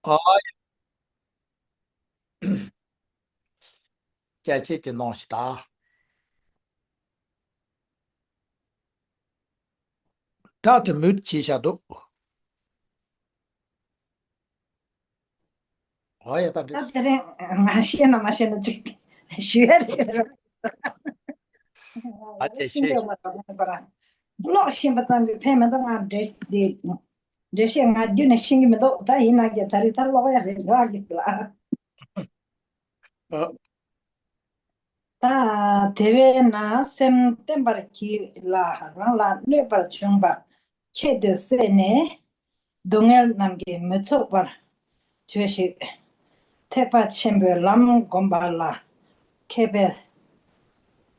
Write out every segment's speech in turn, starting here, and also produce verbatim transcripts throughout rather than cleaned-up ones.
ཨ། སྐྱེ་མཆེད་ཀྱི་ནང་ཞིག་དང་། ད་དེ་མུར་བྱས་བཞག་འདུག་ཨ་ཡ། ད་འགྲིག་ད་དེ་རིང་ང་ཤེས་ན་མ་ཤེས་ན་ཅིག་ཞུ་ཡ་རེད། ཨ་ཅེ་ཤེས་ཤེས། འདོད་མ་རེད་པ། ཀློག་ཤེས་པ་ཙམ་གྱིས་ཕན་མི་འདུག་ང་འགྲེལ་དེ་འགྲེལ་བཤད་ང་རྒྱུན་ནས་ཤེས་ཀྱི་མི་འདུག་ད་ཡིན་ན་ཀྱང་ད་རེས་ད་ཀློག་ཡ་རེད་ར་གི་ལ། ཨ། ད་དེ་བས་ན་སེམས་བརྟན་པར་གྱིས་ལ་རང་ལ་གནོད་པར་བྱུང་བ་ཁྱད་དུ་བསད་ནས། སྡུག་བསྔལ་རྣམས་ཀྱིས་མི་ཚུགས་པར་བྱོས་ཤིག་ཐེག་པ་ཆེན་པོའི་ལམ་བསྒོམ་པ་ལ་མཁས་པས་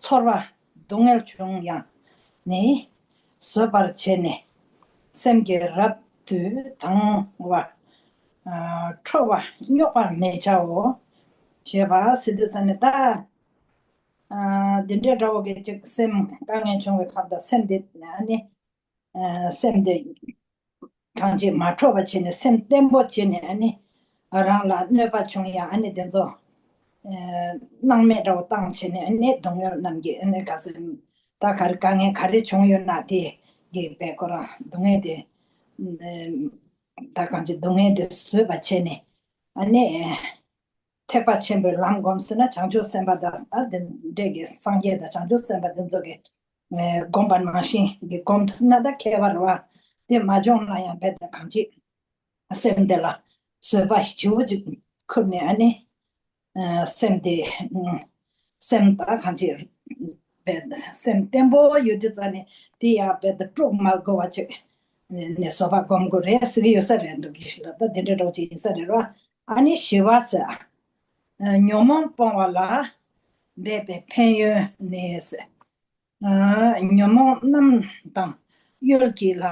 ཚོར་བ་སྡུག་བསྔལ་བྱུང་ཡང་ནི་བཟོད་པར་བྱས་ནས། སེམས་ཀྱི་རབ་ཏུ་དང་བ། ཨ། ཁྲོ་བ་རྙོག་པར་མི་བྱའོ། ཞེས་པ་ཟེར་དུས་ཙམ་ནས་ད། ཨ། འདི་འདྲའི་འདྲ་བོ་གི་ཅིག་སེམས་དཀའ་ངལ་བྱུང་བའི་སྐབས་དང་སེམས་དེ་ཨ་ནི། ཨ། སེམས་དེ་གང་ཅི་མ་འཕྲོག་པ་བྱས་ནས་སེམས་བརྟན་པོ་བྱས་ནས་ཨ་ནི་རང་ལ་གནོད་པ་བྱུང་ཡང་ཨ་ནི་དེ་ཚོ། ཨ། སྣང་མེད་འདྲ་བོ་བཏང་བྱས་ནས་ཨ་ནི་སྡུག་བསྔལ་རྣམས་ཀྱིས་ཨ་ནི་ག་ཟེར། ད་ག་རེ་དཀའ་ངལ་ག་རེ་བྱུང་ཡོད་ན་དེ་གི་བས་ཁོ་རང་སྡུག་བསྔལ་དེ། ཨ། ད་གང་ཅི་སྡུག་བསྔལ་དེ་བཟོད་པ་བྱས་ནས་ཨ་ནི། ཐེག་པ་ཆེན་པོའི་ལམ་བསྒོམ་ཟེར་ན་བྱང་ཆུབ་སེམས་དཔའ་དང་ཨ་དེ་འདྲས་ཀྱི་སངས་རྒྱས་དང་བྱང་ཆུབ་སེམས་དཔའ་དེ་ཚོ་གི་ཨ་བསྒོམ་པ་ནང་བཞིན་གྱི་བསྒོམ་ཐུབ་ན་ད་ཁྱད་པར་བ་དེ་མ་བྱུང་ན་ཡང་རྦད་དེ་གང་ཅི་སེམས་དེ་ལ་བཟོད་པ་ཞེ་པོ་ཅིག་ཁུར་ནས་ཨ་ནི། ཨ། སེམས་དེ། ཨ། སེམས་ད་གང་ཅི་རྦད་སེམས་བརྟན་པོ་ཡོད་དུས་ཙམ་ནས་དེ་ཡང་རྦད་དེ་དཀྲུག་མ་དགོས་པ་ཅིག་ནས་བཟོད་པ་སྒོམ་དགོས་རེད་ཟེར་གྱི་ཡོད་ས་རེད་འདུག་གི་ལ། ད་དེ་འདྲ་འདྲ་བོ་ཅིག་ཡིན་ས་རེད་རོ། ཨ་ནི་བཞི་པ་ཟེར། ཨ། ཉོན་མོངས་སྤོང་བ་ལ་འབད་པའི་ཕན་ཡོན་ནི་ཟེར། ཨ། ཉོན་མོངས་རྣམས་དང་གཡུལ་གྱིས་ལ།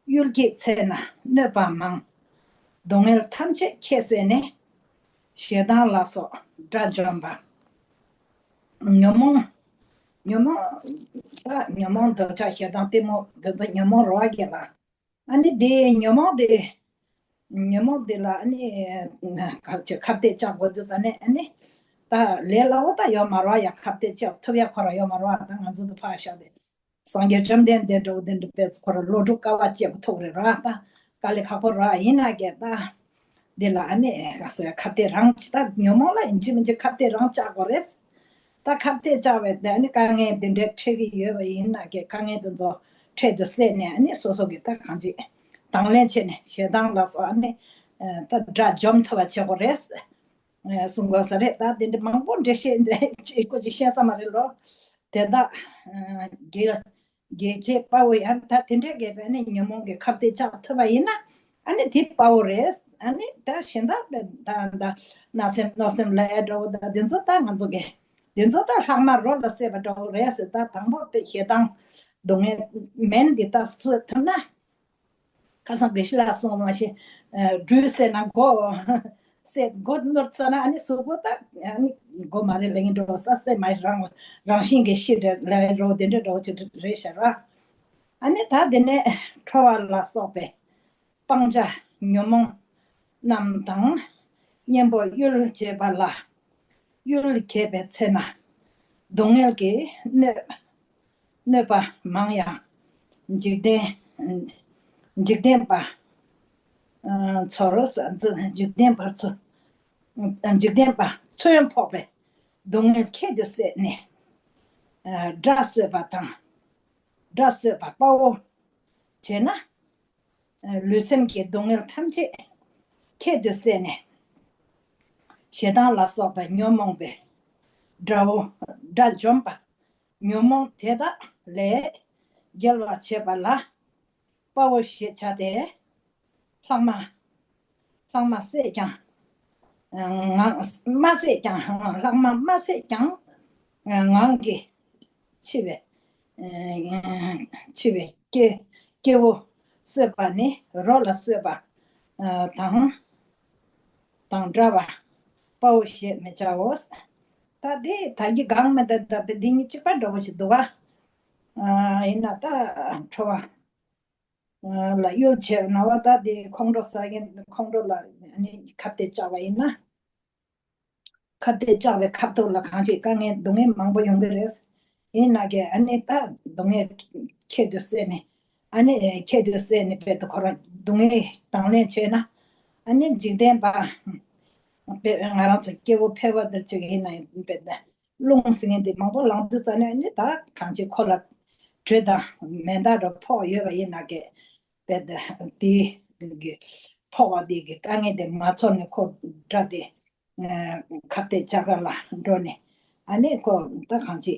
གཡུལ་གྱི་ཚེ་ན་གནོད་པ་མང་། སྡུག་བསྔལ་ཐམས་ཅད་ཁྱད་བསད་ནས། ཞེ་སྡང་ལ་སོགས་དགྲ་འཇོམས་པ། ཉོན་མོངས། ཉོན་མོངས། ད་ཉོན་མོངས་འདོད་ཆགས་ཞེ་སྡང་གཏི་མུག་འདི་ཚོ་ཉོན་མོངས་རེད་བ་གི་ལ། ཨ་ནི་དེ་ཉོན་མོངས་དེ། ཉོན་མོངས་དེ་ལ་ཨ་ནི་ག་ཅི་ཁ་གཏད་བཅག་དགོས་དུས་ཙམ་ནས་ཨ་ནི། ད་ལས་སླ་བོ་ད་ཡོད་མ་རེད་བ། ཡ་ཁ་གཏད་བཅག་ཐུབ་ཡ་ཁོ་རང་ཡོད་མ་རེད་བ། ད་ང་ཚོ་འདི་ཕར་བཞག་སྟེ། སངས་རྒྱས་བཅོམ་ལྡན་འདས་འདྲ་བོ་དེ་འདྲ་པས་ཁོ་རང་བློ་དཀྲུག་དཀའ་བ་སྤྱད་དགོས་ཐུག་རེད་ར། ད་དཀའ་ལས་ཁག་པོ་ར་ཡིན་ན་ཀྱེ་ད། འདི་ལ་ཨ་ནི་ག་ཟེར་ཁ་གཏད་རང་ཅི་ད་ཉོན་མོངས་ལ་ཡིན་གཅིག་མིན་གཅིག་ཁ་གཏད་རང་བཅག་དགོས་རེད། ད་ཁ་གཏད་བཅག་པས་དེ་ཨ་ནི་དཀའ་ངལ་འདི་འདྲའི་འཕྲད་ཀྱི་ཡོད་པ་ཡིན་ན་ཀྱེ་དཀའ་ངལ་དེ་ཚོ་འཕྲལ་དུ་བསལ་ནས་ཨ་ནི་སོ་སོ་གི་ད་གང་ཅི་དང་ལེན་བྱས་ནས་ཞེ་སྡང་ལ་སོགས་ཨ་ནི་ད་དགྲ་འཇོམས་ཐུབ་པ་བྱེད་དགོས་རེད། གསུང་དགོས་ས་རེད། ད་དེ་འདྲ་མང་པོ་འགྲེལ་བཤད་འདི་ཅིག་ཀོ་ཅིག་བཤད་ས་མ་རེད་ལོ། དེ་དག་རྒྱལ་རྒྱལ་བྱེད་དཔའ་བོ་ཡང་ད་དེ་འདྲའི་གས་པས་ནི་ཉོན་མོངས་ཀྱི་ཁ་གཏད་བཅག་ཐུབ་པ་ཡིན་ན་ཨ་ནི་དེ་དཔའ་བོ་རེད། ཨ་ནི་ད་གཞན་དག་པས་ད་ད་བརྣབ་སེམས་གནོད་སེམས་ལ་ཨེ་འདྲ་བོ་ད་དེ་ཚོ་ད་ང་ཚོ་གི་དེ་ཚོ་ད་ལྷག་མ་རོ་ལ་བསྲེས་པ་འདྲ་བོ་རེད་ཟེར། ད་དང་པོ་པས་ཞེ་སྡང་སྡུག་བསྔལ་མེད་འདི་ད་གསོད་ཐུབ་ན། ཁ་སང་དགེ་བཤེས་ལགས་གསུངས་པ་ཞིག་སྦྲུལ་བསད་ན་མགོ་བསད་མགོ་ནོར་ཙ་ན་ཨ་ནི་གཟུགས་པོ་ད་ཨ་ནི་མགོ་མ་རེད་ལབ་ཀྱི་འགྲོ་ས་སེ་མ་རང་རང་བཞིན་གྱི་ཤི་རེད་ལབ་རོ་དེ་འདྲ་འགྲོ་ཅིག་རེད་ཤག་ར། ཨ་ནི་ད་དེ་ནས་ཁྲོ་བ་ལ་སོགས་པའི་སྤང་བྱ་ཉོན་མོངས་རྣམས་དང་གཉེན་པོ་གཡུལ་བྱེད་པ་ལ། གཡུལ་གྱིས་པའི་ཚེ་ན་སྡུག་བསྔལ་གྱིས་གནོད་གནོད་པ་མང་ཡང་འཇིག་རྟེན་འཇིག་རྟེན་པ་ཚོར་འཇིག་རྟེན་པར་ཚོ་འཇིག་རྟེན་པ་མཚོན་ཕོག་པའི་སྡུག་བསྔལ་ཁྱད་དུ་བསད་ནས་དགྲ་གསོད་པ་དང་། དགྲ་གསོད་པ་དཔའ་བོ་བྱས་ན། ལུས་སེམས་ཀྱི་སྡུག་བསྔལ་ཐམས་ཅད་ཁྱད་དུ་བསད་ནས། ཞེ་སྡང་ལ་སོགས་པ་ཉོན་མོངས་པའི་དགྲ་བོ་དགྲ་འཇོམས་པ་ཉོན་མོངས་དེ་དག་ལས་རྒྱལ་བར་བྱེད་པ་ལ་དཔའ་བོ་ཞེས་བྱ་སྟེ། ལྷག་མ་ལྷག་མ་བསད་ཀྱང་། ངང་མ་བསད་ཀྱང་ལྷག་མ་མ་བསད་ཀྱང་ངང་གིས་འཆི་བའི་འཆི་བའི་སྐྱེ་སྐྱེ་བོ་གསོད་པ་ནི་རོ་ལ་གསོད་པ་དང་དང་འདྲ་བ་དཔའ་བོ་ཞེས་མི་བྱའོ། ད་དེ་ད་གི་གང་མི་ད་ད་དེ་གཉིས་གཅིག་པ་འདྲ་བོ་ཞིག་འདུག་ག་ཡིན་ན་ད་ཁྲོ་བ། ལ་གཡོལ་བྱས་ན་བ། ད་དེ་ཁོང་ཁྲོ་ཟ་མཁན་ཁོང་ཁྲོ་ལ་ཨ་ནི་ཁ་གཏད་བཅག་པ་ཡིན་ན། ཁ་གཏད་བཅག་པའི་ཁ་ཐུག་ལ་གང་ཅི་དཀའ་ངལ་སྡུག་བསྔལ་མང་པོ་ཡོང་གི་རེད། ཡིན་ན་གི་ཨ་ནི་ད་སྡུག་བསྔལ་ཁྱད་དུ་བསད་ནས། ཨ་ནི་ཁྱད་དུ་བསད་ནས་དཔེ་དུ་ཁོ་རང་སྡུག་བསྔལ་དང་ལེན་བྱས་ན། ཨ་ནི་འཇིག་རྟེན་པ་དཔེ་ང་རང་ཚོ་སྐྱེ་བོ་ཕལ་པ་འདིར་ཅིག་ཡིན་ན་ཡང་དཔེ་ད་རླུང་ཟེར་མཁན་དེ་མང་པོ་ལངས་དུས་ཙ་ནས་ཨ་ནི་ད་གང་ཅི་ཁོ་ལ་དྲོད་དང་མེ་མདའ་འདྲ་ཕོག་ཡོད་པ་ཡིན་ན་གི་དཔེ་ད་དེ་གི་ཕོག་པ་དེ་གི་དཀའ་ངལ་དེ་མ་ཚོར་ནས་ཁོ་དགྲ་དེ། ཁ་གཏད་བཅག་ག་ལ་འགྲོ་ནས། ཨ་ནི་ཁོ་ད་གང་ཅི་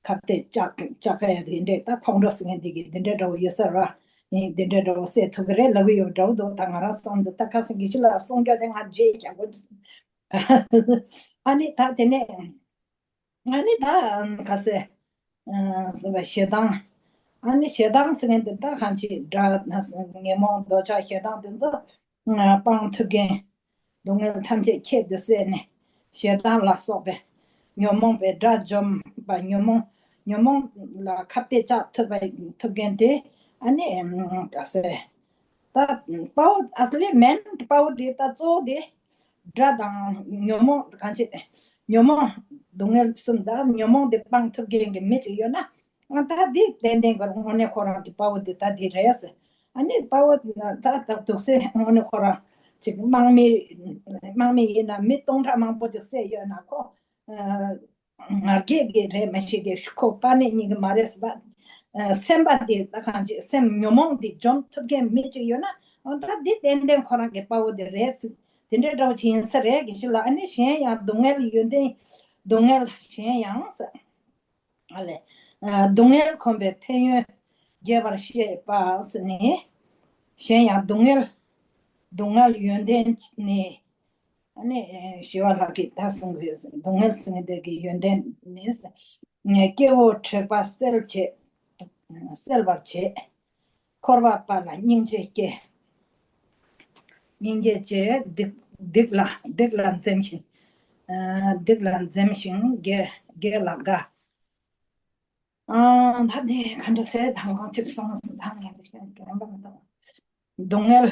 ཁ་གཏད་བཅག་བཅག་ག་ཡ་དེ་འདྲས། ད་ཁོང་ཁྲོ་ཟེར་མཁན་དེ་གི་དེ་འདྲས་འདྲ་བོ་ཡོད་ས་ར། ཡིན་དེ་འདྲས་འདྲ་བོ་བསད་ཐུབ་ཀྱི་རེད་ལབ་ཀྱི་ཡོད་འདྲ་བོ་འདུག་ད་ང་རང་བསམ་དུ་ད་ཁ་སང་དགེ་བཤེས་ལགས་གསུང་རྒྱུ་དེ་ང་བརྗེད་བཞག་གོ། ཨ་ནི་ད་དེ་ནས། ཨ་ནི་ད་ག་ཟེ། ཟེར་བ་ཞེ་སྡང་། ཨ་ནི་ཞེ་སྡང་ཟེར་མཁན་དེ་ད་གང་ཅི་དགྲ་ཉོན་མོངས་འདོད་ཆགས་ཞེ་སྡང་དེ་ཚོ་སྤང་ཐུབ་མཁན། སྡུག་བསྔལ་ཐམས་ཅད་ཁྱད་དུ་བསད་ནས་ཞེ་སྡང་ལ་སོགས་པའི་ཉོན་མོངས་པའི་དགྲ་འཇོམས་པ། ཉོན་མོངས་ཉོན་མོངས་ལ་ཁ་གཏད་བཅག་ཐུབ་པ་ཐུབ་མཁན་དེ་ཨ་ནི་ག་ཟེ། ད་དཔའ་བོ་ཨ་སི་ལི་མེན་དཔའ་བོ་དེ་ད་གཙོ་བོ་དེ་དགྲ་དང་ཉོན་མོངས་གང་ཅི་ཉོན་མོངས་སྡུག་བསྔལ་གསུམ་དང་ཉོན་མོངས་དེ་སྤང་ཐུབ་མཁན་གྱི་མི་ཅིག་ཡོད་ན། ཨ་ད་འདི་ཏན་ཏན་གྱི་དངོས་གནས་ཁོ་རང་གི་དཔའ་བོ་དེ་ད་འདི་རེད་ཟེར། ཨ་ནི་དཔའ་བོ་ད་ད་དུག་སེ་དངོས་གནས་ཁོ་རང་ཅིག་དམག་མི་དམག་མི་ཡིན་ན་མི་སྟོང་ཕྲག་མང་པོ་ཅིག་བསད་ཡོད་ན་ཁོ། ང་རྒྱལ་གྱི་རེད་མ་ཤེས་ཀྱི་ཁོ་པ་ནས་ཉིད་ཀྱི་མ་རེད་ཟེར། ད་སེམས་པ་དེ་ད་གང་ཅི་སེམས་ཉོན་མོངས་དེ་འཇོམས་ཐུབ་མཁན་མི་ཅིག་ཡོད་ན། ཨ་ད་འདི་ཏན་ཏན་ཁོ་རང་གི་དཔའ་བོ་དེ་རེད་ཟེར། དེ་འདྲའི་འདྲ་བོ་ཅིག་ཡིན་ས་རེད་དགེ་བཤེས་ལགས། ཨ་ནི་གཞན་ཡང་སྡུག་བསྔལ་ཡོན་ཏན་སྡུག་བསྔལ་གཞན་ཡང་ཟེར། ཨ་ལས། སྡུག་བསྔལ་གོམས་པའི་ཕན་ཡོན་རྒྱས་པར་བཤད་པ་ཟེར་ནས། གཞན་ཡང་སྡུག་བསྔལ་སྡུག་བསྔལ་ཡོན་ཏན་ནི། ཨ་ནི་ཞི་བ་ལྷ་གིས་ད་གསུང་གི་ཡོད། སྡུག་བསྔལ་ཟེར་མཁན་དེ་གི་ཡོན་ཏན་ནི། སྐྱེ་བོ་དྲེགས་པ་སེལ་བྱེད། སེལ་བར་བྱེད། འཁོར་བ་པ་ལ་སྙིང་རྗེ་སྐྱེ། སྙིང་རྗེ་སྐྱེ། སྡིག་སྡིག་ལ་སྡིག་ལ་འཛེམ་ཞིང་། སྡིག་ལ་འཛེམ་ཞིང་དགེ་དགེ་ལ་དགའ། ཨ་ད་དེ་ག་འདྲ་ཟེར་དང་གང་ཅིག་སོང་སོང་དང་ངས་འདི་ཞིག་རན་པ་མི་འདུག་སྡུག་བསྔལ།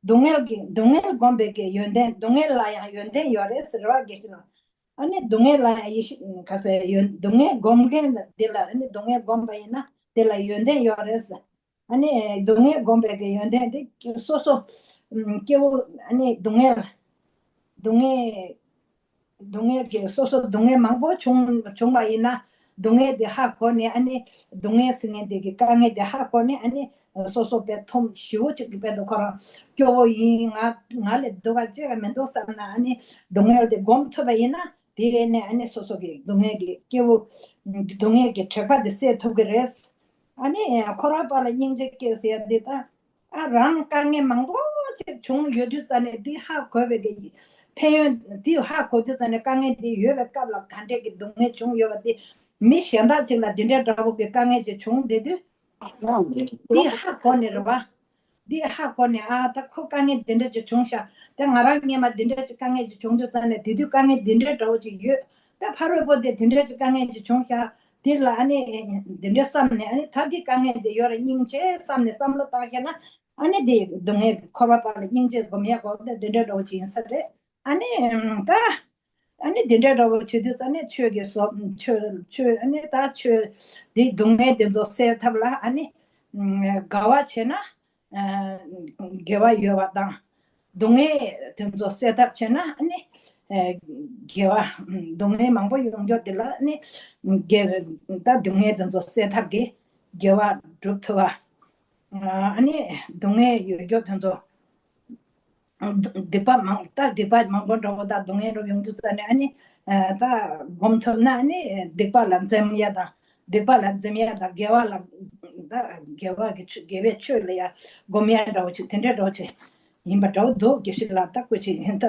སྡུག་བསྔལ་གྱི་སྡུག་བསྔལ་སྒོམ་པའི་གི་ཡོན་ཏན། སྡུག་བསྔལ་ལ་ཡང་ཡོན་ཏན་ཡོད་རེད་ཟེར་བ་དགེ་བཤེས་ལགས། ཨ་ནི་སྡུག་བསྔལ་ལ་ཡང་ཡེ་ཤེས་ག་ཟེར་ཡོན་སྡུག་བསྔལ་སྒོམ་མཁན་དེ་ལ་ཨ་ནི་སྡུག་བསྔལ་སྒོམ་པ་ཡིན་ན་དེ་ལ་ཡོན་ཏན་ཡོད་རེད་ཟེར། ཨ་ནི་སྡུག་བསྔལ་སྒོམ་པའི་གི་ཡོན་ཏན་དེ་སོ་སོ་སྐྱེ་བོ་ཨ་ནི་སྡུག་བསྔལ་སྡུག་བསྔལ། སྡུག་བསྔལ་གྱི་སོ་སོ་སྡུག་བསྔལ་མང་པོ་བྱུང་བྱུང་བ་ཡིན་ན། སྡུག་བསྔལ་དེ་ཧ་གོ་ནས་ཨ་ནི་སྡུག་བསྔལ་ཟེར་མཁན་དེ་གི་དཀའ་ངལ་དེ་ཧ་གོ་ནས་ཨ་ནི་སོ་སོ་དཔེ་ཐོམ་ཞེ་པོ་ཅིག་གི་དཔེ་དུ་ཁོ་རང་སྐྱོ་བོ་ཡིན། ང་ང་ལས་སྡུག་ག་ཅི་ཡང་མི་འདུག་བསམ་ན་ཨ་ནི་སྡུག་བསྔལ་དེ་སྒོམ་ཐུབ་པ་ཡིན་ན་དེ་ནས་ཨ་ནི་སོ་སོ་གི་སྡུག་བསྔལ་གྱི་སྐྱེ་བོ་སྡུག་བསྔལ་གྱི་དྲེགས་པ་དེ་སེལ་ཐུབ་ཀྱི་རེད། ཨ་ནི་འཁོར་བ་པ་ལ་སྙིང་རྗེ་སྐྱེ་ཟེར་ཡ་འདི་ད། ཨ་རང་དཀའ་ངལ་མང་པོ་ཅིག་བྱུང་ཡོད་དུས་ཙ་ནས་འདི་ཧ་གོ་བའི་གི་ཕན་ཡོན་འདི་ཧ་གོ་དུས་ཙ་ནས་དཀའ་ངལ་འདི་ཡོད་པའི་སྐབས་ལ་ག་འདྲས་ཀྱི་སྡུག་བསྔལ་བྱུང་ཡོད་པ་འདི་མི་གཞན་དག་ཅིག་ལ་འདི་འདྲའི་འདྲ་བོ་གི་དཀའ་ངལ་ཅིག་བྱུང་བསྡད་དུས། འདི་ཧ་གོ་ནས་རེད་བ། འདི་ཧ་གོ་ནས་ཨ་ད་ཁོ་དཀའ་ངལ་འདི་འདྲ་ཅིག་བྱུང་ཤག་ད་ང་རང་སྔན་མ་འདི་འདྲ་ཅིག་དཀའ་ངལ་ཅིག་བྱུང་དུས་ཙ་ནས་དེ་དུས་དཀའ་ངལ་འདི་འདྲའི་འདྲ་བོ་ཅིག་ཡོད། ད་ཕ་རོལ་པོ་དེ་དེ་འདྲ་ཅིག་དཀའ་ངལ་ཅིག་བྱུང་ཤག་དེ་ལ་ཨ་ནི་འདི་འདྲ་བསམ་ནས་ཨ་ནི་ད་འདི་དཀའ་ངལ་འདི་ཡོད་རེད་སྙིང་རྗེ་བསམ་ནས་བསམ་བློ་བཏང་ཤེ་ན། ཨ་ནི་དེ་སྡུག་བསྔལ་འཁོར་བ་པ་ལ་སྙིང་རྗེ་སྒོམ་ཡག་གོ་དེ་འདི་འདྲ་འདྲ་བོ་ཅིག་ཡིན་ས་རེད། ཨ་ནི་ད་ཨ་ནི་དེ་འདྲ་འདྲ་བོ་བྱེད་དུས་ཙ་ནས་ཆོས་ཀྱི་སོ་ཆོས་ཆོས་ཨ་ནི་ད་ཆོས་དེ་སྡུག་བསྔལ་དེ་ཚོ་སེལ་ཐབས་ལ་ཨ་ནི་དགའ་བ་བྱས་ན། དགེ་བ་ཡོད་པ་དང་། སྡུག་བསྔལ་དེ་ཚོ་སེལ་ཐབས་བྱས་ན་ཨ་ནི། དགེ་བ། སྡུག་བསྔལ་མང་པོ་ཡོང་རྒྱུ་དེ་ལ་ཨ་ནི། དགེ་ད་སྡུག་བསྔལ་དེ་ཚོ་སེལ་ཐབས་ཀྱི་དགེ་བ་སྒྲུབ་ཐུབ་པ། ཨ་ནི་སྡུག་བསྔལ་ཡོད་རྒྱུ་དེ་ཚོ། སྡིག་པ་མང་ད་སྡིག་པ་མང་པོ་འགྲོ་བ་ད་སྡུག་བསྔལ་རུ་ཡོང་དུས་ཙ་ནས་ཨ་ནི། ད་སྒོམ་ཐུབ་ན་ཨ་ནི་སྡིག་པ་ལ་འཛེམ་ཡ་དང་། སྡིག་པ་ལ་འཛེམ་ཡ་དང་དགེ་བ་ལ་ད་དགེ་བ་གི་ཆོས་དགེ་བའི་ཆོས་ལ་ཡ་སྒོམ་ཡ་འདྲ་བོ་ཅིག་དེ་འདྲ་འདྲ་བོ་ཅིག་ཡིན་པ་འདྲ་བོ་འདུག་དགེ་བཤེས་ལགས་ད་སྐུ་ཅིག་ཡིན་ད་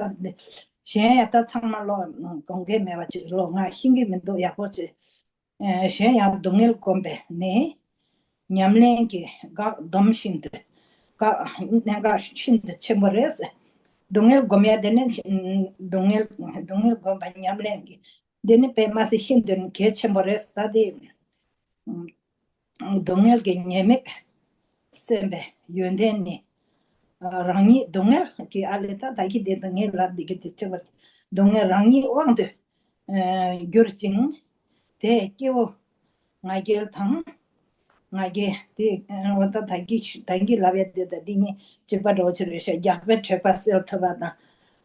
གཞན་ཡ་ད་ཚང་མ་ལོ་དགོངས་འགལ་མེད་པ་ཅིག་ལོ་ང་ཤེས་ཀྱི་མི་འདུག་ཡག་པོ་ཅིག་གཞན་ཡང་སྡུག་བསྔལ་སྒོམ་པས་ནི། ཉམས་ལེན་གྱི་འགག་སྡོམ་ཤིན་ཏུ་འགག་གནད་འགག་ཤིན་ཏུ་ཆེན་པོ་རེད། སྡུག་བསྔལ་སྒོམ་ཡ་དེ་ནི་སྡུག་བསྔལ་སྡུག་བསྔལ་སྒོམ་པ་ཉམས་ལེན་གྱི་འདི་ནི་དཔེ་མ་སྲིད་ཤིན་ཏུ་གལ་ཆེན་པོ་རེད་ད་དེ། སྡུག་བསྔལ་གྱི་ཉེས་དམིགས་ སེམས་པའི་ཡོན་ཏན་ནི། ཨ། རང་ཉིད་སྡུག་བསྔལ་གྱི། ཨ་ལས་ད་ད་གི་དེ་སྡུག་བསྔལ་ལབ་འདི་གི་དེ་ཆེ་བར་སྡུག་བསྔལ་རང་ཉིད་དབང་དུ་ཨ་གྱུར་ཅིང་། དེས་སྐྱེ་བོ་ང་རྒྱལ་དང་། ང་རྒྱལ་དེ། ཨ། འོ་ད་ད་གི་ད་གི་ལབ་ཡ་དེ་ད་འདི་གཉིས་གཅིག་པ་འདྲ་བོ་ཅིག་རེད་ཤག་རྒྱགས་པའི་དྲེགས་པ་སེལ་ཐུབ་པ་དང་།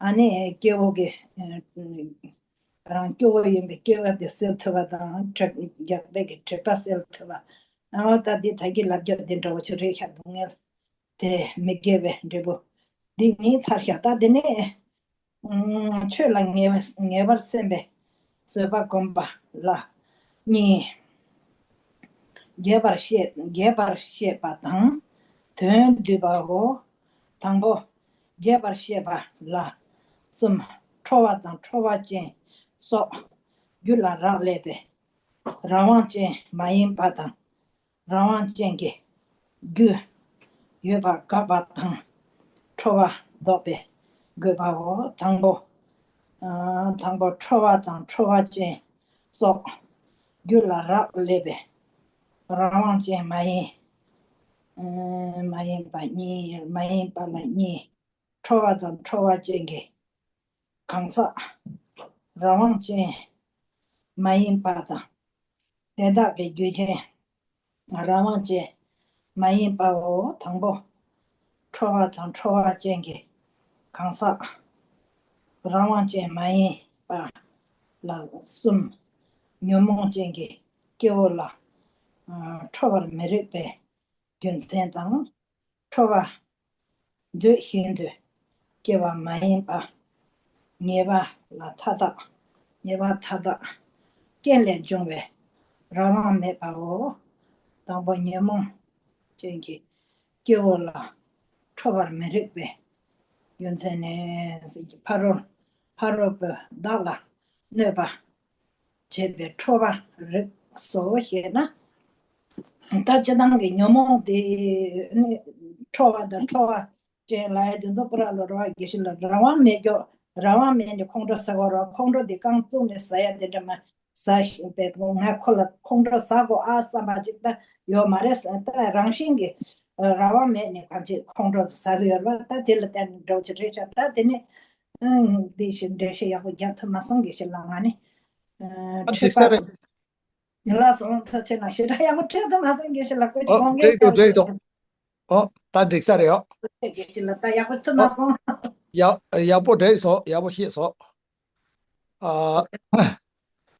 ཨ་ནི་སྐྱེ་བོ་གི། ཨ། རང་སྐྱོ་བོ་ཡིན་པའི་སྐྱེ་བ་དེ་སེལ་ཐུབ་པ་དང་། དྲེགས། རྒྱགས་པའི་གི་དྲེགས་པ་སེལ་ཐུབ་པ། ཨ། ད་འདི་ད་གི་ལབ་རྒྱུ་དེ་འདྲ་བོ་ཅིག་རེད་ཤག་སྡུག་བསྔལ་དེ་མི་དགེ་བའི་འབྲས་བུ་འདི་གཉིས་ཚར་ཤག་ད་དེ་ནས། ཨ། ཆོས་ལ་ངེས་པ། ངེས་པར་སེམས་པའི་བཟོད་པ་བསྒོམ་པ་ལ་གཉིས། རྒྱས་པར་བཤད། རྒྱས་པར་བཤད་པ་དང་དོན་བསྡུས་པའོ། དང་པོ། རྒྱས་པར་བཤད་པ་ལ་གསུམ། ཁྲོ་བ་དང་ཁྲོ་བ་ཅན་སོགས་རྒྱུ་ལ་རག་ལས་པའི་རང་དབང་ཅན་མ་ཡིན་པ་དང་། རང་དབང་ཅན་གྱི་རྒྱུ་ཡོད་པ་དགག་པ་དང་། ཁྲོ་བ་ལྡོག་པའི་དགོས་པའོ། དང་པོ། ཨ། དང་པོ། ཁྲོ་བ་དང་ཁྲོ་བ་ཅན་སོགས་རྒྱུ་ལ་རག་ལས་པའི་རང་དབང་ཅན་མ་ཡིན། ཨ། མ་ཡིན་པ་གཉིས། མ་ཡིན་པ་ལ་གཉིས། ཁྲོ་བ་དང་ཁྲོ་བ་ཅན་གྱི་གང་ཟག་རང་དབང་ཅན་མ་ཡིན་པ་དང་། དེ་དག་གི་རྒྱུ་ཅན་རང་དབང་ཅན་མ་ཡིན་པའོ། དང་པོ། ཁྲོ་བ་དང་ཁྲོ་བ་ཅན་གྱི་གང་ཟག་རང་དབང་ཅན་མ་ཡིན་པ་ལ་གསུམ། ཉོན་མོངས་ཅན་གྱི་སྐྱེ་བོ་ལ། ཨ། ཁྲོ་བར་མི་རིགས་པའི་རྒྱུ་མཚན་དང་། ཁྲོ་བ་འདོད་བཞིན་དུ་སྐྱེ་བ་མ་ཡིན་པ། ཉེས་པ་ལ་མཐའ་དག་ཉེས་པ་མཐའ་དག་རྐྱེན་ལས་བྱུང་བའི་རང་དབང་མེད་པའོ། དང་པོ། ཉོན་མོངས་ཅན་གྱི་སྐྱེ་བོ་ལ་ཁྲོ་བར་མི་རིགས་པའི་རྒྱུ་མཚན་ནི། ཕ་རོལ་ཕ་རོལ་པོས་བདག་ལ་གནོད་པ་བྱེད་པའི་ཁྲོ་བ་རིགས་སོ་ཞེ་ན། ད་སྤྱིར་བཏང་གི་ཉོན་མོངས་དེ་ནི་ཁྲོ་བ་དང་ཁྲོ་བ་ཅན་ལབ་ཡ་དེ་ཚོ་པུ་ར་ལ་རེད་པ། དགེ་བཤེས་ལགས། རང་དབང་མེད་ཀྱོག་རང་དབང་མེད་ནས་ཁོང་ཁྲོ་ཟ་དགོས་རེད་པ། ཁོང་ཁྲོ་དེ་རྐང་བཙུགས་ནས་ཟ་ཡ་དེ་འདྲ་མ་ཟ་ཞིག་པས། ང་ཁོ་ལ་ཁོང་ཁྲོ་ཟ་དགོས་ཨ་བསམ་པ་ཅིག་ད་ཡོད་མ་རེད་ཟེར། ད་རང་བཞིན་གྱིས་རང་དབང་མེད་ནས་གང་ཅི་ཁོང་ཁྲོ་ཟ་གི་ཡོད་རེད་པ། ད་དེ་ལ་བརྟེན་ནས་འདྲ་བོ་ཅིག་རེད་ཤག་ད་དེ་ནས་ཨང་དེ་བཞིན་འགྲེལ་བཤད་ཡག་པོ་རྒྱག་ཐུབ་མ་སོང་། དགེ་བཤེས་ལགས། ང་ནི་ཨ། ཨ། འགྲིག་ས་རེད། ཡིན་ལགས་སོ། ཐུགས་རྗེ་ཆེ་གནང་། ཞེ་དྲག་ཡག་པོ་འཁྲིད་ཐུབ་མ་སོང་། དགེ་བཤེས་ལགས། ཁོ་ཅིག་ཨོ། དགོངས་འགལ་འགྲིག་འདུག་འདུག་འགྲིག་འདུག་ཨོ། ད་འགྲིག་ས་རེད། ཨོ། དགེ་བཤེས་ལགས། ད་ཡག་པོ་ཐུབ་མ་སོང་། ཡག་ཡག་པོ་འགྲིག་སོང་། ཡག་པོ་ཤེས་སོང་། ཨ།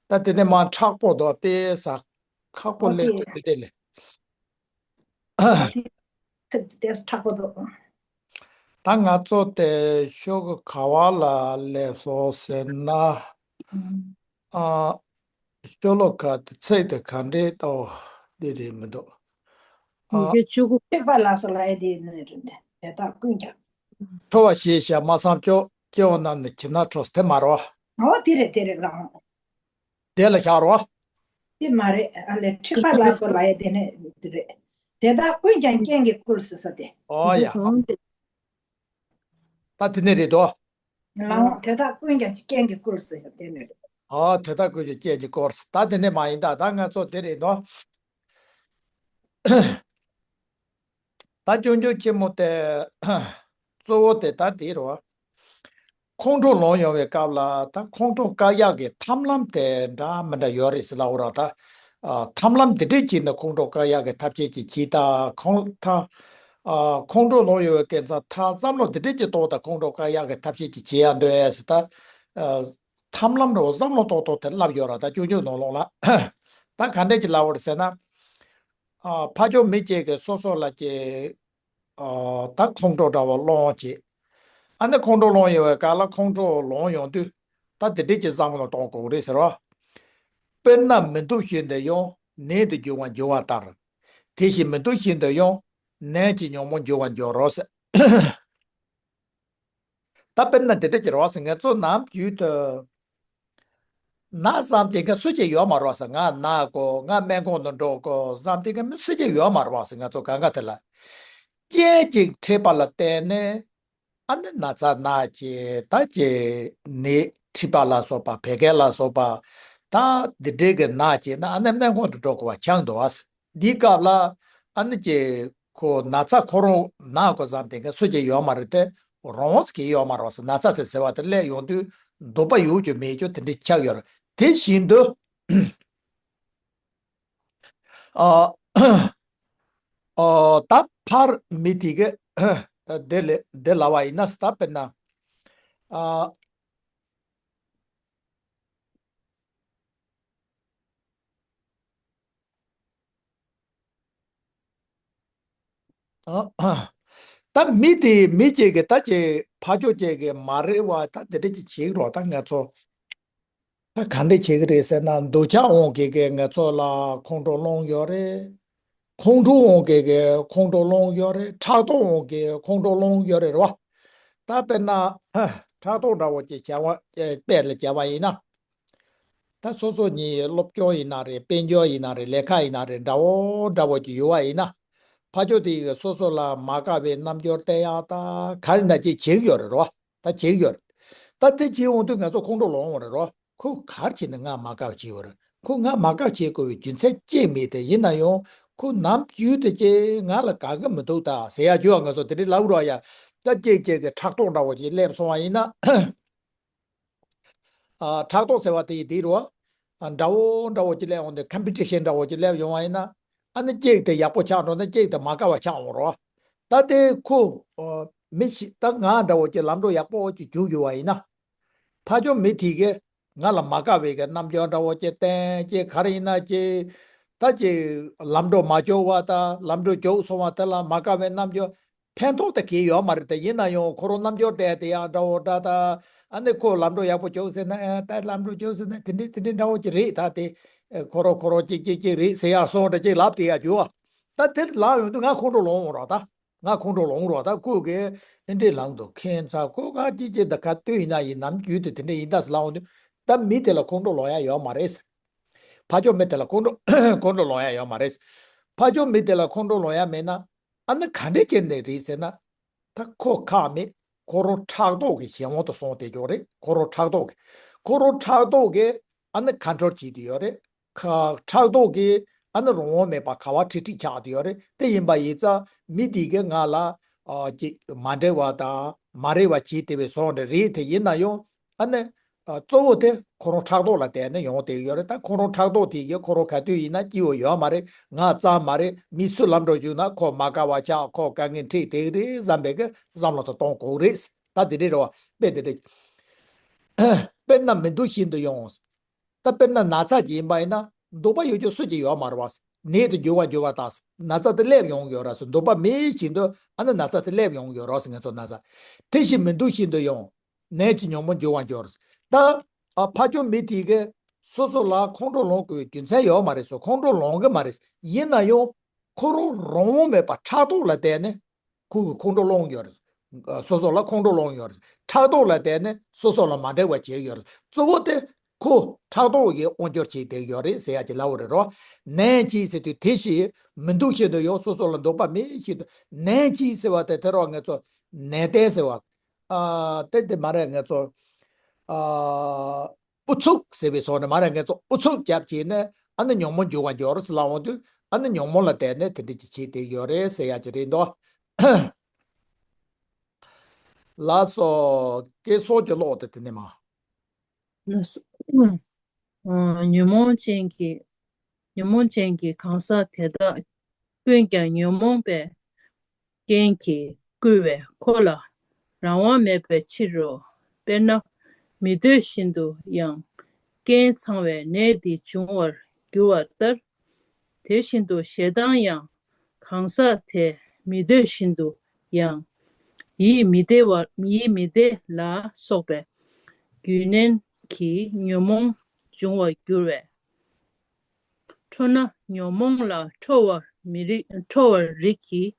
ད་དེ་ནས་མར་མཁྲེགས་པོ་འདུག་དེ་ས་ཁག་པོ་ཨོ་སླེབས་ཀྱི་འདུག་དེ་ལས། ཨོ་དེ་དེ་མཁྲེགས་པོ་འདུག་ད་ང་ཚོ་དེ་ཤོག་གུ་ག་བ་ལ་སླེབས་སོང་ཟེར་ན། ཨ། ཤོ་ལོ་ཀ་དེ་ཚིག་དེ་ག་འདྲས་ཏོ་འདི་རེད་མི་འདུག་ཨ། ཉིས་བརྒྱ་བཅུ་དགུ། ཐེག་པ་ལ་སོགས་ལ་ཡ་དེ་ནི་རེད། དེ་དག་ཀུན་ཀྱང་། ཁྲོ་བ་ཞེས་བྱ་སྨྲ་བསམ་སྐྱོ། སྐྱེ་བོ་རྣམས་ནི་ཁྱིམ་ན་ཁྲོ། དེ་མ་རེད་པ། ཨོ་དེ་རེད་དེ་རེད་ལགས། དེ་ལ་བཞག་རོགས། དེ་མ་རེད། ཨ་ལས་ཐེག་པ་ལ་སོགས་ལ་ཡ་དེ་ནི་དེ་རེད། དེ་དག་ཀུན་ཀྱང་རྐྱེན་གྱིས་བསྐུལ་ཟེར་ས་དེ། ཨོ་ཡ། ད་དེ་ནི་རེད་དོ། ལའང་དེ་དག་ཀུན་ཀྱང་རྐྱེན་གྱིས་བསྐུལ་ཟེར་ཡ་དེ་ནི་རེད། ཨོ་དེ་དག་ཀུན་ཀྱང་རྐྱེན་གྱིས་བསྐུལ་ཟེར། ད་དེ་ནི་མ་ཡིན། ད་ད་ང་ཚོ་དེ་རེད་དོ། ད་སྐྱོན་བརྗོད་ཆེན་མོ་དེ་གཙོ་བོ་དེ་ད་དེ་རེད་པ། ཁོང་ཁྲོ་ལངས་ཡོང་བའི་སྐབས་ལ་ད་ཁོང་ཁྲོ་བསྐར་ཡག་གི་ཐབས་ལམ་དེ་འདྲ་མི་འདྲ་ཡོད་རེད་ཟེར་ལབ་པ་རེད། ད་ཨ། ཐབས་ལམ་འདི་འདྲས་བྱས་ནས་ཁོང་ཁྲོ་བསྐར་ཡག་གི་ཐབས་ཤེས་ཅིག་བྱེད། ད་ཁོང་ད་ཨ། ཁོང་ཁྲོ་ལངས་ཡོང་བའི་སྐབས་ད་བསམ་བློ་འདི་འདྲས་ཅིག་གཏོང་། ད་ཁོང་ཁྲོ་བསྐར་ཡག་གི་ཐབས་ཤེས་ཅིག་བྱེད་ཡག་འདོད་ཟེར། ད་ཨ། ཐབས་ལམ་རེ་བསམ་བློ་གཏོང་སྟངས་དེ་ལབ་ཡོད་རེད། ད་སྐྱོན་བརྗོད་ནང་ལོགས་ལ། ད་ག་འདྲས་ཅིག་ལབ་པ་རེད་ཟེར་ན། ཨ། ཕར་ཕྱོགས་མི་གཅིག་གིས་སོ་སོ་ལ་ཅིག་ཨ། ད་ཁོང་ཁྲོ་འདྲ་བོ་སློང་བྱེད། ཨ་ནི་ཁོང་ཁྲོ་སློང་ཡོང་བའི་སྐབས་ལ་ཁོང་ཁྲོ་ལངས་ཡོང་དུས་ད་དེ་འདྲས་ཀྱི་བསམ་བློ་གཏོང་དགོས་རེད་ཟེར་བ། དཔེར་ན་མི་འདུག་བཞིན་དུ་ཡང་ནད་དུ་འགྱུར་བར་འགྱུར་བ་ལྟར། དེ་བཞིན་མི་འདུག་བཞིན་དུ་ཡང་ནད་ཀྱི་ཉོན་མོངས་འགྱུར་བར་འགྱུར་རོ་ཟེར། ད་དཔེར་ན་དེ་འདྲ་ཅིག་རེད་པ་ཟེར། ང་ཚོ་ནམ་རྒྱུན་དུ་ན་བསམ་དེ་ག་སུ་གཅིག་ཡོད་མ་རེད་པ་ཟེར། ང་ན་དགོས། ང་སྨན་ཁང་དུ་འགྲོ་དགོས་བསམ་དེ་ག་མི་སུ་གཅིག་ཡོད་མ་རེད་པ་ཟེར། ང་ཚོ་གང་ག་དེ་ལ་རྐྱེན་གཅིག་འཕྲད་པ་ལ་བརྟེན་ནས་ཨ་ནི་ན་ཚ་ན་བྱས། ད་ཅིག་ནད་མཁྲིས་པ་ལ་སོགས་པ། བད་ཀན་ལ་སོགས་པ། ད་འདི་འདྲའི་གི་ན་བྱས་ན་ཨ་ནི་སྨན་ཁང་དུ་འགྲོ་དགོས་པ་ཆགས་འདུག་པ་ཟེར། འདིའི་སྐབས་ལ་ཨ་ནི་ཅིག་ ཁོ་ན་ཚ་ཁོ་རང་ན་དགོས་བསམ་དེ་ག་སུ་གཅིག་ཡོད་མ་རེད་དེ། རང་དབང་གི་ཡོད་མ་རེད་བ། ན་ཚ་ཟེར་ཟེར་བ་དེ་སླེབས་ཡོང་དུས་འདོད་པ་ཡོད་རྒྱུ་མེད་རྒྱུ་དེ་འདྲ་ཆགས་ཡོད་རེད། དེ་བཞིན་དུ། ཨ། ཨ། ད་ཕར་མི་དེ་གི་དེ་ལས་དེ་ལབ་པ་ཡིན་ན། ད་དཔེར་ན། ཨ། ཨ། ད་མི་དེ་མི་གཅིག་གིས་ད་ཅིག་ཕར་ཕྱོགས་གཅིག་གིས་མ་རེད་བ། ད་དེ་འདྲ་ཅིག་བྱེད་ཀྱི་རོགས། ད་ང་ཚོ་ད་ག་འདྲ་བྱེད་ཀྱི་རེད་ཟེར་ན། འདོད་ཆགས་དབང་གིས་གིས་ང་ཚོ་ལ་ཁོང་ཁྲོ་སློང་ཡོད་རེད། ཁོང་ཁྲོ་དབང་གིས་གིས་ཁོང་ཁྲོ་སློང་ཡོད་རེད། ཕྲག་དོག་དབང་གིས་ཁོང་ཁྲོ་སློང་ཡོད་རེད། རེད་བ། ད་དཔེར་ན་ཕྲག་དོག་འདྲ་བོ་ཅིག་བྱ་བ་དཔེ་ལ་བྱ་བ་ཡིན་ན། ད་སོ་སོ་ཉིད་སློབ་སྦྱོང་ཡིན་ན་རེད། དཔལ་འབྱོར་ཡིན་ན་རེད། ལས་ཀ་ཡིན་ན་རེད། འདྲ་བོ་འདྲ་བོ་ཅིག་ཡོད་པ་ཡིན་ན། ཕར་ཕྱོགས་དེ་ཡིས་སོ་སོ་ལ་མ་དགའ་བའི་རྣམ་འགྱུར་བསྟན་ཡག་ད་ག་རེ་ན་ཅིག་བྱེད་ཀྱི་ཡོད་རེད་རོ། ད་བྱེད་ཀྱི་ཡོད་རེད། ད་དེ་བྱེད་འོང་དུས་ང་ཚོ་ཁོང་ཁྲོ་ལངས་ཡོང་རེད་རོ། ཁོ་ག་རེ་བྱས་ནས་ང་མ་དགའ་བ་བྱེད་ཀྱི་ཡོད་རེད། ཁོ་ང་མ་དགའ་བྱེད་དགོས་པའི་རྒྱུ་མཚན་ཅིག་མེད་དེ། ཡིན་ན་ཡང་ཁོ་ནམ་རྒྱུན་དུ་ཅིག་ང་ལ་དགའ་གི་མི་འདུག་ད་ཟེར་ཡག་བྱས་པ། ང་ཚོ་དེ་འདྲའི་ལབ་རོགས་ཡ། ད་ཅིག་ཅིག་གི་ཕྲག་དོག་འདྲ་བོ་ཅིག་སླེབས་སོང་བ་ཡིན་ན། ཨ། ཕྲག་དོག་ཟེར་བ་དེ་ཡི་དེ་རུ། ཨ། འདྲ་བོ་འདྲ་བོ་ཅིག་སླེབས་འོང་དུས། ཀམ་པི་ཊི་ཤན་འདྲ་བོ་ཅིག་སླེབས་ཡོང་བ་ཡིན་ན། ཨ་ནི་གཅིག་དེ་ཡག་པོ་ཆགས་འགྲོ་ན་གཅིག་དེ་མ་དགའ་བ་ཆགས་འོང་རོ། ད་དེ་ཁོ། ཨ། མི་ཞིག་ད་ང་འདྲ་བོ་ཅིག་ལམ་འགྲོ་ཡག་པོ་ཅིག་རྒྱུགས་ཡོད་པ་ཡིན་ན། ཕར་ཕྱོགས་མི་དེ་གིས་ང་ལ་མ་དགའ་བའི་གི་རྣམ་འགྱུར་འདྲ་བོ་ཅིག་བསྟན་ཅིག་ག་རེ་ཡིན་ན་ཅིག་ད་ཅིག་ལམ་འགྲོ་མ་རྒྱུགས་པ་དང་ལམ་འགྲོ་རྒྱུགས་སོང་བ་དེ་ལ་མ་དགའ་བའི་རྣམ་འགྱུར། ཕན་ཐོགས་དེ་གས་ཡོད་མ་རེད་དེ། ཡིན་ན་ཡང་ཁོ་རང་རྣམ་འགྱུར་དེ་དེ་ཡང་འདྲ་བོ་འདྲ་ད། ཨ་ནི་ཁོ་ལམ་འགྲོ་ཡག་པོ་རྒྱུགས་ཟེར་ན། ཨ། ད་ལམ་འགྲོ་རྒྱུགས་ཟེར་ན་དེ་འདྲའི་དེ་འདྲའི་འདྲ་བོ་ཅིག་རེད། ད་དེ་ཁོ་རང་ཁོ་རང་ཅིག་ཅིག་ཅིག་རེད་ཟེར་ཡག་སོང་འདྲ་ཅིག་ལབ་དེ་ཡག་བྱས་པ། ད་དེ་ལབ་ཡོང་དུས་ང་ཁོང་ཁྲོ་ལངས་རོགས་ད། ང་ཁོང་ཁྲོ་ལངས་རོགས་ད། ཁོ་གིས་དེ་འདྲའི་ལངས་འདུག་ཁྱད་མཚར། ཁོ་ང་ཅིག་ཅིག་ད་ག་དུས་ཡིན་ན་ཡིན། ནམ་རྒྱུན་དུ་དེ་འདྲ་ཡིན་ད་ཟེར་ལབ་འོང་དུས། ད་མི་དེ་ལ་ཁོང་ཁྲོ་ལངས་ཡག་ཡོད་མ་རེད། ཕར་ཕྱོགས་མི་དེ་ལ་ཁོང་ཁྲོ་ཁོང་ཁྲོ་ལངས་ཡག་ཡོད་མ་རེད། ཕར་ཕྱོགས་མི་དེ་ལ་ཁོང་ཁྲོ་ལངས་ཡག་མེད་ན། ཨ་ནི་ག་འདྲས་བྱས་ནས་རེད་ཟེར་ན། ད་ཁོ་ཁག་མེད། ཁོ་རང་ཕྲག་དོག་གི་གཞན་དབང་དུ་སོང་བསྡད་ཀྱི་ཡོད་རེད། ཁོ་རང་ཕྲག་དོག་གི། ཁོ་རང་ཕྲག་དོག་གིས་ཨ་ནི་ཁོང་ཁྲོ་བྱེད་དུ་ཡོད་རེད། ཁ། ཕྲག་དོག་གིས་ཨ་ནི་རང་དབང་མེད་པ་ག་བ་ཁྲིག་ཁྲིག་ཆགས་དུ་ཡོད་རེད། དེ་ཡིན་པ་ཡིན་ཙང་མི་དེ་གིས་ང་ལ། ཨ། ཅིག་མ་འདྲ་བ་དང་མ་རེད་པ་བྱེད་བསྡད་པའི་བཟོ་འདྲ་རེད། དེ་ཡིན་ན་ཡང་ཨ་ནི། ཨ། གཙོ་བོ་དེ་ཁོ་རང་ཕྲག་དོག་ལ་བརྟེན་ནས་ཡོང་བསྡད་ཀྱི་ཡོད་རེད། ད་ཁོ་རང་ཕྲག་དོག་དེ་གིས་ཁོ་རང་ག་དུས་ཡིན་ན་སྐྱིད་པོ་ཡོད་མ་རེད། ང་ཙམ་མ་རེད། མི་སུ་ལམ་འགྲོ་བཅུག་ན་ཁོ་མ་དགའ་བ་ཆགས། ཁོ་དཀའ་ངལ་འཕྲད་བསྡད་ཀྱི་རེད་བསམ་པའི་གི་བསམ་བློ་དེ་གཏོང་དགོས་རེད། ད་དེ་འདྲའི་རེད་པ། དཔེ་དེ་འདྲ། དཔེར་ན་མི་འདུག་བཞིན་དུ་ཡོང་། ད་དཔེར་ན་ན་ཚ་ཅིག་ཡིན་པ་ཡིན་ན་འདོད་པ་ཡོད་རྒྱུ་སུ་གཅིག་ཡོད་མ་རེད་བ། ནད་དེ་འགྱུར་བ་འགྱུར་བ་དང་ན་ཚ་དེ་སླེབས་ཡོང་གི་ཡོད་རེད་ཟེར། འདོད་པ་མེད་བཞིན་དུ་ཨ་ནི་ན་ཚ་དེ་སླེབས་ཡོང་གི་ཡོད་རེད་ཟེར། ང་ཚོ་ན་ཚ་དེ་བཞིན་མི་འདུག་བཞིན་དུ་ཡོང་། ནད་ཀྱི་ཉོན་མོངས་འགྱུར་བ་འགྱུར། ད། ཨ། ཕར་ཕྱོགས་མི་དེ་གིས་སོ་སོ་ལ་ཁོང་ཁྲོ་ལངས་དགོས་པའི་རྒྱུ་མཚན་ཡོད་མ་རེད་ཟེར། ཁོང་ཁྲོ་ལངས་གི་མ་རེད། ཡིན་ན་ཡང་ཁོ་རང་རང་དབང་མེད་པ་ཕྲག་དོག་ལ་བརྟེན་ནས་ཁོ་གིས་ཁོང་ཁྲོ་སློང་ཡོད་རེད། ཨ། སོ་སོ་ལ་ཁོང་ཁྲོ་སློང་ཡོད་རེད། ཕྲག་དོག་ལ་བརྟེན་ནས་སོ་སོ་ལ་མ་འདྲ་བ་བྱེད་ཡོད་རེད། གཙོ་བོ་དེ་ཁོ་ཕྲག་དོག་གིས་དབང་སྒྱུར་བྱེད་བསྡད་ཡོད་རེད་ཟེར་ཡག་ཅིག་ལབ་པ་རེད་རོ། ནད་ཅིག་ཟེར་དུས་དེ་བཞིན་མི་འདུག་བཞིན་དུ་ཡང་སོ་སོ་ལ་འདོད་པ་མེད་བཞིན་དུ། ནད་ཅིག་ཟེར་བ་དེ་དེ་རོ། ང་ཚོ་ནད་བརྟན་ཟེར་བ། ཨ། དེ་དེ་མ་རེད། ང་ཚོ། ཨ། ཨུ་ཚུགས་ཟེར་བའི་བཟོ་འདྲ་མ་རེད། ང་ཚོ་ཨུ་ཚུགས་རྒྱབ་བྱས་ནས་ཨ་ནི་ཉོན་མོངས་འགྱུར་བ་འགྱུར་ཟེར་ལབ་འོང་དུས་ཨ་ནི་ཉོན་མོངས་ལ་བརྟེན་ནས་དེ་འདྲ་ཅིག་བྱེད་བསྡད་ཡོད་རེད་ཟེར་ཡག་ཅིག་རེད་འདུག་ལགས་སོ། སྐལ་བཟང་གྱི་ཀློག་དེ་དེ་ནས་མ། ལགས་སོ། ཨ། ཉོན་མོངས་ཅན་གྱི། ཉོན་མོངས་ཅན་གྱི་གང་ཟག་དེ་དག་ཀུན་ཀྱང་ཉོན་མོངས་པའི་རྐྱེན་གྱིས་བསྐུལ་བས་ཁོ་ལ་རང་དབང་མེད་པའི་ཕྱིར་རོ། དཔེར་ན། མི་འདོད་བཞིན་དུ་ཡང་རྐྱེན་ཚང་བའི་ནད་འདི་འབྱུང་བར་འགྱུར་བ་ལྟར། དེ་བཞིན་དུ་ཞེ་སྡང་ཡང་གང་ཟག་དེ་མི་འདོད་བཞིན་དུ་ཡང་ཡིད་མི་བདེ་བ། ཡིད་མི་བདེ་ལ་སོགས་པའི་རྒྱུ་ནན་གྱིས་ཉོན་མོངས་འབྱུང་བར་འགྱུར་བས། ཁྲོ་ན་ཉོན་མོངས་ལ་ཁྲོ་བར་མི་རིགས། ཁྲོ་བར་རིགས་ཀྱི།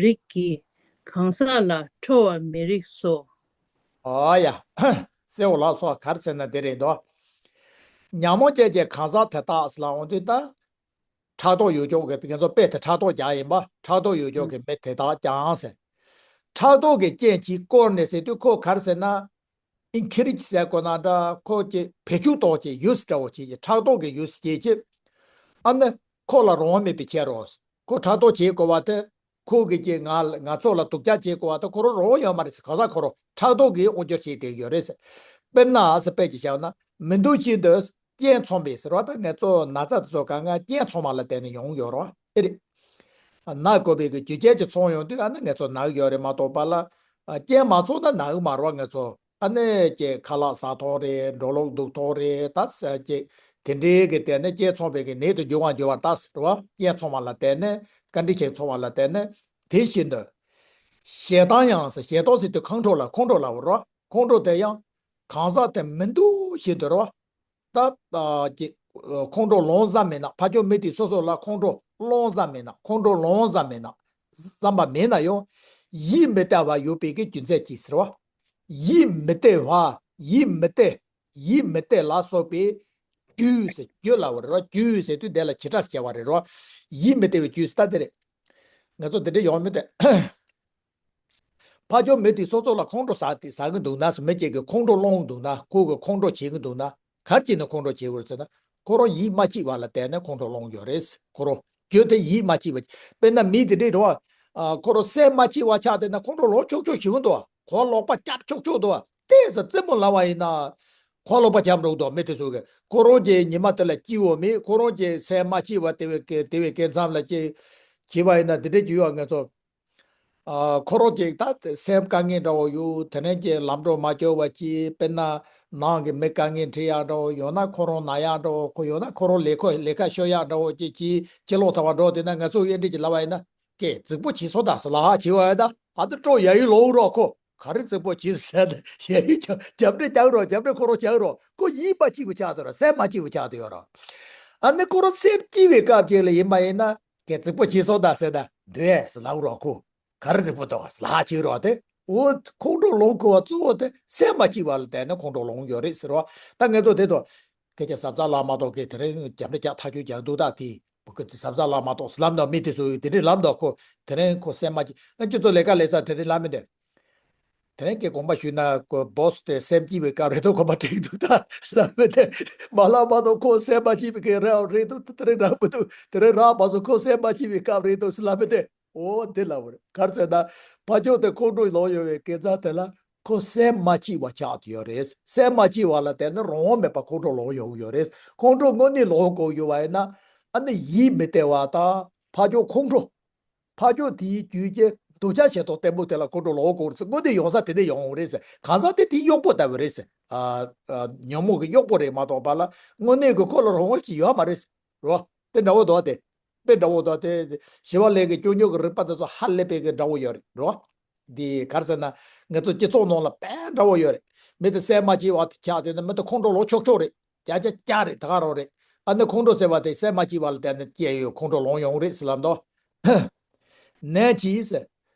རིགས་ཀྱི་གང་ཟག་ལ་ཁྲོ་བར་མི་རིགས་སོ། ཨ་ཡ། གསལ་བོ་ལགས་སོ། ག་རེ་ཟེར་ན་དེ་རེད་འདུག་ཉོན་མོངས་ཅན་གྱི་གང་ཟག་དེ་དག་ཟེར་ལབ་འོང་དུས་ད། ཕྲག་དོག་ཡོད་ཅོག་གི། ང་ཚོ་དཔེ་དེ་ཕྲག་དོག་རྒྱག་ཡིན་པ། ཕྲག་དོག་ཡོད་ཅོག་གི་མི་དེ་དག་ཀྱང་ཟེར། ཕྲག་དོག་གི་རྐྱེན་གྱིས་བསྐུལ་ནས་ཟེར་དུས་ཁོ་ག་རེ་ཟེར་ན། ཨིན་ཁེ་རེཇ་ཟེར་དགོས་ན་འདྲ། ཁོ་ཀྱི་བེད་སྤྱོད་གཏོང་བྱེད། ཡུ་སི་འདྲ་བོ་བྱེད་ཀྱི། ཕྲག་དོག་གི་ཡུ་སི་བྱེད་ཀྱི། ཨ་ནི་ཁོ་ལ་རང་དབང་མེད་པའི་ཕྱིར་རོ། ཁོ་ཕྲག་དོག་བྱེད་དགོས་པ་དེ་ ཁོ་གིས་ཀྱི་ང་ང་ཚོ་ལ་སྡུག་ཅག་བྱེད་དགོས་པ་དེ་ཁོ་རང་རང་དབང་ཡོད་མ་རེད་ཟེར། གང་ཟག་ཁོ་རང་ཕྲག་དོག་གིས་དབང་སྒྱུར་བྱས་བསྡད་ཡོད་རེད་ཟེར། དཔེར་ན་ཟེར་དཔེ་ཅིག་བཞག་ན་མི་འདུག་ཅི་འདུག་རྐྱེན་ཚང་བའི་ཟེར་བ་དང་ངལ་རྩོལ་ན་ཚ་དེ་ཚོ་གང་ག་རྐྱེན་ཚང་བ་ལ་བརྟེན་ནས་ཡོང་ཡོད་རེད་བ། དེ་རེད། ན་དགོས་པའི་གི་རྒྱུ་རྐྱེན་གྱི་ཚང་ཡོང་དུས་ཨ་ནི་ངལ་རྩོལ་ན་གི་ཡོད་རེད་མ་གཏོགས་པ་ལ། རྐྱེན་མ་ཚང་ན་ན་གི་མ་རེད་བ་ངལ་རྩོལ། ཨ་ནི་ཀྱི་ཁ་ལག་ཟ་ཐོག་རེད། འགྲོ་ལུགས་འདུག་ཐོག་རེད། ད་ཟེར་ཀྱི་དེ་འདྲའི་གི་བརྟེན་ནས་རྐྱེན་ཚང་བའི་གི་ནད་དུ་འགྱུར་བ་འགྱུར་བ་ད་ཟེར་བ། རྐྱེན་ཚང་བ་ལ་བརྟེན་ནས་བཀའ་དྲིན་ཆེན་ཚང་བ་ལ་བརྟེན་ནས་དེ་བཞིན་དུ། ཞེ་སྡང་ཡང་ཟེར། ཞེ་སྡང་ཟེར་དུས་ཁོང་ཁྲོ་ལ་ཁོང་ཁྲོ་ལ་བར་བ། ཁོང་ཁྲོ་དེ་ཡང་གང་ཟག་དེ་མི་འདུག་བཞིན་དུ་རེད་བ། ད་ཀྱི་ཁོང་ཁྲོ་ལངས་བསམ་མེད་ན། ཕར་ཕྱོགས་མི་དེ་སོ་སོ་ལ་ཁོང་ཁྲོ་ལངས་བསམ་མེད་ན། ཁོང་ཁྲོ་ལངས་བསམ་མེད་ན། བསམ་པ་མེད་ན་ཡང་ཡིད་མི་བདེ་བ་ཡོད་པའི་གི་རྒྱུ་མཚན་གྱིས་ཟེར་བ། ཡིད་མི་བདེ་བ། ཡིད་མི་བདེ། ཡིད་མི་བདེ་ལ་སོགས་པའི་རྒྱུ་ཟེར། རྒྱུ་ལ་བར་རོ། རྒྱུ་ཟེར་དུས་དེ་ལ་བྱེ་བྲག་ཟེར་བ་རེད་རོ། ཡིད་མི་བདེ་བའི་རྒྱུ་ཟེར་ད་དེ་རེད། ང་ཚོ་དེ་འདྲ་ཡོང་མི་བདེ། ཕར་ཕྱོགས་མི་དེ་སོ་སོ་ལ་ཁོང་ཁྲོ་ཟ་དེ་ཟ་གི་འདུག་ན་ཟེར། མི་གཅིག་གིས་ཁོང་ཁྲོ་སློང་གི་འདུག་ན། ཁོ་གིས་ཁོང་ཁྲོ་བྱེད་ཀྱི་འདུག་ན། ག་རེ་བྱས་ནས་ཁོང་ཁྲོ་བྱེད་དགོས་ཟེར་ན། ཁོ་རང་ཡིད་མ་ཆེས་པ་ལ་བརྟེན་ནས་ཁོང་ཁྲོ་སློང་ཡོད་རེད། ཁོ་རང་རྒྱུ་དེ་ཡིད་མ་ཆེས་པ། དཔེར་ན་མི་དེ་འདྲས་རེད་བ། ཁོ་རང་སེམས་མ་སྐྱིད་པ་ཆགས་བསྡད་ན་ཁོང་ཁྲོ་ལངས་ཆོག་ཆོག་ཞིག་འདུག་ཁོ་ལག་པ་རྒྱབ་ཆོག་ཆོག་འདུག་དེ་ཚོ་རྩེད་མོ་ལངས་པ་ཡིན་ན། ཁོ་ལག་པ་རྒྱབ་འགྲོ་གི་འདུག་མི་དེ་ཚོ་གིས་ཁོ་རང་གི་ཉི་མ་དེ་ལ་སྐྱིད་པོ་མེད། ཁོ་རང་གི་སེམས་མ་སྐྱིད་པ་དེ་བས་དེ་བས་སྐྱེ་མཚམས་ལ་སྐྱེ། བྱས་པ་ཡིན་ན་དེ་འདྲས་ཀྱི་ཡོད་ང་ཚོ། ཨ། ཁོ་རང་གི་ད་སེམས་དཀའ་ངལ་འདྲ་བོ་ཡོད། དེ་ནས་ཀྱི་ལམ་འགྲོ་མ་འགྱོ་བ་ཅི། དཔེར་ན་ནང་གི་མི་དཀའ་ངལ་འཕྲད་ཡག་འདྲ་བོ། ཡང་ན་ཁོ་རང་ན་ཡག་འདྲ་བོ། ཁོ་ཡང་ན་ཁོ་རང་ལས་ཁོ་ལས་ཀ་ཤོར་ཡག་འདྲ་བོ་ཅི་ཅི་ཅི་ལོག་ཐལ་བ་འགྲོ། དེ་ན་ང་ཚོ་གཡས་འདྲི་ཅིག་ལབ་པ་ཡིན་ན། ཀྱེ་རྫིག་པོ་བྱས་སོང་ད་ཟེར་ལབ་ཧ་བྱས་པ་ཡིན་ན། ཨ་ད་སྤྲོ་ཡ་ཡི་ལོག་རོགས། ཁོ་ག་རེ་རྫིག་པོ་བྱས་ཟེར་ན། ཡ་ཡི་རྒྱབ་འདྲེ་རྒྱག་རོགས། རྒྱབ་འདྲེ་ཁོ་རང་རྒྱག་རོགས། ཁོ་ཡིད་མ་སྐྱིད་པོ་ཆགས་འདུག་ར། སེམས་མ་སྐྱིད་པོ་ཆགས་འདུག་ཡོད་ར། ཨ་ནི་ཁོ་རང་སེམས་སྐྱིད་པའི་སྐབས་ཅིག་ལ་ཡིན་པ་ཡིན་ན། ཀྱེ་རྫིག་པོ་བྱས་སོང་ད་ཟེར་ད་འདུག་ཟེར་ལབ་རོགས། ཁོ་ག་རེ་རྫིག་པོ་འདུག་ཟེར་ལབ་ཧ་བྱས་རོགས་དེ། འོ་ཁོང་ཁྲོ་ལངས་དགོས་པ་གཙོ་བོ་དེ་སེམས་མ་སྐྱིད་པ་ལ་བརྟེན་ནས་ཁོང་ཁྲོ་ལངས་ཡོད་རེད་ཟེར་བ། ད་ངས་ཚོ་དེ་དང་། སྐད་ཆ་གཟབ་གཟབ་ལབ་མ་གཏོགས། ཀྱེ་དེ་རིང་རྒྱབ་འདྲེ་རྒྱག་ཐག་ཆོད་རྒྱག་འདུག་ད་དེ། བུ་ཀུ་དེ་གཟབ་གཟབ་ལབ་མ་གཏོགས་ཟེར་ལབ་འདུག་མི་དེ་ཚོ་དེ་འདྲས་ལབ་འདུག་ཁོ་དེ་རིང་ཁོ་སེམས་མ་སྐྱིད། ཨ་ཁྱོད་ཚོ་ལས་ཀ་ལས་ས་དེ་འདྲས་ལབ་མི་འདུག་དེ་རིང་ཀྱེ་དགོངས་པ་ཞུས་ན་ཁོ་བོ་སི་དེ་སེམས་སྐྱིད་པའི་སྐབས་རེད་འདུག་དགོངས་པ་དྲན་འདུག་ད་ལབ་མི་དེ། མ་ལབ་མ་གཏོགས་ཁོ་སེམས་མ་སྐྱིད་པའི་སྐབས་རེད་རེད་འདུག་དེ་རིང་རག་མི་འདུག་དེ་རིང་རག་མ་སོང་། ཁོ་སེམས་མ་སྐྱིད་པའི་སྐབས་རེད་འདུག་ཟེར་ལབ་མི་དེ། འོ་འདི་ལབ་པ་རེད། ག་རེ་ཟེར་ན། ཕར་ཕྱོགས་དེ་ཁོང་ཁྲོ་ལངས་ཡོང་བའི་སྐབས་ཙམ་དེ་ལ་ཁོ་སེམས་མ་སྐྱིད་པ་ཆགས་ཡོད་རེད། སེམས་མ་སྐྱིད་པ་ལ་བརྟེན་ནས་རང་དབང་མེད་པ་ཁོང་ཁྲོ་ལངས་ཡོང་ཡོད་རེད། ཁོང་ཁྲོ་དངོས་གནས་ལངས་དགོས་ཡོད་པ་ཡིན་ན། ཨ་ནི་ཡིད་མི་བདེ་བ་དང་ཕར་ཕྱོགས་ཁོང་ཁྲོ། ཕར་ཕྱོགས་དེའི་རྒྱུ་རྐྱེན་འདོད་ཆགས་ཞེ་སྡང་གཏི་མུག་དེ་ལ་ཁོང་ཁྲོ་ལངས་དགོས་རེད། དངོས་གནས་ཡོང་ས་དེ་འདྲ་ཡོང་རེད་ཟེར། གང་ཟག་དེ་དེའི་གཡོག་པོ་ལྟ་བུ་རེད་ཟེར། ཨ། ཨ། ཉོན་མོངས་ཀྱི་གཡོག་པོ་རེད་མ་གཏོགས་པ་ལ་དངོས་གནས་ཀྱི་ཁོ་ལ་རང་དབང་ཅིག་ཡོད་མ་རེད་ཟེར། རོ། དེ་འདྲ་བོ་འདུག་སྟེ། དཔེ་འདྲ་བོ་འདུག་སྟེ། ཞི་བ་ལྷས་ཀྱི་སྐྱོ་སྙོམས་ཀྱི་རིག་པ་དེ་ཚོ་ཧ་ལས་པའི་གི་འདྲ་བོ་ཡོད་རེད་རོ། འདི་ག་རེ་ཟེར་ན། ང་ཚོ་སྤྱི་ཚོགས་ནང་ལ་དཔེ་འདྲ་བོ་ཡོད་རེད། མི་དེ་སེམས་མ་སྐྱིད་པ་དེ་ཆགས་དེ་ནི་མི་དེ་ཁོང་ཁྲོ་ལངས་ཆོག་ཆོག་རེད། ཀྱ་ཀྱ་ཀྱ་རེད། ད་ག་རང་རེད། ཨ་ནི་ཁོང་ཁྲོ་ཟེར་བ་དེ་སེམས་མ་སྐྱིད་པ་ལ་བརྟེན་ནས་སྐྱེ་ཡོད། ཁོང་ཁྲོ་ལངས་ཡོང་རེད་ཟེར་ལབ་འདུག་ནད་ཀྱིས་ཟེར།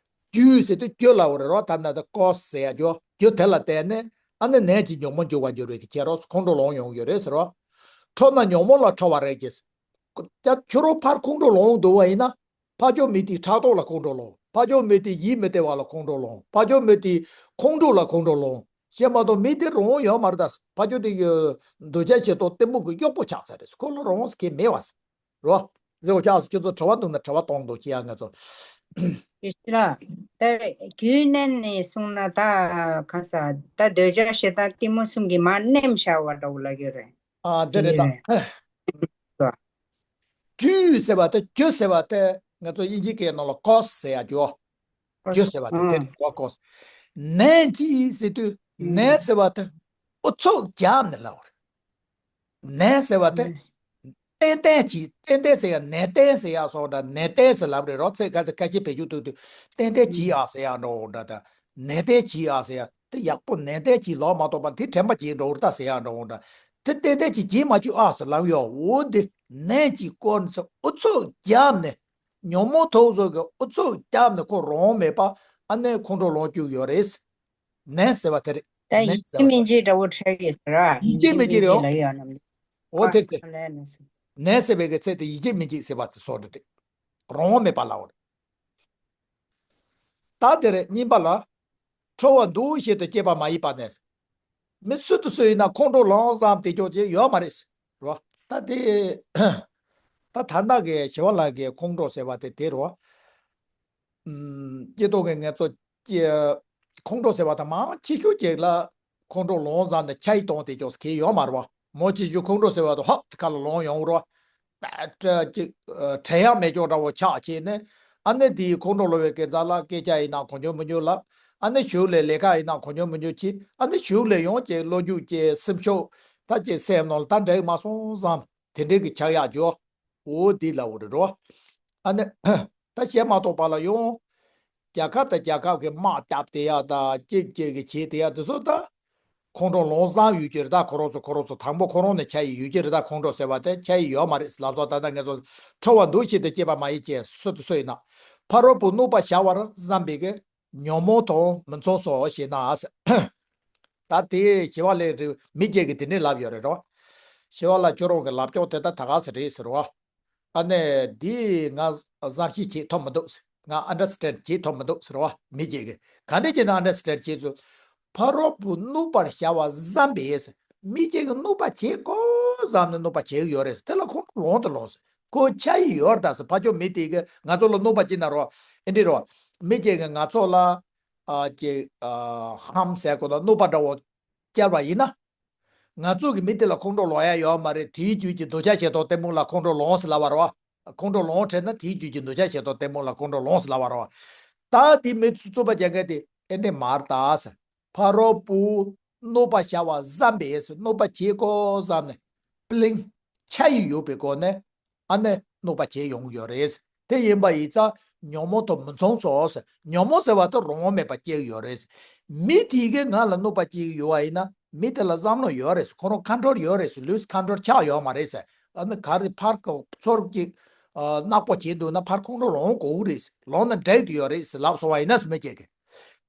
རྒྱུ་ཟེར་དུས་རྒྱུ་ལ་བར་རོ། ད་ན་ད་ཀོ་ཟེར་ཡ་རྒྱུ། རྒྱུ་དེ་ལ་བརྟེན་ནས་ཨ་ནི་ནད་ཀྱིས་ཉོན་མོངས་འགྱུར་བར་འགྱུར་བའི་གི་ཁྱེད་རོ་ཁོང་ཁྲོ་ལངས་ཡོང་ཡོད་རེད་ཟེར་རོ། ཁྲོ་ན་ཉོན་མོངས་ལ་ཁྲོ་བ་རེད་ཀྱི། ཀྱ་ཁྱོད་རང་ཕར་ཁོང་ཁྲོ་ལངས་འདུག་བ་ཡིན་ན། ཕར་ཕྱོགས་མི་དེའི་ཕྲག་དོག་ལ་ཁོང་ཁྲོ་ལངས། ཕར་ཕྱོགས་མི་དེ་ཡིད་མི་བདེ་བ་ལ་ཁོང་ཁྲོ་ལངས། ཕར་ཕྱོགས་མི་དེའི་ཁོང་ཁྲོ་ལ་ཁོང་ཁྲོ་ལངས། ཞེས་མ་གཏོགས་མི་དེ་རང་དབང་ཡོད་མ་རེད་ད། ཕར་ཕྱོགས་དེ་གི་འདོད་ཆགས་ཞེ་སྡང་གཏི་མུག་གི་གཡོག་པོ་ཆགས་ཚར་རེད། ཁོ་ལ་རང་དབང་ཟེར་མཁན་མེད་པ་ཟེར། རོ། ཟེར་བ་ཆགས་སུ་ཁྱོད་ཚོ་དྲི་བ་འདུག་ན་དྲི་བ་གཏོང་འདུག་ཅི་ཡ་ང་ཚོ། ཡེ་ཤེས་ལགས། ད་རྒྱུའི་གནས་ནས་གསུངས་ན་ད་གང་ཟག་ད་འདོད་ཆགས་ཞེ་སྡང་གཏི་མུག་གསུམ་གྱིས་མར་མནན་བཞག་པ་འདྲ་བོ་ལབ་ཡོད་རེད། ཨ་འདི་རེད་ད། རྒྱུ་ཟེར་བ་དེ་རྒྱུ་ཟེར་བ་དེ་ང་ཚོ་དབྱིན་ཇིའི་སྐད་ནང་ལ་ཀོ་ཟེར་ཡ་རྒྱུ། རྒྱུ་ཟེར་བ་དེ་དེ་རེད་ཀོ་ཀོ། ནད་ཀྱིས་ཟེར་དུས་ནད་ཟེར་བ་དེ་ཨུ་ཚུགས་རྒྱབ་ནས་ལབ་པ་རེད། ནད་ཟེར་བ་དེ། ཏན་ཏན་གྱིས། ཏན་ཏན་ཟེར་ཡ་ནན་ཏན་ཟེར་ཡ་སོགས་འདྲ། ནན་ཏན་ཟེར་ལབ་རེད་རོ། ཚེ་ག་ཚེ་ཁ་ཆེ་བེད་སྤྱོད་ཐུབ་དུས་ཏན་ཏན་གྱིས་ཨ་ཟེར་ཡ་འགྲོ་འོ་འདྲ་ད། ནན་ཏན་གྱིས་ཨ་ཟེར་ཡ་དེ་ཡག་པོ་ནན་ཏན་གྱིས་ལོག་མ་གཏོགས་པ་དེ་དྲན་པ་བརྗེད་འགྲོ་འོ་ད་ཟེར་ཡ་འགྲོ་འོ་འདྲ། དེ་ཏན་ཏན་གྱིས་བརྗེད་མ་བཅུག་ཨ་ཟེར་ལབ་ཡོད། འོ་དེ་ནན་གྱིས་སྐོར་ནས་ཨུ་ཚུགས་བརྒྱབ་ནས་ཉོན་མོངས་དུག་སོགས་ཀྱིས་ཨུ་ཚུགས་བརྒྱབ་ནས་ཁོ་རང་མེད་པ་ཨ་ནེ་ཁོང་ཁྲོ་ལངས་བཅུག་ཡོད་རེད། ནན་ཟེར་བ་དེ་རེད། ད་ཡིད་ཆེས་མི་བྱེད་འདྲ་བོ་འཕྲད་ཡོད་ཟེར་ར། ཡིད་ཆེས་མི་བྱེད་རེད་འོ། ལ་ཡོད་ནམ། འོ་དེ་རེད་དེ། ནན་ཟེར་བའི་གི་ཚད་དེ་ཡིད་ཆེས་མི་བྱེད་ཟེར་བ་དེ་སོགས་རེད། རང་དབང་མེད་པ་ལ་འོ་རེད། ད་དེ་རེད། གཉིས་པ་ལ། ཁྲོ་བ་འདུག་བྱེད་དུ་སྐྱེས་པ་མ་ཡིན་པ་ནས། མི་སུ་དང་སུ་ཡིན་ན་ཁོང་ཁྲོ་ལངས་བསམ་དེ་ཅོག་ཅེས་ཡོད་མ་རེད། རོ། ད་དེ། ད་ཐ་ན་གི་ཞི་བ་ལྷ་གི་ཁོང་ཁྲོ་ཟེར་བ་དེ་དེ་རོ། ཨམ། སྐྱེ་ཐོག་གི་ངལ་རྩོལ་སྐྱེ་ཁོང་ཁྲོ་ཟེར་བ་དང་མང་ཆེ་ཤོས་ཅིག་ལ་ཁོང་ཁྲོ་ལངས་བསམ་ནས་ཆ་ཡི་གཏོང་དེ་ཅོག་གི་ཡོད་མ་རེད་བ། མང་ཆེ་ཤོས་ཁོང་ཁྲོ་ཟེར་བ་དང་ཧོབ་ཁ་ལ་ལངས་ཡོང་རེད་བ། ཅིག་དྲན་ཡག་མེད་ཅོག་འདྲ་བོ་ཆགས་བྱས་ནས། ཨ་ནི་དེའི་ཁོང་ཁྲོ་ལངས་པའི་གི་རྩ་ལ་སྐད་ཆ་ཡིན་ན་གང་བྱུང་མང་བྱུང་ལབ། ཨ་ནི་ཞོར་ལས་ལས་ཀ་ཡིན་ན་གང་བྱུང་མང་བྱུང་བྱེད། ཨ་ནི་ཞོར་ལས་ཡང་ཅིག་ལོ་རྒྱུས་ཅིག་སེམས་ཤུགས་ད་ཅིག་སེམས་ནང་ལ་ད་འགྲིག་མ་སོང་བསམ། དེ་འདྲའི་གི་ཆགས་ཡག་ཅོག་འོ་དེ་ལ་འོ་རེད་རོ། ཨ་ནི། ད་བཤད་མ་ཐོག་པ་ལ་ཡང་། རྒྱལ་ཁབ་དང་རྒྱལ་ཁབ་ཀྱི་དམག་བརྒྱབ་དེ་ཡག་དང་གཅིག་གཅིག་གི་བྱེད་དེ་ཡག་དེ་ཚོ་ད། ཁོང་ཁྲོ་ལངས་བསམ་ཡོད་ཀྱི་རེད་ད་ཁོ་རང་ཚོ་ཁོ་རང་ཚོ་དང་པོ་ཁོ་རང་ནས་ཆ་ཡི་ཡོད་ཀྱི་རེད་ད་ཁོང་ཁྲོ་ཟེར་བ་དེ་ཆ་ཡི་ཡོད་མ་རེད་ལབ་སོང་། ད་ལྟ་ངས་ཚོ་ཁྲོ་བ་འདུ་ཤེས་དང་བཅས་པ་མ་ཡིན་ཅེས་སུ་དུ་སུ་ཡིན་ན། ཕ་རོལ་པོ་གནོད་པ་བྱ་བར་བསམ་པའི་གི་ཉོན་མོངས་དང་མི་མཚུངས་སོ་ཞེ་ན། ད་དེ་ཞི་བ་ལྷས་རེད་མི་སྐྱེ་གི་དེ་ནས་ལབ་ཡོད་རེད་རོ། ཞི་བ་ལྷ་ཁྱོད་རང་གི་ལབ་ཀྱོག་དེ་ད་ད་ག་ཟེ་རེད་ཟེར་རོ། ཨ་ནི་འདི་ང་བསམ་ཤེས་བྱེད་ཐུབ་མི་འདུག་ང་ཨན་ཌར་སི་ཊེན་ཌ་བྱེད་ཐུབ་མི་འདུག་ཟེར་བ་མི་སྐྱེ་གི། ག་འདྲ་བྱས་ན་ཨན་ཌར་སི་ཊེན་ཌ་བྱེད་ཚུལ། ཕ་རོལ་པོ་གནོད་པར་བྱ་བ་བསམ་པས། མི་སྐྱེ་གི་གནོད་པ་བྱེད་དགོས་བསམ་ནས་གནོད་པ་བྱེད་ཀྱི་ཡོད་རེད། དེ་ལ་ཁོང་ཁྲོ་ལངས་དང་ལངས་ཟེར། ཁོ་ཆ་ཡི་ཡོད་རེད་ད་ཟེར། ཕ་ཆོས་མི་དེ་གི་ང་ཚོ་ལ་གནོད་པ་ཅི་ན་རོ། ཨེ་འདྲི་རོ། མི་སྐྱེ་གི་ང་ཚོ་ལ་ཨ་ཅེ་ཨ་ཧམ་ཟེར་གོ་ད་གནོད་པ་འདྲ་བོ་བསྐྱལ་བ་ཡིན་ན། ང་ཚོ་གི་མི་དེ་ལ་ཁོང་ཁྲོ་ལངས་ཡ་ཡོད་མ་རེད། དེའི་རྒྱུད་ཀྱི་འདོད་ཆགས་ཞེ་སྡང་གཏི་མུག་ལ་ཁོང་ཁྲོ་ལངས་ཟེར་ལབ་པ་རེད་བ། ཁོང་ཁྲོ་ལངས་དྲན་ན་དེའི་རྒྱུད་ཀྱི་འདོད་ཆགས་ཞེ་སྡང་གཏི་མུག་ལ་ཁོང་ཁྲོ་ལངས་ཟེར་ལབ་པ་རེད་བ། ད་དེ་མི་ཚོ་རྩོད་པ་རྒྱག་མཁན་དེ་ཨེ་འདྲས་མ་རེད་ད་ཟེར། ཕ་རོལ་པོ་གནོད་པ་བྱ་བ་བསམ་པས་ཟེར། གནོད་པ་བྱེད་དགོས་བསམ་ནས་པི་ལིང་ཆ་ཡི་ཡོད་པའི་སྒོ་ནས། ཨ་ནི་གནོད་པ་བྱེད་ཡོང་གི་ཡོད་རེད། དེ་ཡིན་པ་ཡིན་ཙང་ཉོན་མོངས་དང་མི་མཚུངས་སོ་ཟེར། ཉོན་མོངས་ཟེར་བ་དེ་རང་དབང་མེད་པ་སྐྱེ་གི་ཡོད་རེད། མི་དེ་གིས་ང་ལ་གནོད་པ་སྐྱེ་གི་ཡོད་པ་ཡིན་ན་མི་དེ་ལ་བསམ་བློ་ཡོད་རེད། ཁོ་རང་ཁོན་ཊོལ་ཡོད་རེད། ལུས་ཁོན་ཊོལ་ཆགས་ཡོད་མ་རེད་ཟེར། ཨ་ནི་ག་རེ་ཕར་ཚུར་གྱི་ནག་པོ་བྱེད་འདུག་ན་ཕར་ཁོང་ཁྲོ་ལངས་དགོས་ཀྱི་རེད། ལངས་ན་འགྲིག་གི་ཡོད་རེད་ཟེར་ལབ་སོང་བ་ཡིན་ན་ཟེར་མི་སྐྱེ་གི།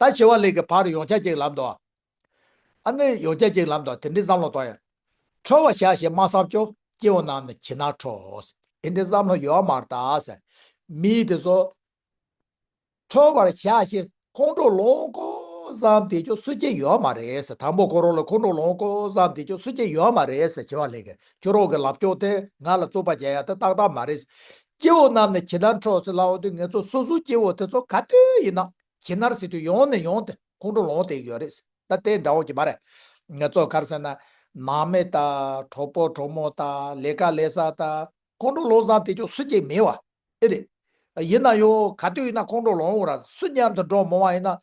ད་ཞི་བ་ལྷས་ཀྱིས་ཕར་ཡང་བསྐྱར་ཅིག་ལབ་འདུག་ཨ་ནི་ཡང་བསྐྱར་ཅིག་ལབ་དང་དེ་འདྲའི་བསམ་བློ་གཏོང་ཡ། ཁྲོ་བར་བྱ་ཞེས་སྨྲ་བསམ་ཀྱང་། སྐྱེ་བོ་རྣམས་ནི་གྱི་ན་ཁྲོ། དེ་འདྲའི་བསམ་བློ་ཡོད་མ་རེད་ད་ཟེར། མི་དེ་ཚོ་ཁྲོ་བར་བྱ་ཞེས་ཁོང་ཁྲོ་ལངས་དགོས་བསམ་དེ་ཅོག་སུ་སྐྱེ་ཡོད་མ་རེད་ཟེར། དང་པོ་ཁོ་རང་ལ་ཁོང་ཁྲོ་ལངས་དགོས་བསམ་དེ་ཅོག་སུ་སྐྱེ་ཡོད་མ་རེད་ཟེར། ཞི་བ་ལྷས་ཀྱིས་ཁྱོད་རང་གི་ལབ་ཀྱོག་དེ་ང་ལ་རྩོད་པ་རྒྱག་ཡ་དེ་ཏག་ཏག་མ་རེད། སྐྱེ་བོ་རྣམས་ནི་གྱི་ན་ཁྲོ་ཟེར་ལབ་འོ་དུས་ངེད་ཚོ་སོ་སོའི་སྐྱེ་བོ་དེ་ཚོ་ག་དུས་ཡིན་ན་གྱི་ན་ཟེར་དུས་ཡོང་ནས་ཡོང་སྟེ། ཁོང་ཁྲོ་ལངས་བསྡད་ཡོད་རེད། ད་དེ་འདྲ་བོ་ཅིག་མ་རེད། ང་ཚོ་ག་རེ་ཟེར་ན། ནང་མི་དང་གྲོགས་པོ་གྲོགས་མོ་དང་ལས་ཀ་ལས་ས་དང་ཁོང་ཁྲོ་ལངས་ས་དེ་ཅོག་སུ་གཅིག་མེད་བ། ཨེ་རེད། ཡིན་ན་ཡང་ག་དུས་ཡིན་ན་ཁོང་ཁྲོ་ལངས་འོང་ར་སུ་མཉམ་དུ་འགྲོ་མོ་བ་ཡིན་ན།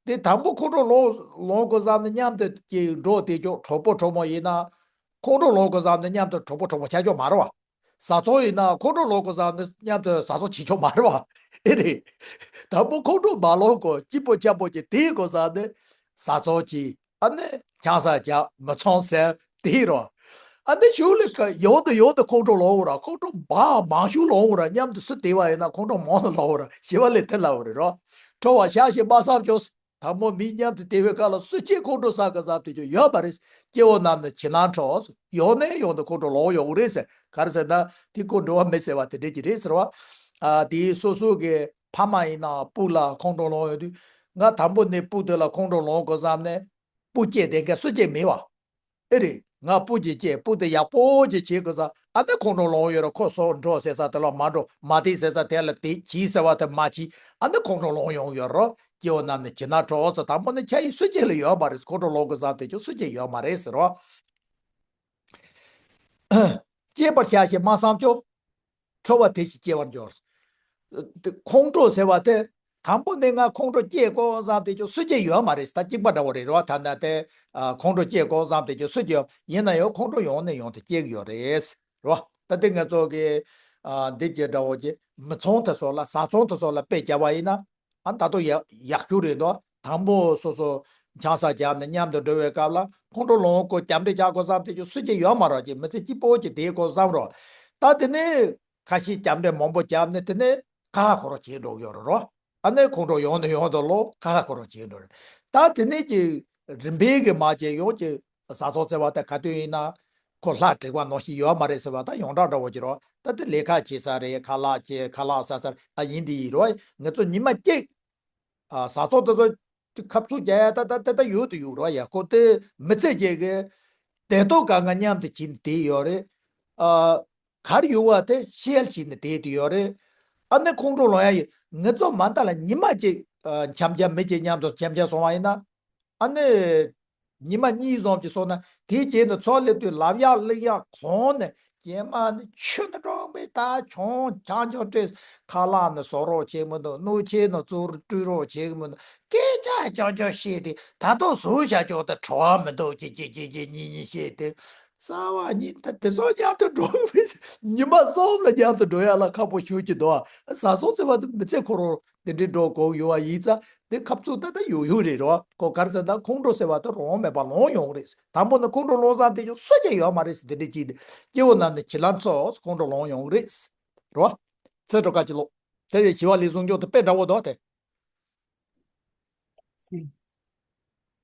དེ་དང་པོ་ཁོང་ཁྲོ་ལངས་ལངས་དགོས་བསམ་ནས་མཉམ་དུ་ཅིག་འགྲོ་དེ་ཅོག་གྲོགས་པོ་གྲོགས་མོ་ཡིན་ན། ཁོང་ཁྲོ་ལངས་དགོས་བསམ་ནས་མཉམ་དུ་གྲོགས་པོ་གྲོགས་མོ་ཆགས་ཆོག་མ་རེད་བ། བཟའ་ཚང་ཡིན་ན་ཁོང་ཁྲོ་ལངས་དགོས་བསམ་ནས་མཉམ་དུ་བཟའ་ཚང་བྱེད་ཆོག་མ་རེད་བ། ཨེ་རེད། དང་པོ་ཁོང་ཁྲོ་མ་ལངས་གོང་སྐྱིད་པོ་འཇམ་པོ་ཅིག་དེའི་གོ་ས་ནས་བཟའ་ཚང་གིས་ཨ་ནི་ཆང་ས་རྒྱག་མི་ཚང་ཟེར་དེའི་རོ། ཨ་ནི་གཞུག་ལ་ཡང་དུ་ཡང་དུ་ཁོང་ཁྲོ་ལངས་འོང་ར་ཁོང་ཁྲོ་བ་མང་ཤོས་ལངས་འོང་ར་མཉམ་དུ་སུ་དེ་བ་ཡིན་ན་ཁོང་ཁྲོ་མང་དུ་ལངས་འོང་ར་ཞི་བ་ལྷས་དེ་ལབ་པ་རེད་རོ། ཁྲོ་བར་བྱ་ཞེས་སྨྲ་བསམ་ཀྱང་། དང་པོ་མི་མཉམ་དུ་བསྡད་པའི་སྐབས་ལ་སུ་སྐྱེ་ཁོང་ཁྲོ་ཟ་གི་ཟ་དུས་ཀྱང་ཡོད་པ་རེད། སྐྱེ་བོ་རྣམས་ནི་གྱི་ན་ཁྲོ། ཡང་ནས་ཡང་དུ་ཁོང་ཁྲོ་ལངས་ཡོང་གི་རེད་ཟེར། ག་རེ་ཟེར་ན་དེ་ཁོ་འགྲོ་བ་མི་ཟེར་བ་དེ་འདྲས་ཀྱི་རེད་ཟེར་བ། ཨ་དེ་སོ་སོ་གི་ཕ་མ་ཡིན་ན་སྤུ་ལ་ཁོང་ཁྲོ་ལངས་ཡོང་དུས་ང་དང་པོ་ནས་སྤུ་དེ་ལ་ཁོང་ཁྲོ་ལངས་དགོས་བསམ་ནས་སྤུ་སྐྱེས་བསྡད་མཁན་སུ་སྐྱེ་མེད་བ། ཨེ་རེད། ང་སྤུ་ཅིག་སྐྱེས་སྤུ་དེ་ཡག་པོ་ཅིག་བྱེད་དགོས་ས་ཨ་ནི་ཁོང་ཁྲོ་ལངས་ཡོད་ར་ཁོ་སོགས་འགྲོ་ཟེར་ས་དེ་ལ་མ་འགྲོ་མ་དེ་ཟེར་ས་དེ་ལ་དེ་གྱིས་ཟེར་བ་དེ་མ་གྱིས་ཨ་ནི་ཁོང་ཁྲོ་ལངས་ཡོང་ཡོད་རོ། སྐྱེ་བོ་རྣམས་ནི་གྱི་ན་ཁྲོ་ཟེར་དང་པོ་ནི་ཆ་ཡི་སུ་སྐྱེ་ལ་ཡོད་མ་རེད། ཁོང་ཁྲོ་ལངས་དགོས་ས་དེ་ཅོག་སུ་སྐྱེ་ཡོད་མ་རེད་ཟེར་རོ། སྐྱེ་བར་བྱ་ཞེས་སྨྲ་བསམ་ཀྱང་། ཁྲོ་བ་དེ་བཞིན་སྐྱེ་བར་འགྱུར། ཁོང་ཁྲོ་ཟེར་བ་དེ་དང་པོ་ནས་ང་ཁོང་ཁྲོ་སྐྱེ་དགོས་བསམ་དེ་ཅོག་སུ་སྐྱེ་ཡོད་མ་རེད། ད་གཅིག་པ་འདྲ་བོ་རེད་རོ། ད་ནི་དེ་ཁོང་ཁྲོ་སྐྱེ་དགོས་བསམ་དེ་ཅོག་སུ་སྐྱེ་ཡོད་ཡིན་ན་ཡང་ཁོང་ཁྲོ་ཡོང་ནས་ཡོང་དུ་སྐྱེ་གི་ཡོད་རེད་རོ། ད་དེ་ང་ཚོ་གི་འདི་གྱི་འདྲ་བོ་གྱི་མི་ཚང་དེ་ཚོ་ལ་བཟའ་ཚང་དེ་ཚོ་ལ་དཔེ་བྱ་བ་ཡིན་ན། ཨ་ད་དུང་ཡག་ཡག་རྒྱུ་རེད་འདུག་དང་པོ་སོ་སོ་ཆང་ས་བརྒྱབ་ནས་མཉམ་དུ་འགྲོ་བའི་སྐབས་ལ་ཁོང་ཁྲོ་ལངས་དགོས་རྒྱབ་འདྲེ་རྒྱག་དགོས་བསམ་དེ་ཅོག་སུ་གཅིག་ཡོད་མ་རེད། ཅིག་མི་ཚེ་སྐྱིད་པོ་ཅིག་བསྡད་དགོས་བསམ་རོ། ད་དེ་ནས་ཁ་ཤས་རྒྱབ་འདྲེ་མང་པོ་བརྒྱབ་ནས་དེ་ནས་ཁ་ཁ་ཁོ་རང་བྱེད་འགྲོ་ཡོད་རེད་རོ། ཨ་ནི་ཁོང་ཁྲོ་ཡོང་ནས་ཡོང་དུ་ལོ་ཁ་ཁ་ཁོ་རང་བྱེད་འགྲོ་རེད། ད་དེ་ནས་ཀྱི་རིམ་པས་ཀྱི་མ་བྱས་ཡོང་ཀྱི་བཟའ་ཚང་བརྩེ་བ་དེ་ག་དུས་ཡིན་ན་ཁོ་ལྷ་དྲེགས་པ་ནང་བཞིན་ཡོད་མ་རེད་ཟེར་བ་ད་ཡོངས་གྲགས་འདྲ་བོ་ཅིག་རོ། ད་དེ་ལས་ཀ་བྱེད་ས་རེད། ཁ་ལག་བྱེད་ཁ་ལག་ཟ་ས་རེད། ཨ་ཡིན་དེ་ཡིན་རོ། ང་ཚོ་ཉི་མ་གཅིག་ཨ་བཟའ་ཚང་དེ་ཚོ་ཁ་ཚུགས་རྒྱག་ཡ་ད་ད་ད་ད་ཡོད་དུ་ཡོད་རོ། ཡ་ཁོ་དེ་མི་ཚེ་རྒྱས་ཀྱི་བདེ་སྡུག་གང་ག་མཉམ་དུ་བྱིན་བསྡད་ཡོད་རེད། ཨ་གར་ཡོད་བ་དེ་ཤེལ་བྱིན་ནས་བསྡད་དུ་ཡོད་རེད། ཨ་ནི་ཁོང་ཁྲོ་ལངས་ཡ་ཡིན་ ངེད་ཚོ་མ་མཐའ་ལ་ཉི་མ་གཅིག་འཆམ་འཆམ་མི་གཅིག་མཉམ་དུ་འཆམ་འཆམ་སོང་བ་ཡིན་ན། ཨ་ནི། ཉི་མ་གཉིས་ཙམ་ཅིག་སོང་ན་དེའི་རྗེས་ནས་ཚོགས་སླེབས་དུས་ལབ་ཡག་གླེང་ཡག་གང་ནས་རྗེས་མ་ནི་ཆུ་ནི་འགྲོ་མི་ད་ཆུང་ཆང་ཆུང་སྤྲོས། ཁ་ལག་ནི་བཟོ་རོགས་བྱེད་མི་འདུག་སྣུམ་ཆས་ནི་བཙུགས་སྤྲོད་རོགས་བྱེད་མི་འདུག་སྐད་ཆ་ཆུང་ཆུང་བཤད་དེ་ད་དུང་བཟོས་བཞག་ཆོག་ད་བྲོ་བ་མི་འདུག་ཅི་ཅི་ཅི་ཅི་གཉིས་གཉིས་བཤད་དེ། གསར་བ་གཉིས་ད་དེ་ཚོ་མཉམ་དུ་འགྲོ་གི་མེད། ཉི་མ་གསུམ་ལ་མཉམ་དུ་འགྲོ་ཡག་ལ་ཁག་པོ་ཞེ་ཅིག་འདུག་ཨ་བཟའ་ཚང་ཟེར་བ་དེ་མི་ཚེ་ཁོ་རང་དེ་འདྲའི་འགྲོ་དགོས་ཡོད་པ་ཡིན་ཙང་དེ་ཁབ་ཚུགས་ད་ལྟ་ཡོད་ཡོད་རེད་རོ། ཁོ་ག་རེ་ཟེར་ན་ཁོང་ཁྲོ་ཟེར་བ་དེ་རང་དབང་མེད་པ་ལངས་ཡོང་གི་རེད། དང་པོ་ནི་ཁོང་ཁྲོ་ལངས་ཙང་དེ་ཅུང་སུ་ཅི་ཡོད་མ་རེད་ཟེར་དེ་འདྲའི་ཅིག་དེ་སྐྱེ་བོ་རྣམས་ནི་བྱིན་རླབས་ཚོགས་ཁོང་ཁྲོ་ལངས་ཡོང་གི་རེད་རོ། ཚེ་སྒྲོལ་དཀར་གྱི་ལོ། དེ་ཡི་ཞི་བ་ལྷས་གསུང་རྒྱུན་དེ་དཔེ་འདྲ་བོ་འདུག་སྟེ།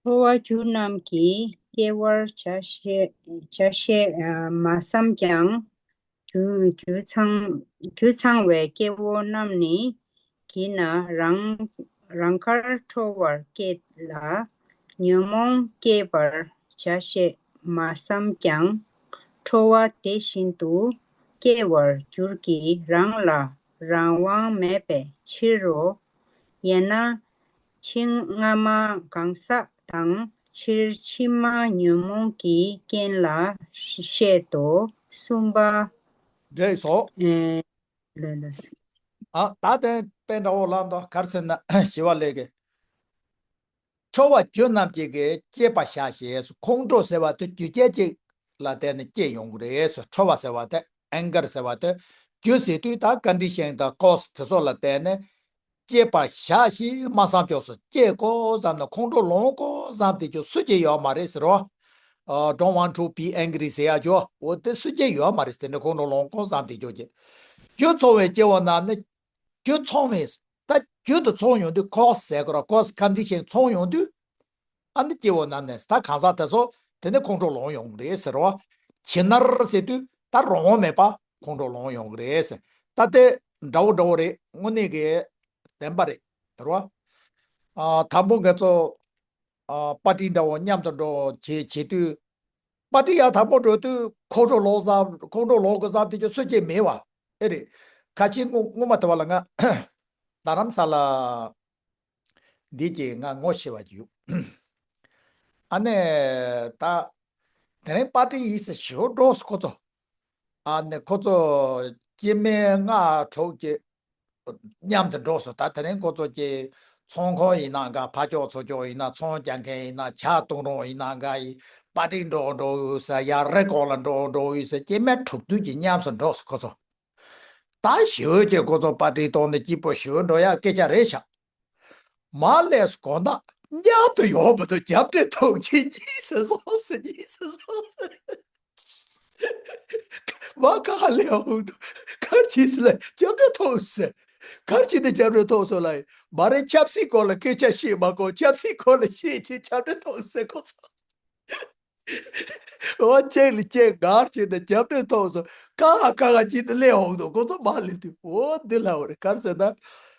འཁོར་བ་སྒྱུ་རྣམས་ཀྱིས་སྐྱེ་བར་བྱ་ཞེས་བྱ་ཞེས་མ་བསམས་ཀྱང་། རྒྱུ་རྒྱུ་ཚང་རྒྱུ་ཚང་བའི་སྐྱེ་བོ་རྣམས་ནི་གྱིས་ན་རང་རང་དགར་ཁྲོ་བར་སྐྱེ་ལ། ཉོན་མོངས་སྐྱེ་བར་བྱ་ཞེས་མ་བསམས་ཀྱང་། ཁྲོ་བ་དེ་བཞིན་དུ་སྐྱེ་བར་འགྱུར་གྱི་རང་ལ་རང་དབང་མེད་པའི་ཕྱིར་རོ། དབྱེ་ན། ཕྱི་སྔ་མ་གང་ཟག་དང་ཕྱིར་ཕྱི་མ་ཉོན་མོངས་ཀྱི་རྐྱེན་ལ་བཤད་དོ། གསུམ་པ། འགྲིག་སོང་། ཨེ། ལོས་ལོས། ཨ་ད་དེ་དཔེ་འདྲ་བོ་ལབ་འདུག་ག་རེ་ཟེར་ན་ཞི་བ་ལྷས་ཀྱིས། ཁྲོ་བ་རྒྱུ་རྣམས་ཀྱིས་སྐྱེད་པར་བྱ་ཞེས་སོ། ཁོང་ཁྲོ་ཟེར་བ་དེ་རྒྱུ་རྐྱེན་གཅིག་ལ་བརྟེན་ནས་སྐྱེ་ཡོང་གི་རེད་སོ། ཁྲོ་བ་ཟེར་བ་དེ་ཨེང་གར་ཟེར་བ་དེ་རྒྱུ་ཟེར་དུས་ད་ཀོན་ཌི་ཤན་དང་ཀོ་ཛི་དེ་ཚོ་ལ་བརྟེན་ནས་སྐྱེད་པར་བྱ་ཞེས་མ་བསམ་ཀྱོག་སོ། སྐྱེ་དགོས་བསམ་ནས་ཁོང་ཁྲོ་ལངས་དགོས་བསམ་དེ་ཅུང་སུ་ཅི་ཡོད་མ་རེད་ཟེར་རོ། ཨ། don't want to be angry ཟེར་ཡག་ཅོ། འོ་དེ་སུ་ཅི་ཡོད་མ་རེད། དེ་འདྲ་ཁོང་ཁྲོ་ལངས་དགོས་བསམ་དེ་ཅོ་ཅི། རྒྱུ་ཚང་བའི་སྐྱེ་བོ་རྣམས་ནི། རྒྱུ་ཚང་བའི། ད་རྒྱུ་དེ་ཚང་ཡོང་དུས་ཀོ་ཛི་ཟེར་དགོས་ར། ཀོ་ཛི་ཀོན་ཌི་ཤན་ཚང་ཡོང་དུས། ཨ་ནི་སྐྱེ་བོ་རྣམས་ནི་ད་གང་ཟག་དེ་ཚོ་དེ་ནི་ཁོང་ཁྲོ་ལངས་ཡོང་གི་རེད་ཟེར་རོ། ཁྱི་ནར་ཟེར་དུས་ད་རང་དབང་མེད་པ་ཁོང་ཁྲོ་ལངས་ཡོང་གི་རེད་ཟེར། ད་དེ་འདྲ་བོ་འདྲ་བོ་རེད། དངོས་གནས་ཀྱི་བདེན་པ་རེད་ཟེར་རོ། ཨ། དང་པོ་ང་ཚོ། ཨ། པར་ཊི་འདྲ་བོ་མཉམ་དུ་འགྲོ་བྱེད་བྱེད་དུས། པར་ཊི་ཡར་དང་པོ་འགྲོ་དུས་ཁོང་ཁྲོ་ལངས་ས་ཁོང་ཁྲོ་ལངས་དགོས་ས་དེ་ཅུང་སུ་ཅི་མེད་པ། ཨེ་རེད། ཁ་ཆེ་སྔོན་སྔོན་མ་དེ་བ་ལ་ང་རྡ་རམ་ས་ལ་འདི་གྱི་ང་ངོ་ཤེས་པ་ཅིག་ཡོད། ཨ་ནི་ད་དེ་རིང་པར་ཊི་ཡིན་ཟེར་ཞུ་འགྲོ་སོང་ཁོ་ཚོ། ཨ་ནི་ཁོ་ཚོ་སྐྱེ་དམན་ལྔ་དྲུག་ཅིག་མཉམ་དུ་འགྲོ་སོང་། ད་དེ་རིང་ཁོ་ཚོ་ཀྱི་ཚོང་ཁང་ཡིན་ན་འགའ། ཕར་ཕྱོགས་ཚུར་ཕྱོགས་ཡིན་ན། ཚོང་རྒྱག་མཁན་ཡིན་ན། ཇ་བཏུང་རོགས་ཡིན་ན་འགའ་ཡིན། པར་ཊི་འགྲོ་འགྲོ་ཡོད་ས། ཡ་རེ་སྐོར་ལ་འགྲོ་འགྲོ་ཡོད་ས། སྐྱེ་དམན་དྲུག་བདུན་གྱིས་མཉམ་དུ་འགྲོ་སོང་ཁོ་ཚོ། ད་ཞི་བོ་ཀྱིས་ཁོ་ཚོ་པར་ཊི་གཏོང་ནས་སྐྱིད་པོ་ཞི་བོ་འགྲོ་ཡག་སྐད་ཆ་རེད་ཤག་མ་སླེབས་དགོང་དག་མཉམ་དུ་ཡོང་མི་འདུག་རྒྱབ་འདྲེ་ཐོག་ཆེ་གཉིས་སུ་སོང་ཟེར། གཉིས་སུ་སོང་ཟེར། མ་ག་ལེ་འོང་དུ་གར་ཆི་སི་ལ་རྒྱབ་འདྲེ་ཐོག་ཟེར། གར་ཆི་ནས་རྒྱབ་འདྲེ་ཐོག་སོང་ལ། མ་རེད། ཆབ་སྲིད་སྐོར་ལ་སྐད་ཆ་བཤད་མ་དགོས། ཆབ་སྲིད་སྐོར་ལ་བཤད་ཆེ་རྒྱབ་འདྲེ་ཐོག་ཟེར་ཁོ་ཚོ། འོ་ཅེག་ལ་ཅེག་གར་ཆི་ནས་རྒྱབ་འདྲེ་ཐོག་སོང་། ཀ་ཧ་ཀ་ཧ་ཅི་ནས་ལེ་འོང་དུ་ཁོ་ཚོ་མ་ལེ་དུ། འོ་འདི་ལ་འོ་རེད། གར་ཟེར་ན།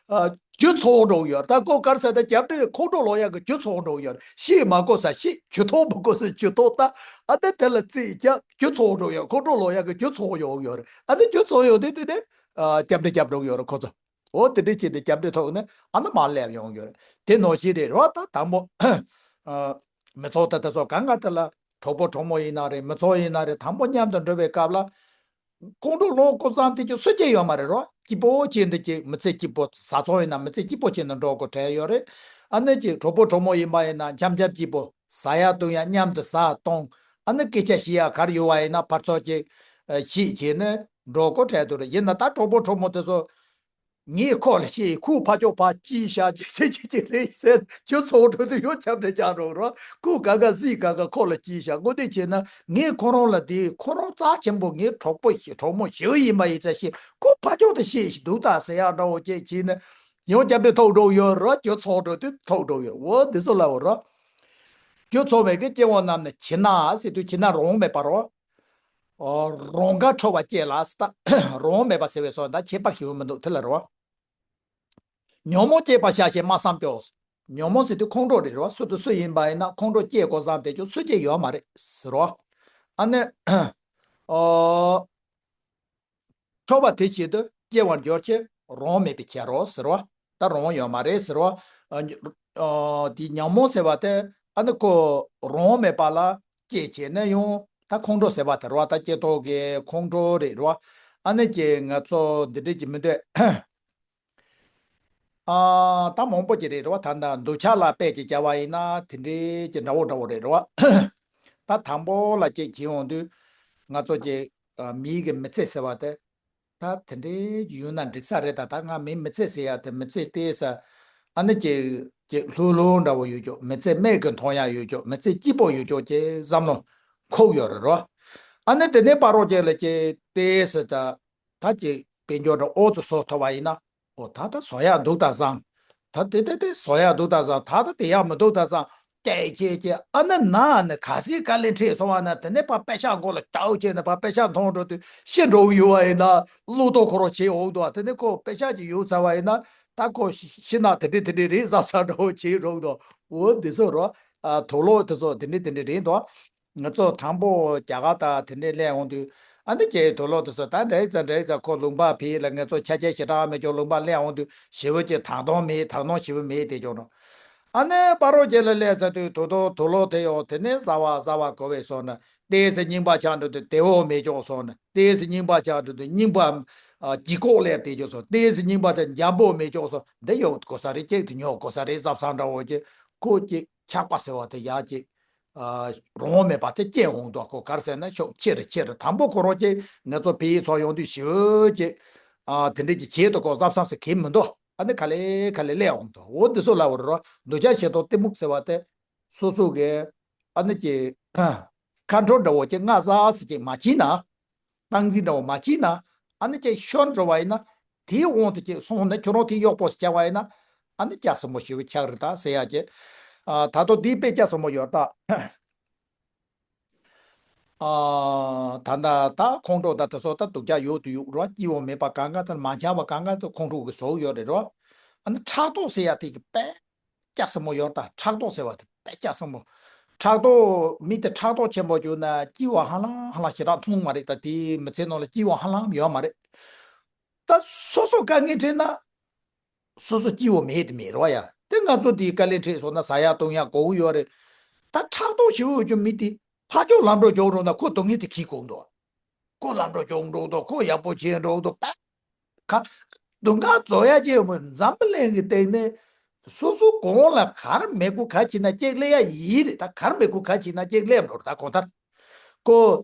ཨ། རྒྱུ་ཚང་འགྲོ་ཡོད། ད་ཁོ་གར་ཟེར་ད་རྒྱབ་འདྲེ་ཁོང་ཁྲོ་ལོ་ཡག་གི་རྒྱུ་ཚང་འགྲོ་ཡོད། ཤེས་མ་དགོས་ས་ཤེས། ཇུས་ཐོག་མ་དགོས་ས་ཇུས་ཐོག་ད། ཨ་ད་དེ་ལ་རྩིས་རྒྱབ་རྒྱུ་ཚང་འགྲོ་ཡོད། ཁོང་ཁྲོ་ལོ་ཡག་གི་རྒྱུ་ཚང་ཡོང་ཡོད་རེད། ཨ་ད་རྒྱུ་ཚང་ཡོང་དེ་དེ་ནས་ཨ་རྒྱབ་འདྲེ་རྒྱབ་འགྲོ་ཡོད་རེད་ཁོ་ཚོ། འོ་དེ་འདྲ་བྱས་ཏེ་རྒྱབ་འདྲེ་ཐོག་ནས་ཨ་ན་མ་སླེབས་ཡོང་ཡོད་རེད། དེ་ནོ་ཞིག་རེད་རོ། ད་དང་པོ་ཨ་མི་ཚོགས་ད་དེ་ཚོ་གང་ག་དེ་ལ་གྲོགས་པོ་གྲོགས་མོ་ཡིན་ན་རེད། མི་ཚོགས་ཡིན་ན་རེད། དང་པོ་མཉམ་དུ་འགྲོ་བའི་སྐབས་ལ། ཁོང་ཁྲོ་ལངས་དགོས་བསམ་དེ་ཅིག་སུ་སྐྱེ་ཡོད་མ་རེད་རོ། སྐྱིད་པོ་བྱས་འདི་ཅིག་མི་ཚེ་སྐྱིད་པོ། བཟའ་ཚང་ཡིན་ན་མི་ཚེ་སྐྱིད་པོ་བྱས་ནས་འགྲོ་དགོས་བྲལ་ཡོད་རེད། ཨ་ནི་ཅིག་གྲོགས་པོ་གྲོགས་མོ་ཡིན་པ་ཡིན་ན་འཆམ་འཆམ་སྐྱིད་པོ། ཟ་ཡ་བཏུང་ཡ་མཉམ་དུ་ཟ་བཏུང་། ཨ་ནི་སྐད་ཆ་བཤད་ཡ་གར་ཡོད་པ་ཡིན་ན་ཕར་ཚུར་ཅིག་བཤད་བྱས་ནས་འགྲོ་དགོས་བྲལ་འདུག་རེད། ཡིན་ན་ད་གྲོགས་པོ་གྲོགས་མོ་དེ་ཚོ། ངས་ཁོ་ལ་བཤད། ཁོས་ཕར་ཕྱོགས་ཕར་གཅིག་བཞག་ཅིག་ཅིག་ཅིག་ཅིག་རེད་ཟེར། ཁྱོད་ཚོགས་གྲོལ་དུས་ཡོང་ཆབ་འདྲེ་ཅག་འགྲོ་རོགས། ཁོས་ག་ག་སྲིད་ག་ག་ཁོ་ལ་གཅིག་བཞག་དངོས་དེ་བྱས་ན་ངས་ཁོ་རང་ལ་དེ་ཁོ་རང་རྩ་ཆེན་པོ། ངའི་གྲོགས་པོ་ཞིག་གྲོགས་མོ་ཞིག་ཡིན་པ་ཡིན་ཙང་ཞིག་ཁོ་ཕར་ཕྱོགས་དུ་བཤད་ཞིག་འདུག་ད་ཟེར་ཡག་འདྲ་བོ་ཅིག་བྱས་ནས་ཡང་ཆབ་འདྲེ་ཐོག་འགྲོ་ཡོད་རོགས། ཁྱོད་ཚོགས་གྲོལ་དུས་ཐོག་འགྲོ་ཡོད། འོ་འདི་ཚོ་ལ་འོ་རོགས། ཁྱོད་ཚོགས་མེད་ཀྱི་སྐྱེ་བོ་རྣམས་ནི་གྱིས་ན་ཟེར་དུས་གྱིས་ན་རང་དབང་མེད་པ་རོགས། རང་དགར་ཁྲོ་བ་སྐྱེ་ལ་ཟེར། ད་རང་དབང་མེད་པ་ཟེར་བའི་སོགས་ད་ཁྱད་པར་ཞིག་མི་འདུག་དེ་ལ་རོ། ཉོན་མོངས་སྐྱེད་པར་བྱ་ཞེས་མ་བསམ་ཀྱང་། ཉོན་མོངས་ཟེར་དུས་ཁོང་ཁྲོ་རེད་རོ། སུ་དང་སུ་ཡིན་པ་ཡིན་ན་ཁོང་ཁྲོ་སྐྱེ་དགོས་བསམ་དེ་ཅུང་སུ་སྐྱེ་ཡོད་མ་རེད་ཟེར་རོ། ཨ་ནི། ཨོ། ཁྲོ་བ་དེ་བཞིན་དུ་སྐྱེ་བར་འགྱུར་ཕྱིར་རང་དབང་མེད་པའི་ཕྱིར་རོ་ཟེར་རོ། ད་རང་དབང་ཡོད་མ་རེད་ཟེར་བ། ཨ་དེ་ཉོན་མོངས་ཟེར་བ་དེ་ཨ་ནི་ཁོ་རང་དབང་མེད་པ་ལ་སྐྱེས་བྱས་ནས་ཡང་ད་ཁོང་ཁྲོ་ཟེར་བ་དེ་རེད་བ། ད་སྐྱེ་ཐོག་གི་ཁོང་ཁྲོ་རེད་རེད་བ། ཨ་ནི་ཀྱི་ང་ཚོ་འདི་འདྲས་ཀྱི་མི་འདོད། ཨ་ད་མང་པོ་ཅིག་རེད་རེད་བ། ད་ད་འདོད་ཆགས་ལ་དཔེ་ཅིག་བྱ་བ་ཡིན་ན་དེ་འདྲས་ཀྱི་འདྲ་བོ་འདྲ་བོ་རེད་རེད་བ། ད་དང་པོ་ལ་ཅིག་བྱེད་ཡོང་དུས་ང་ཚོ་ཅིག་ཨ་མིའི་གི་མི་ཚེ་ཟེར་བ་དེ། ད་དེ་འདྲའི་ཡོད་ན་འགྲིག་ས་རེད། ད་ད་ང་མི་མི་ཚེ་ཟེར་ཡ་དེ་མི་ཚེ་ལྟས་ས་ཨ་ནི་ཀྱི་ཀྱི་ལྷུག་ལྷུག་འདྲ་བོ་ཡོད་ཀྱོག་མི་ཚེ་མིག་གིས་མཐོང་ཡ་ཡོད་ཀྱོག་མི་ཚེ་སྐྱིད་པོ་ཡོད་ཀྱོག་ཅེས་བསམ་བློ་འཁོར་ཡོད་རེད་རོ། ཨ་ནི་དེ་ནས་ཕ་རོགས་ཅིག་ལ་ཀྱི་ལྟས་ས་ད་ད་ཀྱི་དཔལ་འབྱོར་འདྲ་ཨོ་ཙི་སོ་ཐོབ་པ་ཡིན་ན། ཨོ་ད་ད་བཟོ་ཡག་འདུག་ད་བཟང་། ད་དེ་དེ་དེ་བཟོ་ཡག་འདུག་ད་བཟང་། ད་ད་དེ་ཡག་མི་འདུག་ད་བཟང་། ཀྱེ་ཀྱེ་ཀྱེ་ཨ་ནི་ན་ནི་ག་སྲིད་དཀའ་ལས་འཕྲད་སོང་བ་ན། དེ་ནས་ཕ་པེ་ཤག་མགོ་ལ་ཀྱའུ་བྱས་ནས་ཕ་པེ་ཤག་མཐོང་འགྲོ་དུས་ཤི་འགྲོ་གི་ཡོད་བ་ཡིན་ན་བློ་དོགས་ཁོ་རང་བྱེད་འོང་འདུག་དེ་ནས་ཁོ་པེ་ཤག་ཅིག་ཡོད་ཚར་བ་ཡིན་ན་ད་ཁོ་ཤི་ཤི་ན་དེ་འདྲས་དེ་འདྲས་རེད་བསམ་བསམ་འདྲ་བོ་བྱེད་འགྲོ་གི་འདུག་འོ་འདི་ཚོ་རོ། ཨ་དུག་ལོག་དེ་ཚོ་དེ་འདྲས་དེ་འདྲས་རེད་འདུག་ང་ཚོ་དང་པོ་རྒྱ་གར་དང་དེ་འདྲས་སླེབས་འོང་དུས་ཨ་ནི་ཀྱེ་དུག་ལོག་དེ་ཚོ་ད་འདྲ་ཡི་ཙང་འདྲ་ཡི་ཙང་ཁོ་ལུང་པ་ཕེབས་ལ་ང་ཚོ་ཆ་རྐྱེན་ཞེ་དྲག་མེད་ཀྱང་ལུང་པ་སླེབས་འོང་དུས་ཞེ་པོ་ཅིག་དག་སྣང་མེད། དག་སྣང་ཞེ་པོ་མེད་དེ་ཀྱང་ནོ། ཨ་ནི་ཕ་རོགས་ཅིག་ལ་སླེབས་ཚར་དུས་དུག་དུག་དུག་ལོག་དེ་ཡོང་དེ་ནས་ཟ་བ་ཟ་བ་གོ་བས་སོང་ན་ཏོག་ཙམ་རྙིང་པ་ཆགས་འགྲོ་དུས་དེ་བོ་མེད་ཀྱང་སོང་ན། ཏོག་ཙམ་རྙིང་པ་ཆགས་འགྲོ་དུས་རྙིང་པ་ཨ་ལྗིད་ཁོག་སླེབས་དེ་ཀྱང་སོང་། ཏོག་ཙམ་རྙིང་པ་དེ་འཇམ་པོ་མེད་ཀྱང་སོང་། འདི་ཡོད་དགོས་ས་རེད། ཅིག་དེ་ཉོ་དགོས་ས་རེད་བསམ་བསམ་འདྲ་བོ་ཅིག་ཁོ་ཅིག་ཆགས་པ་ཟེར་བ་དེ་ཡག་ཅིག་ཨ་རང་དབང་མེད་པ་དེ་སྐྱེ་འོང་འདུག་ཁོ་ག་རེ་ཟེར་ན་ཤོག་ཕྱིར་ཕྱིར་དང་པོ་ཁོ་རང་ཅིག་ང་ཚོ་ཕ་ཡུལ་ཚོ་ཡོང་དུས་ཞེ་པོ་ཅིག་ཨ་དེ་འདྲས་ཀྱི་བྱེད་དུ་ཁོ་བསམ་བསམ་ཟེར་གྱི་མི་འདུག་ཨ་ནི་ག་ལེ་ག་ལེ་སླེབས་འོང་འདུག་འོ་འདི་ཚོ་ལ་འོ་རོ་འདོད་ཆགས་ཞེ་སྡང་གཏི་མུག་ཟེར་བ་དེ་སོ་སོ་གི་ཨ་ནི་ཀྱི་ཁ་འཕྲོ་འདྲ་བོ་ཅིག་སྔ་ས་ཟེར་ཅིག་མ་བྱིན་ན། སྟངས་འཛིན་འདྲ་བོ་མ་བྱས་ན། ཨ་ནི་ཅིག་ཤོར་འགྲོ་བ་ཡིན་ན། དེའི་དབང་དུ་ཅིག་སོང་ནས་ཁྱོད་རང་དེ་གཡོག་པོ་ཞིག་བྱ་བ་ཡིན་ན། ཨ་ནི་སྐྱ་སེར་མོ་ཞེ་པོ་ཆགས་རེད་ད་ཟེར་ཡ་ཅིག་ཨ་ད་དུང་དེའི་དཔེ་སྐྱ་སེར་མོ་ཡོད་ད། ཨ་ད་ལྟ་ད་ཁོང་ཁྲོ་ད་དེ་ཚོ་ད་སྡུག་ཅག་ཡོད་དུ་ཡོད་རོ། སྐྱིད་པོ་མེད་པ་གང་ག་དང་མ་འཆམ་པ་གང་ག་དང་ཁོང་ཁྲོ་གི་བཟོ་ཡོད་རེད་རོ། ཨ་ནི་ཕྲག་དོག་ཟེར་ཡ་དེ་གི་དཔེ། སྐྱ་སེར་མོ་ཡོད་ད། ཕྲག་དོག་ཟེར་བ་དེ་དཔེ་སྐྱ་སེར་མོ། ཕྲག་དོག་མི་དེ་ཕྲག་དོག་ཆེན་པོ་བྱུང་ན་སྐྱིད་པ་ཧ་ལམ་ཧ་ལམ་ཞེ་དྲག་མཐོང་མ་རེད་ད། དེའི་མི་ཚེ་ནང་ལ་སྐྱིད་པ་ཧ་ལམ་ཡོད་མ་རེད། ད་སོ་སོ་དཀའ་ངལ་འཕྲད་ན་སོ་སོ་སྐྱིད་པོ་མེད་དེ་མེད་རོ་ཡ། དེ་ང་ཚོ་དེའི་དཀའ་ལས་འཕྲད་སོང་ན་ཟ་ཡ་བཏུང་ཡ་དགོས་ཀྱི་ཡོད་རེད། ད་ཕྲག་དོག་ཞེ་པོ་ཡོད་རྒྱུ་མི་དེ་ཕར་ཕྱོགས་ལམ་འགྲོ་འཇོག་རུང་ན་ཁོ་སྡུག་བསྔལ་དེ་གིས་དགོས་འདུག་ཁོ་ལམ་འགྲོ་འཇོག་འགྲོ་འདུག་ཁོ་ཡག་པོ་བྱས་འགྲོ་འདུག་པ། ག་སྡུག་བསྔལ་རྫོགས་ཡ་ཅིག་ཡོད་མོད། འཛམ་བུ་གླིང་གི་སྟེང་ནས་སོ་སོ་གོང་ལ་གར་མི་དགོས་ག་བྱེད་ན་ཅིག་སླེབས་ཡ་ཡིན་རེད། ད་གར་མི་དགོས་ག་བྱེད་ན་ཅིག་སླེབས་འགྲོ་རེད། ད་གང་ལྟར་ཁོ་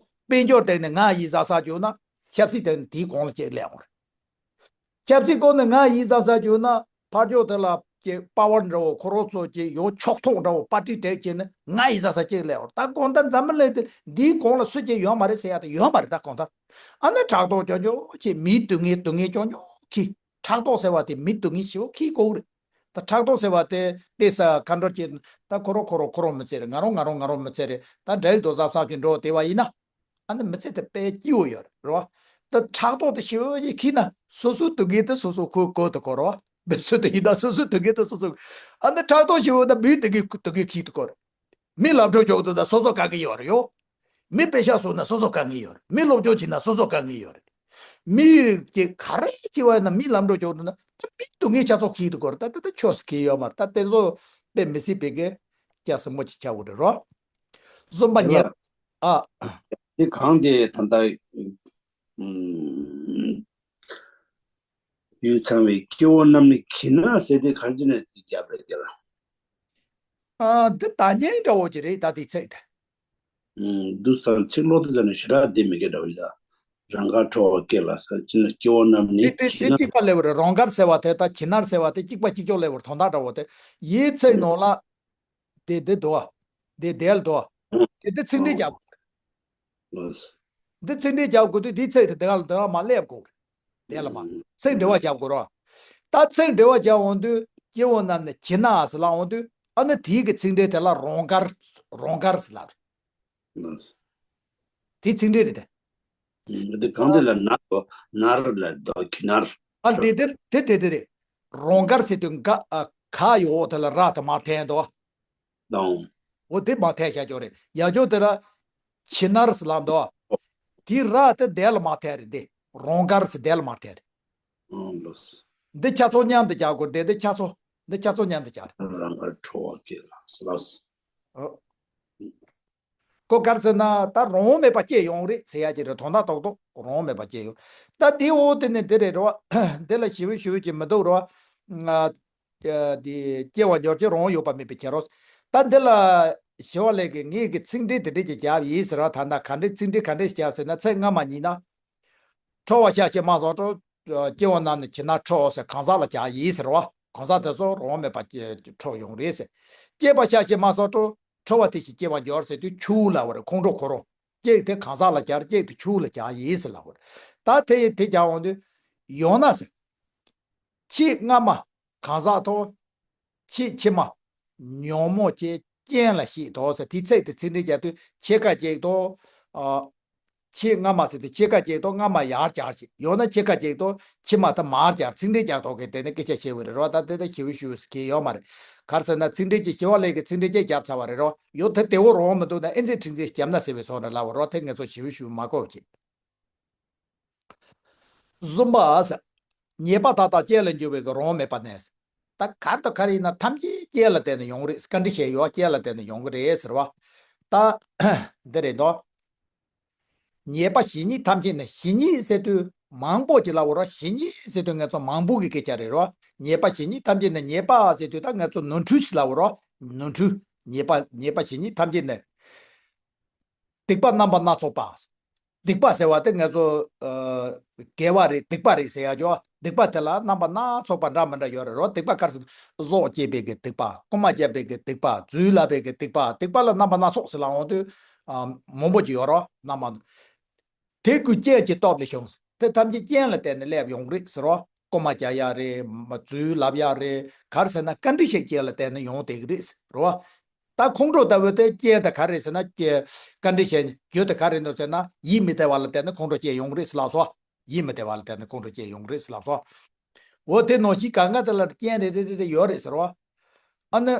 དཔལ་འབྱོར་སྟེང་ནས་ང་ཡིན་བསམ་བསམ་བྱུང་ན་ཆབ་སྲིད་སྟེང་ནས་དེའི་གོང་ལ་ཅིག་སླེབས་འོང་རེད། ཆབ་སྲིད་སྐོར་ནས་ང་ཡིན་བསམ་བསམ་བྱུང་ན་ཕར་ཕྱོགས་དེ་ལ་ཀྱི་པ་ཝར་འདྲ་བོ་ཁོ་རང་ཚོ་ཀྱི་ཡོང་ཕྱོགས་གཏོགས་འདྲ་བོ་པར་ཊི་གྲས་ཀྱི་ནི་ང་ཡིན་བསམ་བསམ་ཅིག་སླེབས་འོང་། ད་གང་ལྟར་འཛམ་བུ་གླིང་དེ་འདིའི་གོང་ལ་སུ་ཅིག་ཡོད་མ་རེད་ཟེར་ཡ་དེ་ཡོད་མ་རེད། ད་གང་ལྟར་ཨ་ནི་ཕྲག་དོག་ཀྱང་ཀྱང་ཅིག་མིའི་སྡུག་བསྔལ་སྡུག་བསྔལ་ཀྱང་ཀྱང་ཁྱི། ཕྲག་དོག་ཟེར་བ་དེ་མི་སྡུག་བསྔལ་ཞེ་པོ་ཁྱི་དགོས་རེད། ད་ཕྲག་དོག་ཟེར་བ་དེ་ལྟས་ས་ཁ་འགྲོ་ཅིག་ད་ཁོ་རང་ཁོ་རང་ཁོ་རང་མི་ཚེ་རེད། ང་རང་ང་རང་ང་རང་མི་ཚེ་རེད། ད་འདྲ་ཡི་དོ་བསམ་བསམ་ཅིག་འགྲོ་བསྡད་པ་ཡིན་ན། ཨ་ནི་མི་ཚེ་དེ་དཔེ་སྐྱིད་པོ་ཡོད་རེད་རོ། ད་ཕྲག་དོག་དེ་ཞེ་པོ་ཅིག་ཁྱི་ན་སོ་སོའི་སྡུག་བསྔལ་དེ་སོ་སོ་ཁོ་གོ་དུ་གོ་རོ། མི་སུ་དེ་ཡིན་ན་སོ་སོའི་སྡུག་བསྔལ་དེ་སོ་སོ། ཨ་ནི་ཕྲག་དོག་ཞེ་པོ་ད་མིའི་སྡུག་བསྔལ་སྡུག་བསྔལ་ཁྱི་དུ་གོ་རེད། མི་ལབ་འགྲོ་ཆོག་འདུག་ད་སོ་སོ་དཀའ་ངལ་ཡོད་རེད་ཡོ། མི་པེ་ཤག་བཟོ་ན་སོ་སོ་དཀའ་ངལ་ཡོད་རེད། མི་སློབ་སྦྱོང་བྱེད་ན་སོ་སོ་དཀའ་ངལ་ཡོད་རེད། མི་གི་ག་རེ་བྱེད་པ་ཡིན་ན་མི་ལམ་འགྲོ་ཆོག་འདུག་ན་ད་མི་སྡུག་བསྔལ་ཆ་ཚང་ཁྱི་དུ་གོ་རེད། ད་ད་ད་ཆོས་སུ་ཁྱི་ཡོད་མ་རེད། ད་དེ་ཚོ་དཔེ་མི་སྲིད་པའི་གི་སྐྱ་སེར་མོ་ཅིག་ཆགས་འོ་རེད་རོ། གསུམ་པ་ཉེར། ཨ། དེ་གང་དེ་ད་ལྟ་ཡུད་ཚང་བའི་སྐྱེ་བོ་རྣམས་ནི་གྱི་ན་ཟེར་དེ་གང་ཅི་ནས་དེ་རྒྱབ་རེད་དེ་ལ། ཨ་འདི་ད་ཉན་འདྲ་བོ་ཅིག་རེད་ད་དེ་ཚིག་དེ། འདུག་སང་ཚིག་ལོག་དེ་ཟ་ནས་ཞེ་དྲག་བདེ་མི་དགེ་འདྲ་བོ་ཡིན་ད། རང་དགར་ཁྲོ་བ་སྐྱེ་ལ་ཟེར་ཅི་ན་སྐྱེ་བོ་རྣམས་ནི་དེ་དེ་གྱི་དེ་ན། གཅིག་པ་སླེབས་པ་རེད། རང་དགར་ཟེར་བ་དེ་ད་གྱི་ནར་ཟེར་བ་དེ་གཅིག་པ་གཅིག་ཀྱོག་སླེབས་པ་རེད། དོན་དག་འདྲ་བོ་དེ་ཡིད་ཚིག་ནང་ལ། དེ་དེ་འདུག་བ། དེ་དེ་ལ་འདུག་བ། དེ་དེ་ཚིག་འགྲེལ་རྒྱབ། འདི་ཚིག་འགྲེལ་རྒྱབ་དགོས་དུས་འདི་ཚིག་དེ་དེ་ག་ལ་དེ་ག་མ་སླེབས་དགོས། དེ་ལ་མ། ཚིག་འགྲེལ་བ་རྒྱབ་དགོས་རོ། ད་ཚིག་འགྲེལ་བ་རྒྱབ་འོང་དུས་སྐྱེ་བོ་རྣམས་ནི་གྱི་ན་ཟེར་ལབ་འོང་དུས་ཨ་ནི་དེའི་གི་ཚིག་འགྲེལ་དེ་ལ་རང་དགར་རང་དགར་ཟེར་ལབ་རེད། དེ་ཚིག་འགྲེལ་རེད་དེ། འདི་གང་དེ་ལ་ན་དོ་ནར་ལ་དོ་གྱི་ནར། ཨ་དེ་དེ་དེ་དེ་དེ་རེད། རང་དགར་ཟེར་དུས་ག་ཨ་ག་ཡོད་དེ་ལ་ར་དེ་མ་འཐེན་དོ། དང་། འོ་དེ་མ་འཐེན་བྱ་ཆོག་རེད། ཡ་ཆོག་དེ་ར། ཁྱི་ནར་སི་ལབ་འདུག་དེ་ར་དེ་དེ་ལ་མ་འཐེན་རེད་དེ། རང་དགར་སི་དེ་ལ་མ་འཐེན་རེད། ཨང་ལོས། འདི་ཁྱ་མཚོ་མཉམ་དུ་རྒྱག་དགོས། འདི་འདི་ཁྱ་མཚོ། འདི་ཁྱ་མཚོ་མཉམ་དུ་རྒྱག་རེད། རང་གར་ཁྲོ་བ་སྐྱེ་ལ་སོ་ལ། ཨོ། ཁོ་ག་རེ་ཟེར་ན་ད་རང་དབང་མེད་པ་སྐྱེ་ཡོང་རེད་ཟེར་ཡ་ཅིག་རེད། དོན་དག་རྡོག་རྡོག་རང་དབང་མེད་པ་སྐྱེ་ཡོང་། ད་དེ་འོ་དེ་ནི་དེ་རེད་རོ། འདི་ལ་ཞེ་པོ་ཞེ་པོ་ཅིག་མི་འདུག་རོ། ང་། དེ་སྐྱེ་བ་འགྱུར་གྱི་རང་དབང་ཡོད་པ་མེད་པའི་ཁྱེར་རོ། ད་འདི་ལ་ཞི་བ་ལྷས་ཀྱིས་ངས་ཀྱི་ཚིག་འགྲེལ་དེ་འདྲས་ཀྱི་རྒྱབ་ཡིན་ཟེར་བ། ད་ལྟ་ག་འདྲས་ཚིག་འགྲེལ་ག་འདྲས་རྒྱབ་ཟེར་ན། ཚིག་སྔ་མ་གཉིས་ན། ཁྲོ་བ་བཤགས་ཤིང་མ་སོགས་ཁྲོ། སྐྱེ་བོ་རྣམས་ནི་ཁྱིམ་ན་ཁྲོ་ཟེར། གང་ཟག་ལ་རྒྱག་ཡིན་ཟེར་བ། གང་ཟག་དེ་ཚོ་རང་དབང་མེད་པ་སྐྱེ་ཁྲོ་ཡོང་རེད་ཟེར། སྐྱེས་པ་བཤགས་ཤིང་མ་སོགས་ཁྲོ། ཁྲོ་བ་དེ་བཞིན་སྐྱེ་བར་འགྱུར་ཟེར་དུས་ཆུ་ལ་བ་རེད། ཁོང་ཁྲོ་ཁོ་རང་། སྐྱེས་དེ་གང་ཟག་ལ་སྦྱར། སྐྱེས་དེ་ཆུ་ལ་རྒྱག་ཡིན་ཟེར་ལབ་པ་རེད། ད་དེ་ཡི་དེ་རྒྱག་འོང་དུས། ཡང་ན་ཟེར། ཆེས་སྔ་མ་གང་ཟག་དང་། ཆེས་ཕྱི་མ་ཉོན་མོངས་ཀྱི་རྐྱེན་ལ་བཤད་དོ་ཟེར། དེའི་ཚིག་དེ་ཚིག་འགྲེལ་རྒྱག་དུས་ཕྱེད་ཀ་གཅིག་དང་། ཨ། ཆེས་སྔ་མ་ཟེར་དུས་ཕྱེད་ཀ་གཅིག་དང་སྔ་མ་ཡར་སྦྱར་ཞིག་ཡང་ན་ཕྱེད་ཀ་གཅིག་དང་ཕྱི་མ་དེ་མར་སྦྱར། ཚིག་འགྲེལ་རྒྱག་ཐོག་གི་དེ་ནི་སྐད་ཆ་བཤད་པ་རེད་རོ། ད་དེ་ད་ཞེ་པོ་ཞེ་པོ་ཟེར་གྱི་ཡོད་མ་རེད། ག་རེ་ཟེར་ན་ཚིག་འགྲེལ་གྱི་ཞི་བ་ལྷས་ཀྱིས་ཚིག་འགྲེལ་གཅིག་བརྒྱབ་ཚར་བ་རེད་རོ། ཡོད་དེ་དེ་བོ་རང་མི་འདུག་ན་ཨེ་ཙི་ཁྲིག་ཙི་བརྒྱབ་ན་ཟེར་བའི་བཟོ་འདྲ་ལབ་པ་རོ། དེ་ངས་ཚོ་ཞེ་པོ་ཞེ་པོ་མ་གོ་བ་བྱེད། བཟུམ་པ་ཟེར། ཉེས་པ་མཐའ་དག་རྐྱེན་ལ་འགྱུར་བའི་གི་རང་དབང་མེད་པ་ནས། ད་ག་རེ་དང་ག་རེ་ཡིན་ན་ཐམས་ཅད་རྐྱེན་ལ་བརྟེན་ནས་ཡོང་རེད། condition་ཡོད་རྐྱེན་ལ་བརྟེན་ནས་ཡོང་གི་རེད་ཟེར་བ། ད་འདི་རེད་དོ། ཉེས་པ་ཇི་སྙེད་ཐམས་ཅད་ནི། ཇི་སྙེད་ཟེར་དུས་མང་པོ་ཅིག་ལབ་པ་རོ། ཇི་སྙེད་ཟེར་དུས་ངས་ཚོ་མང་པོ་གི་སྐད་ཆ་རེད་རོ། ཉེས་པ་ཇི་སྙེད་ཐམས་ཅད་ནི། ཉེས་པ་ཟེར་དུས་ད་ངས་ཚོ་ནོར་འཁྲུལ་ཟེར་ལབ་པ་རོ། ནོར་འཁྲུལ། ཉེས་པ་ཉེས་པ་ཇི་སྙེད་ཐམས་ཅད་ནི། སྡིག་པ་རྣམ་པ་སྣ་ཚོགས་པ། སྡིག་པ་ཟེར་བ་དེ་ང་ཚོ་ཨ་དགེ་བ་རེད་སྡིག་པ་རེད་ཟེར་ཡ་ཅོ། སྡིག་པ་དེ་ལ་རྣམ་པ་སྣ་ཚོགས་པ་འདྲ་མི་འདྲ་ཡོད་རེད་རོ། སྡིག་པ་ག་རེ་ཟེར། སྲོག་བཅད་པའི་གི་སྡིག་པ། རྐུན་མ་བརྒྱབ་པའི་གི་སྡིག་པ། རྫུན་ལབ་པའི་གི་སྡིག་པ། སྡིག་པ་ལ་རྣམ་པ་སྣ་ཚོགས་ཟེར་ལ་འོང་དུས་ཨ་མང་པོ་ཅིག་ཡོད་རོ། རྣམ་པ། དེ་ཀུན་རྐྱེན་གྱི་སྟོབས་ལས་བྱུང་། དེ་ཐམས་ཅད་རྐྱེན་ལ་བརྟེན་ནས་སླེབས་ཡོང་རེད་ཟེར་རོ། རྐུན་མ་རྒྱག་ཡ་རེད། མ་རྫུན་ལབ་ཡ་རེད། ག་རེ་ཟེར་ན་condition་རྐྱེན་ལ་བརྟེན་ནས་ཡོང་བསྡད་ཀྱི་རེད་ཟེར་རོ། ད་ཁོང་ཁྲོ་ལྟ་བུ་དེ་རྐྱེན་དེ་ག་རེ་ཟེར་ན་ཀྱེ་condition་རྒྱུ་དེ་ག་རེ་འདུག་ཟེར་ན་ཡིད་མི་བདེ་བ་ལ་བརྟེན་ནས་ཁོང་ཁྲོ་སྐྱེ་ཡོང་གི་རེད་ཟེར་ལབ་སོ། ཡིད་མི་བདེ་བ་ལ་བརྟེན་ནས་ཁོང་ཁྲོ་སྐྱེ་ཡོང་གི་རེད་ཟེར་ལབ་སོ། འོ་དེ་ནང་བཞིན་གང་ག་དེ་ལ་རྐྱེན་རེ་རེ་རེ་རེ་ཡོད་རེད་ཟེར་བ། ཨ་ནི།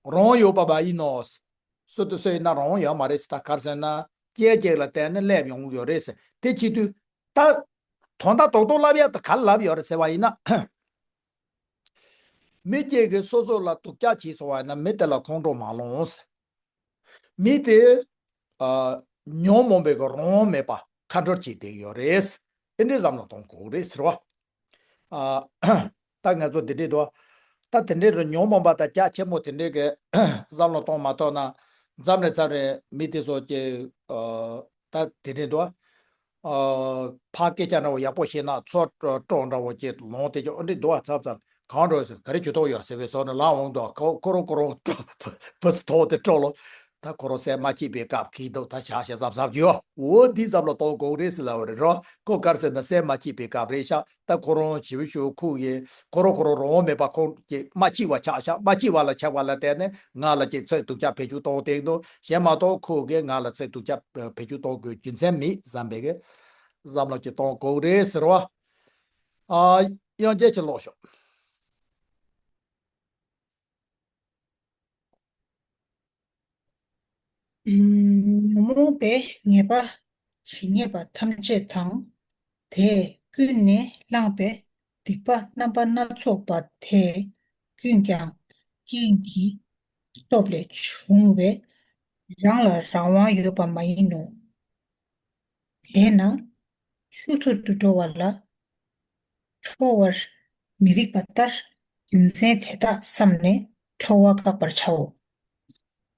རང་ཡོད་པ་མ་ཡིན་ནོ། སུ་དང་སུ་ཡིན་ན་རང་ཡོད་མ་རེད་ཟེར། ད་ག་རེ་ཟེར་ན་རྐྱེན་གཅིག་ལ་བརྟེན་ནས་སླེབས་ཡོང་གི་ཡོད་རེད་ཟེར། དེ་བྱེད་དུས་ད། དོན་དག་རྡོག་རྡོག་ལབ་ཡ་ད་ག་ལབ་ཡོད་རེད་ཟེར་བ་ཡིན་ན། མི་གཅིག་གིས་སོ་སོ་ལ་སྡུག་ཅག་བྱས་སོང་བ་ཡིན་ན་མི་དེ་ལ་ཁོང་ཁྲོ་མ་ལངས་ཟེར། མི་དེ། ཨ། ཉོན་མོངས་པའི་གི་རང་དབང་མེད་པ་ཁ་འགྲོར་བྱེད་བསྡད་ཡོད་རེད། ཨེ་འདྲའི་བསམ་བློ་གཏོང་དགོས་རེད་ཟེར་བ། ཨ། ད་ང་ཚོ་འདི་འདྲའི་འདུག་ད་དེ་འདྲའི་རུ་ཉོན་མོངས་པ་དང་རྒྱ་ཆེན་པོ་དེ་འདྲའི་གི་བསམ་བློ་གཏོང་མ་ཐུབ་ན། མཚམས་རེ་མཚམས་རེ་མི་དེ་ཚོ་གི། ཨ། ད་དེ་འདྲའི་འདུག་ཨ། ཕར་སྐད་ཆ་འདྲ་བོ་ཡག་པོ་བཤད་ན་ཚུར་དཀྲོག་འདྲ་བོ་ཅིག་ལོང་དེ་ཅོ་འདི་འདུག་ཨ། ཚབ་ཚབ་གང་འགྲོ་ཟེར། ག་རེ་ཇུས་གཏོགས་ཡོད་ཟེར་བའི་བཟོ་ནས་ལངས་འོང་དུས་ཁོ་ཁོ་རང་ཁོ་རང་བུ་སི་ཐོག་དེ་དཀྲོག་ལོ། ད་ཁོ་རང་སེམས་མ་སྐྱིད་པའི་སྐབས་ཁེལ་འདུག་ད་བཞག་བཞག་གཟབ་གཟབ་རྒྱུ་འོ་འདི་བསམ་བློ་གཏོང་དགོས་རེད་ཟེར་ལབ་པ་རེད་རོ། ཁོ་ག་རེ་ཟེར་ན་སེམས་མ་སྐྱིད་པའི་སྐབས་རེད་ཤག་ད་ཁོ་རང་ཞེ་པོ་ཞེ་པོ་ཁུག་ཡིན། ཁོ་རང་ཁོ་རང་རང་དབང་མེད་པ་ཁོང་གིས་མ་སྐྱིད་པ་ཆགས་ཤག་མ་སྐྱིད་པ་ལ་ཆགས་པ་ལ་བརྟེན་ནས་ང་ལ་ཅིག་ཚིག་སྡུག་ཅག་བེད་སྤྱོད་གཏོང་བསྡད་འདུག་གཞན་མ་གཏོགས་ཁོ་གིས་ང་ལ་ཚིག་སྡུག་ཅག་བེད་སྤྱོད་གཏོང་དགོས་རྒྱུ་མཚན་མེད་བསམ་པའི་གི་བསམ་བློ་ཅིག་གཏོང་དགོས་རེད་ཟེར་བ། ཨ། དབྱངས་ཅན་གྱིས་ཀློག་ཤོག་ཉོན་མོངས་པའི་ཉེས་པ་ཇི་སྙེད་པ་ཐམས་ཅད་དང་། དེས་ཀུན་ནས་བསླངས་པའི་སྡིག་པ་རྣམ་པ་སྣ་ཚོགས་པ་དེ་ཀུན་ཀྱང་རྐྱེན་གྱི་སྟོབས་ལས་བྱུང་བས་རང་ལ་རང་དབང་ཡོད་པ་མ་ཡིན་ནོ། དེས་ན་ཆུ་ཐུར་དུ་འགྲོ་བ་ལ་ཁྲོ་བར་མི་རིགས་པ་ལྟར་རྒྱུ་མཚན་དེ་དག་བསམས་ནས་ཁྲོ་བ་བཀག་པར་བྱའོ།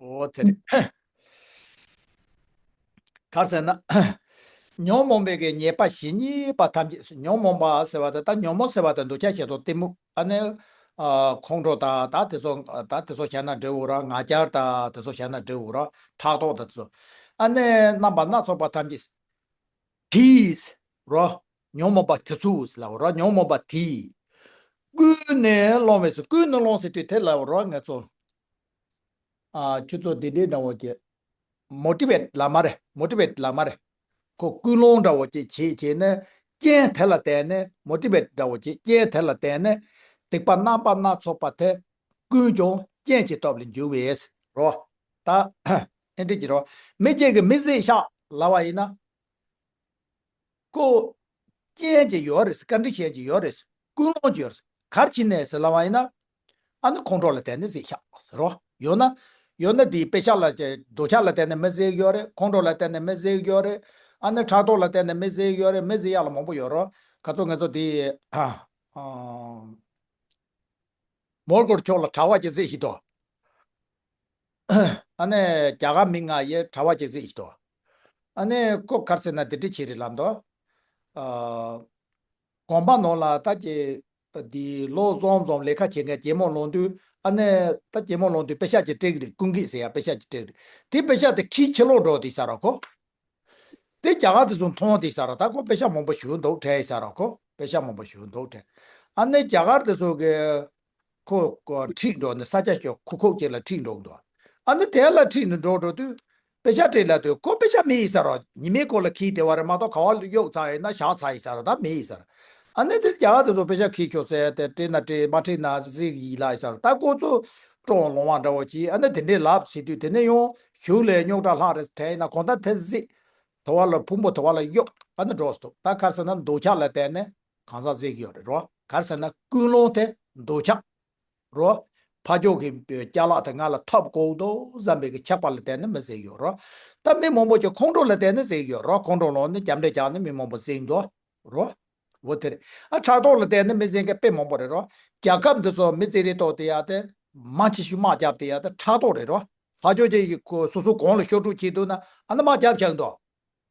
འོ་དེ་རེད། ག་རེ་ཟེར་ན། ཉོན་མོངས་པའི་གི་ཉེས་པ་ཇི་སྙེད་པ་ཐམས་ཅད། ཉོན་མོངས་པ་ཟེར་བ་དེ་ད་ཉོན་མོངས་ཟེར་བ་དེ་འདོད་ཆགས་ཞེ་སྡང་གཏི་མུག་ཨ་ནི། ཨ། ཁོང་ཁྲོ་དང་ད་དེ་ཚོ་ད་དེ་ཚོ་བྱས་ན་འབྲས་བུ་ར་ང་རྒྱལ་དང་དེ་ཚོ་བྱས་ན་འབྲས་བུ་ར་ཕྲག་དོག་དང་དེ་ཚོ། ཨ་ནི་རྣམ་པ་སྣ་ཚོགས་པ་ཐམས་ཅད། དེས་རོ། ཉོན་མོངས་པ་དེ་ཚོས་ལབ་རོ། ཉོན་མོངས་པ་དེས། ཀུན་ནས་བསླངས་པས་སོ། ཀུན་ནས་བསླངས་ཟེར་དུས་དེ་ལབ་རོ་ང་ཚོ། ཨ། ཁྱོད་ཚོ་འདི་འདྲའི་འདྲ་བོ་ཀྱི། མོ་ཊི་ཝེཊ་ལབ་མ་རེད། མོ་ཊི་ཝེཊ་ལབ་མ་རེད། ཁོ་ཀུན་སློང་འདྲ་བོ་ཅིག་བྱེད་བྱས་ནས་རྐྱེན་དེ་ལ་བརྟེན་ནས་མོ་ཊི་ཝེཊ་འདྲ་བོ་ཅིག་རྐྱེན་དེ་ལ་བརྟེན་ནས་སྡིག་པ་རྣམ་པ་སྣ་ཚོགས་པ་དེ་ཀུན་ཀྱང་རྐྱེན་གྱི་སྟོབས་ལས་འགྱུར་བས་རོ། ད་ཨེ་འདྲ་གྱི་རོ། མི་གཅིག་གིས་མི་བསད་ཤག་ལབ་པ་ཡིན་ན། ཁོ་རྐྱེན་གྱི་ཡོད་རེད། ཀོན་ཌི་ཤན་གྱི་ཡོད་རེད། ཀུན་སློང་ཅིག་ཡོད་རེད། ག་རེ་བྱས་ནས་ཟེར་ལབ་པ་ཡིན་ན། ཨ་ནི་ཁོང་ཁྲོ་ལ་བརྟེན་ནས་ཟེར་ཤག་ཟེར་རོ། ཡོད་ན། ཡོད་ན་དེའི་དཔེ་ཤག་ལ་འདོད་ཆགས་ལ་བརྟེན་ནས་མི་ཟེར་གྱི་ཡོད་རེད། ཁོང་ཁྲོ་ལ་བརྟེན་ནས་མི་ཟེར་གྱི་ཡོད་རེད། ཨ་ནི་ཕྲག་དོག་ལ་བརྟེན་ནས་མི་ཟེར་གྱི་ཡོད་རེད། མི་ཟེར་ཡག་ལ་མང་པོ་ཡོད་རོ། ཁ་ཚོ་ང་ཚོ་དེ། ཨ། མོལ་གོར་ཕྱོགས་ལ་གྲྭ་པ་ཅིག་ཟེར་ཞིག་འདུག་ཨ་ནི་རྒྱ་གར་མི་ང་ཡི་གྲྭ་པ་ཅིག་ཟེར་ཞིག་འདུག་ཨ་ནི་ཁོ་ག་རེ་ཟེར་ན་དེ་འདྲ་བྱས་རེད་ལབ་འདུག་ཨ། དགོན་པ་ནང་ལ་ད་ཀྱི་འདི་ལོ་གསུམ་གསུམ་ལས་ཀ་བྱེད་མཁན་གྱེན་མོ་ལོང་དུས། ཨ་ནི་ད་གྱེན་མོ་ལོང་དུས་དཔེ་ཤག་ཅིག་སྤྲད་ཀྱི་རེད། ཀུན་གྱིས་ཟེར་ཡ་དཔེ་ཤག་ཅིག་སྤྲད་ཀྱི་རེད། དེ་དཔེ་ཤག་དེ་ཁྱིའི་ཕྱི་ལོགས་འགྲོ་དེ་ས་ར་ཁོ། དེ་རྒྱ་གར་དེ་ཚོ་མཐོང་དེ་ས་ར། ད་ཁོ་དཔེ་ཤག་མང་པོ་ཞིག་འདུག་དྲན་ས་ར་ཁོ། དཔེ་ཤག་མང་པོ་ཞིག་འདུག་དྲན། ཨ་ནི་རྒྱ་གར་དེ་ཚོ་གི་ཁོ་ཁོ་ཁྲིད་འགྲོ་ནས་ས་ཆ་ཞོག་ཁུག་ཁུག་ཅིག་ལ་ཁྲིད་འགྲོ་འདུག་ཨ་ནི་དེ་ལ་ཁྲིད་ནས་འགྲོ་འགྲོ་དུས། དཔེ་ཤག་སྤྲད་ལབ་དུས་ཁོ་དཔེ་ཤག་མེད་ཡིན་ས་ར། ཉི་མའི་སྐོར་ལ་ཁྱིའི་དེ་བ་རེད་མ་གཏོགས་ག་བ་གཡུག་ཚར་ཡིན་ན་བཞག་ཚར་ཡིན་ས་ར། ད་མེད་ཡིན་ས་ར། ཨ་ནི་དེ་རྒྱ་གར་དེ་ཚོ་དཔེ་ཤག་ཁྱེར་ཁྱོད་ཟེར་ཏེ་སྤྲད་ན་སྤྲད། མ་སྤྲད་ན་ཟིག་ཡིན་ལ་ཡིན་ས་ར། ད་ཁོ་ཚོ་སྤྲོ་ལོང་བ་འདྲ་བོ་ཅིག་ཨ་ནི་དེ་འདྲས་ལབ་ཟེར་དུས། དེ་ནས་ཡང་གཞུག་ལས་རྙོག་དྲ་ལྷག་རེད་དྲན་ཡིན་ན། གང་ལྟར་དེ་ཟིག་དེ་བ་ལ་ཕུང་པོ་དེ་བ་ལ་གཡུག་ཨ་ནི་འགྲོ་སོང་། ད་ག་རེ་ཟེར་ན་འདོད་ཆགས་ལ་བརྟེན་ནས་གང་ཟག་ཟེར་གྱི་ཡོད་རེད་རོ། ག་རེ་ཟེར་ན་ཀུན་སློང་དེ་འདོད་ཆགས་རོ། ཕ་ཇོ་གི་ཅ་ལག་དེ་ང་ལ་ཐོབ་དགོས་འདུག་བསམ་པའི་གི་ཆགས་པ་ལ་བརྟེན་ནས་མི་ཟེར་གྱི་ཡོད་རོ། ད་མི་མང་པོ་ཅིག་ཁོང་ཁྲོ་ལ་བརྟེན་ནས་ཟེར་གྱི་ཡོད་རོ། ཁོང་ཁྲོ་ལངས་ནས་རྒྱབ་འདྲེ་རྒྱག་ནས་མི་མང་པོ་ཟེར་གྱི་འདུག་རོ། འོ་དེ་རེད། ཨ་ཕྲག་དོག་ལ་བརྟེན་ནས་མི་ཟེར་མཁན་དཔེ་མང་པོ་རེད་རོ། རྒྱལ་ཁབ་འདི་ཚོ་མི་རྩེད་རེས་གཏོང་དེ་ཡ་དེ་མང་ཆེ་ཤོས་དམག་རྒྱབ་དེ་ཡ་དེ་ཕྲག་དོག་རེད་རོ། ཕ་ཇོ་ཅིག་གིས་ཁོ་སོ་སོ་གོང་ལ་ཤོར་འགྲོ་བྱེད་འདུག་ན་ཨ་ནི་དམག་རྒྱབ་བཞག་འདུག་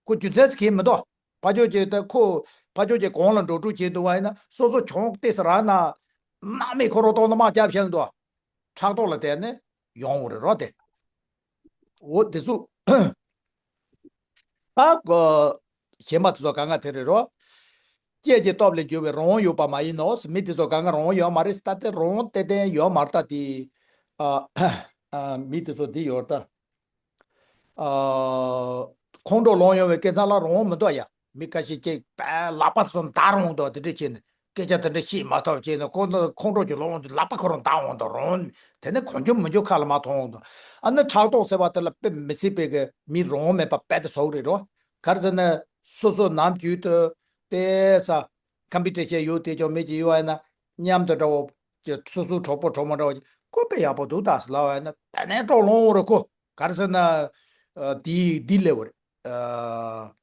ཁོ་རྒྱུ་མཚན་ཟེར་མཁན་མི་འདུག་ཕ་ཇོ་ཅིག་ད་ཁོ་ཕ་ཇོ་ཅིག་གོང་ལ་འགྲོ་འགྲོ་བྱེད་འདུག་བ་ཡིན་ན་སོ་སོ་གྱོང་ཏོག་ཙམ་རག་ན་སྣང་མེད་ཁོ་རང་གཏོང་ན་དམག་རྒྱབ་བཞག་འདུག་ཕྲག་དོག་ལ་བརྟེན་ནས་ཡོང་བ་རེད་རོ་དེ། འོ་དེ་ཚོ། ད་གོ། གཞན་པ་དེ་ཚོ་གང་ག་དེ་རེད་རོ། སྐྱེས་ཀྱི་སྟོབས་ལས་གྱུར་པའི་རང་དབང་ཡོད་པ་མ་ཡིན་ནོ། མི་དེ་ཚོ་གང་ག་རང་དབང་ཡོད་མ་རེད། ད་དེ་རང་དབང་ཏན་ཏན་ཡོད་མ་རེད། ད་དེ། ཨ། ཨ། མི་དེ་ཚོ་དེ་ཡོད་ད། ཨ། ཁོང་ཁྲོ་ལངས་ཡོང་བའི་སྐབས་ལ་རང་དབང་མི་འདུག་ཡ། མི་ཁ་ཤས་ཀྱིས་པའི་ལག་པ་ཚོ་འདར་འོང་དོ་དེ་འདྲ་བྱས་ནས་སྐད་ཆ་དེ་འདྲ་བཤད་མ་ཐུབ་བྱས་ནས་ཁོང་ཁྲོ་ཁོང་ཁྲོ་ཅིག་ལངས་འོང་དུས་ལག་པ་ཁོ་རང་འདར་འོང་དོ་རང་། དེ་ནས་གང་བྱུང་མང་བྱུང་ཁ་ལ་མར་མཐོང་འོང་དོ། ཨ་ནི་ཕྲག་དོག་ཟེར་བ་དེ་ལ་དཔེ་མི་སྲིད་པའི་གི་མི་རང་དབང་མེད་པ་དཔེ་དེ་བཟོ་གི་རེད་རོ། ག་རེ་ཟེར་ན་སོ་སོ་ནམ་རྒྱུན་དུ་དེ་ས་ཁམ་པི་ཊར་བྱས་ཡོད་དེ་ཅོག་མེད་ཅིག་ཡོད་བ་ཡིན་ན་མཉམ་དུ་འདྲ་བོ། སོ་སོའི་གྲོགས་པོ་གྲོགས་མོ་འདྲ་བོ་ཅིག་ཁོ་དཔེ་ཡག་པོ་འདུག་ད་ཟེར་ལབ་པ་ཡིན་ན་དེ་ནས་ཁྲོ་ལངས་འོང་རེད་ཁོ། ག་རེ་ཟེར་ན། ཨ། དེ་འདི་ལས་བར། ཨ།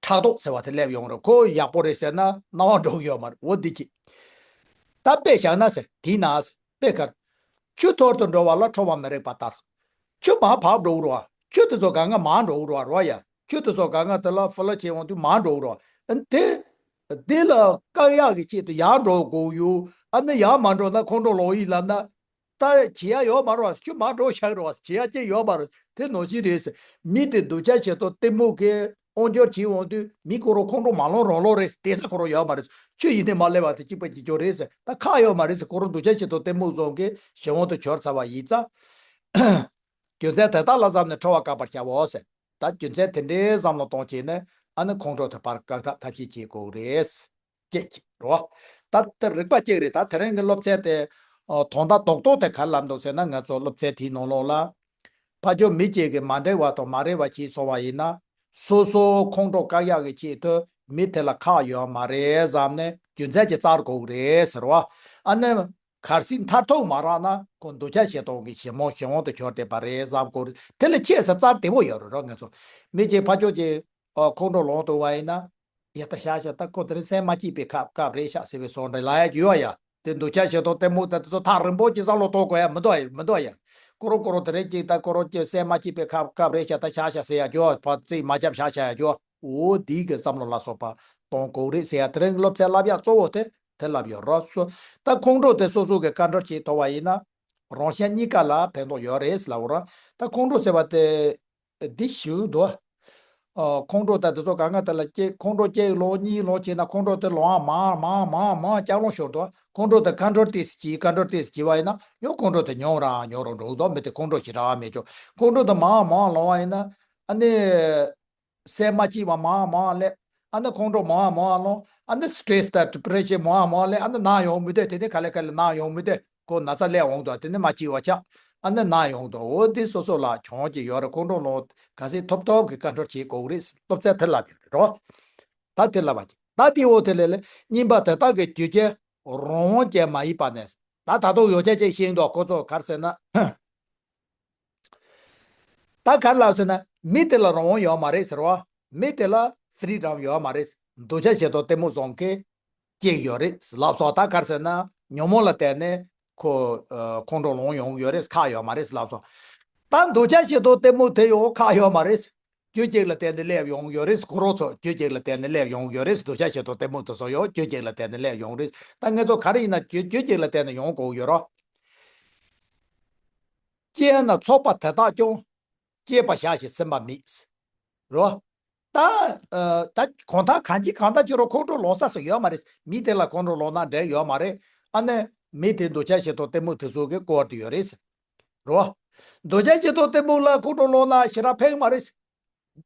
ཕྲག་དོག་ཟེར་བ་དེ་སླེབས་ཡོང་རེད། ཁོ་ཡག་པོ་རེད་ཟེར་ན་སྣང་བ་འགྲོ་གི་ཡོད་མ་རེད། འོ་འདི་ཅི། ད་དཔེ་བཞག་ན་ཟེར་དེ་ན་ཟེར་དཔེ་གར། ཆུ་འཐོར་དུ་འགྲོ་བ་ལ་ཁྲོ་བ་མི་རིགས་པ་ལྟར། ཆུ་མར་བབས་འགྲོ་གི་རེད་བ། ཆུ་དེ་ཚོ་གང་ག་མར་འགྲོ་གི་རེད་བ་རོ་ཡ། ཆུ་དེ་ཚོ་གང་ག་དེ་ལ་ཧྥི་ལ་བྱེད་འོང་དུས་མར་འགྲོ་གི་རེད་བ། དེ། དེ་ལ་བཀག་ཡག་གི་ཆེད་དུ་ཡར་འགྲོ་དགོས་ཡོད། ཨ་ནི་ཡར་མ་འགྲོ་ན་ཁོང་ཁྲོ་ལངས་ཡིན་ལབ་ན། ད་བྱེད་ཡ་ཡོད་མ་རེད་བ། ཆུ་མར་འགྲོ་བཞག་རེད་བ། བྱེད་ཡ་ཅི་ཡོད་མ་རེད། དེ་ནང་བཞིན་རེད་ཟེར། མི་དེ་འདོད་ཆགས་ཞེ་སྡང་གཏི་མུག་གིས་དབང་སྒྱུར་བྱེད་འོང་དུས་མི་ཁོ་རང་ཁོང་ཁྲོ་མ་ལངས་རང་ལངས་རེད་ཟེར། དེ་ས་ཁོ་རང་ཡོད་མ་རེད་ཟེར། ཆུ་ཡིན་ནའི་མར་སླེབས་པ་དེ་གཅིག་པ་གཅིག་རྐྱང་རེད་ཟེར། ད་ཁག་ཡོད་མ་རེད་ཟེར། ཁོ་རང་འདོད་ཆགས་ཞེ་སྡང་གཏི་མུག་ཚོ་གིས་གཞན་དབང་དུ་གྱུར་ཚར་བ་ཡིན་ཙང་། རྒྱུ་མཚན་དེ་དག་ལ་བསམ་ནས་ཁྲོ་བ་བཀག་པར་བྱའོ་ཟེར། ད་རྒྱུ་མཚན་དེ་འདྲའི་བསམ་བློ་གཏོང་བྱས་ནས་ཨ་ནི་ཁོང་ཁྲོ་དེ་ཕར་བཀག་ཐབས་ཐབས་ཤེས་བྱེད་དགོས་རེད། སྐད་ཅིག་རོ། ད་དེ་རིག་པ་གཅིག་རེད། ད་དེ་རིང་གི་སློབ་ཚན་དེ། ཨ། དོན་དག་རྡོག་རྡོག་དེ་ག་རེ་ལབ་འདུག་ཟེར་ན། ང་ཚོ་སློབ་ཚན་དེའི་ནང་ལོགས་ལ། ཕ་ཇོ་མི་གཅིག་གིས་མ་འགྲིག་པ་དང་མ་རིག་པ་བྱས་སོང་བ་ཡིན་ན། སོ་སོ་ཁོང་ཁྲོ་བཀག་ཡག་གི་ཆེད་དུ་མི་དེ་ལ་ཁག་ཡོད་མ་རེད་བསམ་ནས་རྒྱུ་མཚན་ཅིག་བཙལ་དགོས་ཀྱི་རེད་ཟེར་བ། ཨ་ནི། གལ་སྲིད་མཐར་ཐུག་མ་རག་ན་ཁོ་འདོད་ཆགས་ཞེ་སྡང་གི་ཞེན་མོ་གཞན་དབང་དུ་གྱུར་བསྡད་པ་རེད་བསམ་དགོས་རེད། དེ་ལས་ཁྱད་བསད་བཙལ་བདེ་པོ་ཡོད་རེད་རོ། ང་ཚོ་མི་གཅིག་ཕ་ཇོ་གཅིག་ཨ། ཁོང་ཁྲོ་ལངས་འདུག་བ་ཡིན་ན། ཡ་ད་བཞག་བཞག་ད་ཁོ་དེ་རིང་སེམས་མ་སྐྱིད་པའི་སྐབས་སྐབས་རེད་ཤག་ཟེར་བའི་བཟོ་འདྲ་ལབ་ཡ་ཡོད་ཡ། དེ་འདོད་ཆགས་ཞེ་སྡང་གཏི་མུག་ད་དེ་ཚོ་ཐག་རིང་པོ་ཅིག་བསམ་བློ་གཏོང་དགོས་ཡ་མི་འདུག་ཡ། མི་འདུག་ཡ། ཁོ་རང་ཁོ་རང་དེ་རིང་གཅིག་ད་ཁོ་རང་གཅིག་སེམས་མ་སྐྱིད་པའི་སྐབས་སྐབས་རེད་ཤག་ད་བཞག་བཞག་ཟེར་ཡ་ཡོད། ཕར་རྩིས་མ་རྒྱབ་བཞག་བཞག་ཡ་ཡོད། འོ་འདི་གི་བསམ་བློ་ལ་སོགས་པ་གཏོང་དགོས་རེད་ཟེར་ཡ། དེ་རིང་གི་སློབ་ཚན་བསླབ་ཡག་གཙོ་བོ་དེ་དེ་བསླབ་ཡོད་རོ། སོ། ད་ཁོང་ཁྲོ་དེ་སོ་སོ་གི་ཀོན་ཊོལ་བྱེད་ཐུབ་པ་ཡིན་ན། རང་གཞན་གཉིས་ཀ་ལ་ཕན་ཐོགས་ཡོད་རེད་ལབ་རོ། ད་ཁོང་ཁྲོ་ཟེར་བ་དེ། འདི་ཞིག་འདུག་ཨ། ཁོང་ཁྲོ་ད་དེ་ཚོ་གང་ག་དེ་ལ་སྐྱེ། ཁོང་ཁྲོ་སྐྱེ་ལོ་གཉིས་ལོ་བྱས་ན་ཁོང་ཁྲོ་དེ་ལོ་ཨ་མང་མང་མང་མང་ལྕགས་ལོང་ཤོར་འདུག་ཁོང་ཁྲོ་དེ་ཀོན་ཊོལ་ཏོག་ཙམ་བྱས་ཀོན་ཊོལ་ཏོག་ཙམ་བྱས་པ་ཡིན་ན་ཡང་ཁོང་ཁྲོ་དེ་ཉུང་ར་ཉུང་ར་འགྲོ་གི་འདུག་མི་དེ་ཁོང་ཁྲོ་ཞིག་རག་མེད་ཀྱོ། ཁོང་ཁྲོ་དེ་མང་མང་ལོང་བ་ཡིན་ན་ཨ་ནི། སེམས་མ་སྐྱིད་པ་མང་མང་སླེབས། ཨ་ནི་ཁོང་ཁྲོ་མང་མང་སློང་། ཨ་ནི་སི་ཊེ་རེ་སི་དང་ཌི་པི་རེ་ཤན་མང་མང་སླེབས། ཨ་ནི་ན་ཡོང་མི་འདོད། དེ་ནི་ག་ལེ་ག་ལེ་ན་ཡོང་མི་འདོད། ཁོ་ན་ཚ་སླེབས་འོང་དུས་དེ་ནི་མ་སྐྱིད་པ་ཆགས། ཨ་ནི་ན་ཡོང་དུས་འོ་འདི་སོ་སོ་ལ་གྱོང་ཅིག་ཡོད་རེད། ཁོང་ཁྲོ་ལངས་ག་ཚད་ཐོབ་ཐོབ་ཀྱི་ཀོན་ཊོལ་བྱེད་དགོས་རེད། སློབ་ཚན་དེ་ལབ་ཡོད་རེད་རོ། ད་དེ་ལབ་པ་ཅིག་ད་དེའི་འོག་དེ་ལས་ལས་གཉིས་པ་དེ་དག་གི་རྒྱུ་རྐྱེན་རང་དབང་ཅན་མ་ཡིན་པ་ནས། ད་ད་དུང་ཡོ་བྱད་ཅིག་ཤེས་འདུག་ཁོ་ཚོ་ག་རེ་ཟེར་ན། ད་ག་རེ་ལབ་ཟེར་ན། མི་དེ་ལ་རང་དབང་ཡོད་མ་རེད་ཟེར་བ། མི་དེ་ལ་ཕི་རི་ཌམ་ཡོད་མ་རེད། འདོད་ཆགས་ཞེ་སྡང་གཏི་མུག་བཟང་གི་སྐྱེས་ཡོད་རེད་ལབ་སོང་། ད་ག་རེ་ཟེར་ན། ཉོན་མོངས་ལ་བརྟེན་ནས་ཁོ་ཨ་ཁོང་ཁྲོ་ལངས་ཡོང་གི་ཡོད་རེད། ཁག་ཡོད་མ་རེད་ལབ་སོང་། ད་འདོད་ཆགས་ཞེ་སྡང་གཏི་མུག་དེ་ཡང་ཁག་ཡོད་མ་རེད། རྒྱུ་གཅིག་ལ་བརྟེན་ནས་སླེབས་ཡོང་གི་ཡོད་རེད། ཁོ་རང་ཚོ་རྒྱུ་གཅིག་ལ་བརྟེན་ནས་སླེབས་ཡོང་གི་ཡོད་རེད། འདོད་ཆགས་ཞེ་སྡང་གཏི་མུག་དེ་ཚོ་ཡང་རྒྱུ་གཅིག་ལ་བརྟེན་ནས་སླེབས་ཡོང་གི་རེད། ད་ང་ཚོ་ག་རེ་ཡིན་ན་རྒྱུ་རྒྱུ་གཅིག་ལ་བརྟེན་ནས་ཡོང་དགོས་ཀྱི་ཡོད་རེད། སྐྱེས་ན་ཚོགས་པ་དེ་དག་ཀྱང་སྐྱེས་པ་བཞག་ཞིང་ཟིན་པ་མེད། རོ། ད་ཨ་ད་གང་ལྟར་གང་གིས་གང་ལྟར་ཅི་རུང་ཁོང་ཁྲོ་ལངས་ས་སུ་ཡོད་མ་རེད། མི་དེ་ལ་ཁོང་ཁྲོ་ལངས་ན་འགྲིག་ཡོད་མ་རེད། ཨ་ནི་མི་དེ་འདོད་ཆགས་ཞེ་སྡང་གཏི་མུག་དེ་ཚོ་གིས་བསྐོར་ཏེ་ཡོད་རེད། རོ། འདོད་ཆགས་ཞེ་སྡང་གཏི་མུག་ལ་ཁོང་ཁྲོ་ལངས་ན་ཞེ་དྲག་ཕན་གྱི་མ་རེད།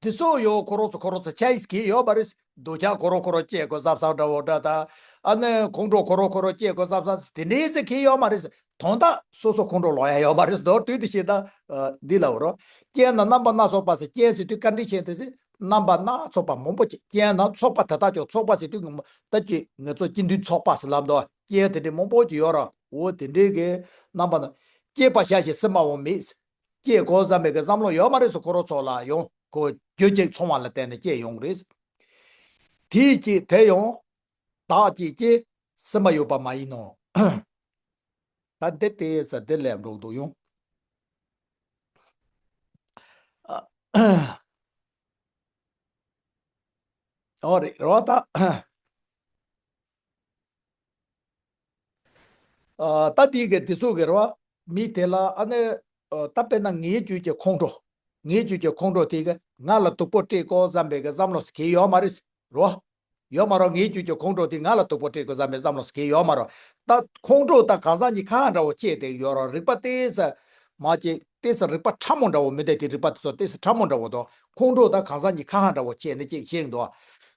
དེ་ཚོ་ཡང་ཁོ་རང་ཚོ་ཁོ་རང་ཚོ་ཆགས་ཡས་གི་ཡོད་མ་རེད། འདོད་ཆགས་ཁོ་རང་ཁོ་རང་སྐྱེ་དགོས་བསམ་བསམ་འདྲ་བོ་འདྲ་ད། ཨ་ནི་ཁོང་ཁྲོ་ཁོ་རང་ཁོ་རང་སྐྱེ་དགོས་བསམ་བསམ་དེ་འདྲའི་ཟེར་གི་ཡོད་མ་རེད། དོན་དག་སོ་སོ་ཁོང་ཁྲོ་ལངས་ཡ་ཡོད་མ་རེད། མདོར་བསྡུས་ཏེ་བཤད་ན་ཨ་འདི་ལབ་རོ། སྐྱེས་ན་རྣམ་པ་སྣ་ཚོགས་པ་ཟེར། སྐྱེས་ཟེར་དུས་བཀའ་དྲིན་ཆེ་དེ་ཟེར། རྣམ་པ་སྣ་ཚོགས་པ་མང་པོ་ཅིག་སྐྱེས་ན་ཚོགས་པ་དེ་དག་ཀྱང་། ཚོགས་པ་ཟེར་དུས་ངོ་མ་ད་ཀྱི་ང་ཚོ་སྐྱེ་འདུས་ཚོགས་པ་ཟེར་ལབ་འདུག་སྐྱེས་དེ་འདྲའི་མང་པོ་ཅིག་ཡོད་ར། འོ་དེ་འདྲའི་གི་རྣམ་པ་སྣ། སྐྱེས་པ་བཞག་ཞིང་ཟིན་པའང་མེད། སྐྱེ་དགོས་བསམ་པའི་གི་བསམ་བློ་ཡོད་མ་རེད་ཟེར། ཁོ་རང་ཚོ་ལ་ཡང་ཁོ་རྒྱུ་གཅིག་ཚང་བ་ལ་བརྟེན་ནས་སྐྱེ་ཡོང་གི་རེད། དེའི་རྐྱེན་དེ་ཡང་བདག་གཅིག་གིས་ཟིན་པ་ཡོད་པ་མ་ཡིན་ནོ། ད་འདི་ལྟས་ས་འདི་ལས་འགྲོ་འདུག་ཡོང་། ཨོ་རེད་རོ་ད། ཨ་ད་དེའི་གི་དེ་ཚོ་གི་རོ། མི་དེ་ལ་ཨ་ནི་ཨ་ད་དཔེར་ན་ངའི་རྒྱུད་ཀྱི་ཁོང་ཁྲོ། ངའི་རྒྱུད་ཀྱི་ཁོང་ཁྲོ་དེ་གི་ང་ལ་སྡུག་པོ་སྤྲད་དགོས་བསམ་པའི་གི་བསམ་བློ་ཟེར་གི་ཡོད་མ་རེད་རོ། ཡོད་མ་རོ། ངའི་རྒྱུད་ཀྱི་ཁོང་ཁྲོ་དེ་ང་ལ་སྡུག་པོ་སྤྲད་དགོས་བསམ་པའི་བསམ་བློ་ཟེར་གི་ཡོད་མ་རོ། ད་ཁོང་ཁྲོ་ད་གང་ཟག་གཉིས་ཁ་ཁ་འདྲ་བོ་སྐྱེས་ཏེ་ཡོད་རོ། རིག་པ་ཏོག་ཙམ་མ་སྐྱེས། ཏོག་ཙམ་རིག་པ་ཕྲ་མོ་འདྲ་བོ་མི་འདུག་དེ་རིག་པ་དེ་ཚོ་ཏོག་ཙམ་ཕྲ་མོ་འདྲ་བོ་འདུག་ཁོང་ཁྲོ་ད་གང་ཟག་གཉིས་ཁ་ཁ་འདྲ་བོ་སྐྱེས་ནས་སྐྱེས་ཤེས་འདུག་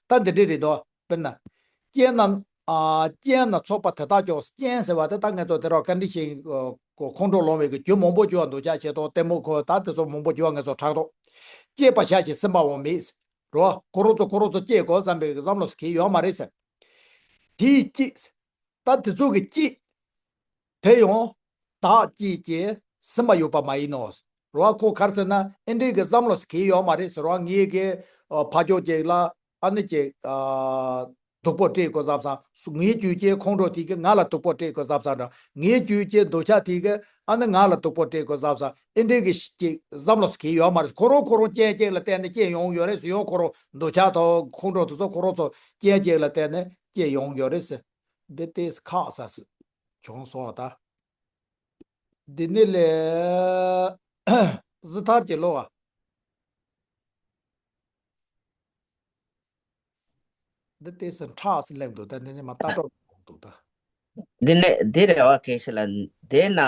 ད་འདི་འདྲ་རེད་འདུག་དཔེར་ན། སྐྱེས་ན། ཨ་སྐྱེས་ན་ཚོགས་པ་དེ་དག་ཀྱང་། སྐྱེས་ཟེར་བ་དེ་ད་ངས་ཚོ་དེ་རོ་བཀའ་དྲིན་ཆེ། ཁོ་ཁོང་ཁྲོ་ལངས་པའི་གི་རྒྱུ་མང་པོ་ཅིག་ཡོད། འདོད་ཆགས་ཞེ་སྡང་གཏི་མུག་ཁོ་ད་དེ་ཚོ་མང་པོ་ཅིག་ཡོད། ངས་ཚོ་ཕྲག་དོག་སྐྱེས་པ་བཞག་ཞིང་ཟིན་པའང་མེད། རོ། ཁོ་རང་ཚོ་ཁོ་རང་ཚོ་སྐྱེ་དགོས་བསམ་པའི་གི་བསམ་བློ་ཟེར་གི་ཡོད་མ་རེད་ཟེར། དེའི་རྐྱེན། ད་དེ་ཚོ་གི་རྐྱེན། དེ་ཡང་བདག་གཅིག་གིས་ཟིན་པ་ཡོད་པ་མ་ཡིན་ནོ། རོ། ཁོ་ག་རེ་ཟེར་ན། ཨེ་འདྲའི་གི་བསམ་བློ་ཟེར་གི་ཡོད་མ་རེད་ཟེར་བ། ངའི་གི་ཨ་ཕ་ཕྱོགས་ཅིག་ལ་ཨ་ནི་ཅིག་ཨ་སྡུག་པོ་སྤྲད་དགོས་བསམ་བསམ། ངའི་རྒྱུད་ཀྱི་ཁོང་ཁྲོ་དེ་གིས་ང་ལ་སྡུག་པོ་སྤྲད་དགོས་བསམ་བསམ་འདྲ། ངའི་རྒྱུད་ཀྱི་འདོད་ཆགས་དེ་གིས་ཨ་ནི་ང་ལ་སྡུག་པོ་སྤྲད་དགོས་བསམ་བསམ། ཨེ་འདྲའི་གི་ཅིག་བསམ་བློ་ཟེར་གི་ཡོད་མ་རེད། ཁོ་རང་ཁོ་རང་རྐྱེན་གཅིག་ལ་བརྟེན་ནས་སྐྱེ་ཡོང་ཡོད་རེད་ཟེར། ཡང་ཁོ་རང་འདོད་ཆགས་དང་ཁོང་ཁྲོ་དེ་ཚོ་ཁོ་རང་ཚོ་རྐྱེན་གཅིག་ལ་བརྟེན་ནས་སྐྱེ་ཡོང་ཡོད་རེད་ཟེར། འདི་ཏོག་ཙམ་ཁག་ས་སི་བྱུང་སོང་བ་ད། འདི་ནི་ལས་གཟི་ཐར་གྱི་བློ་བ། འདི་ཏོག་ཙམ་ཁྲག་སི་སླེབས་འདུག་ད་འདི་ནི་མ་ལྟ་གྲོགས་འདུག་ད། འདི་ནི་འདི་རེ་བ་གལ་ཆེ་ལ། དེས་ན་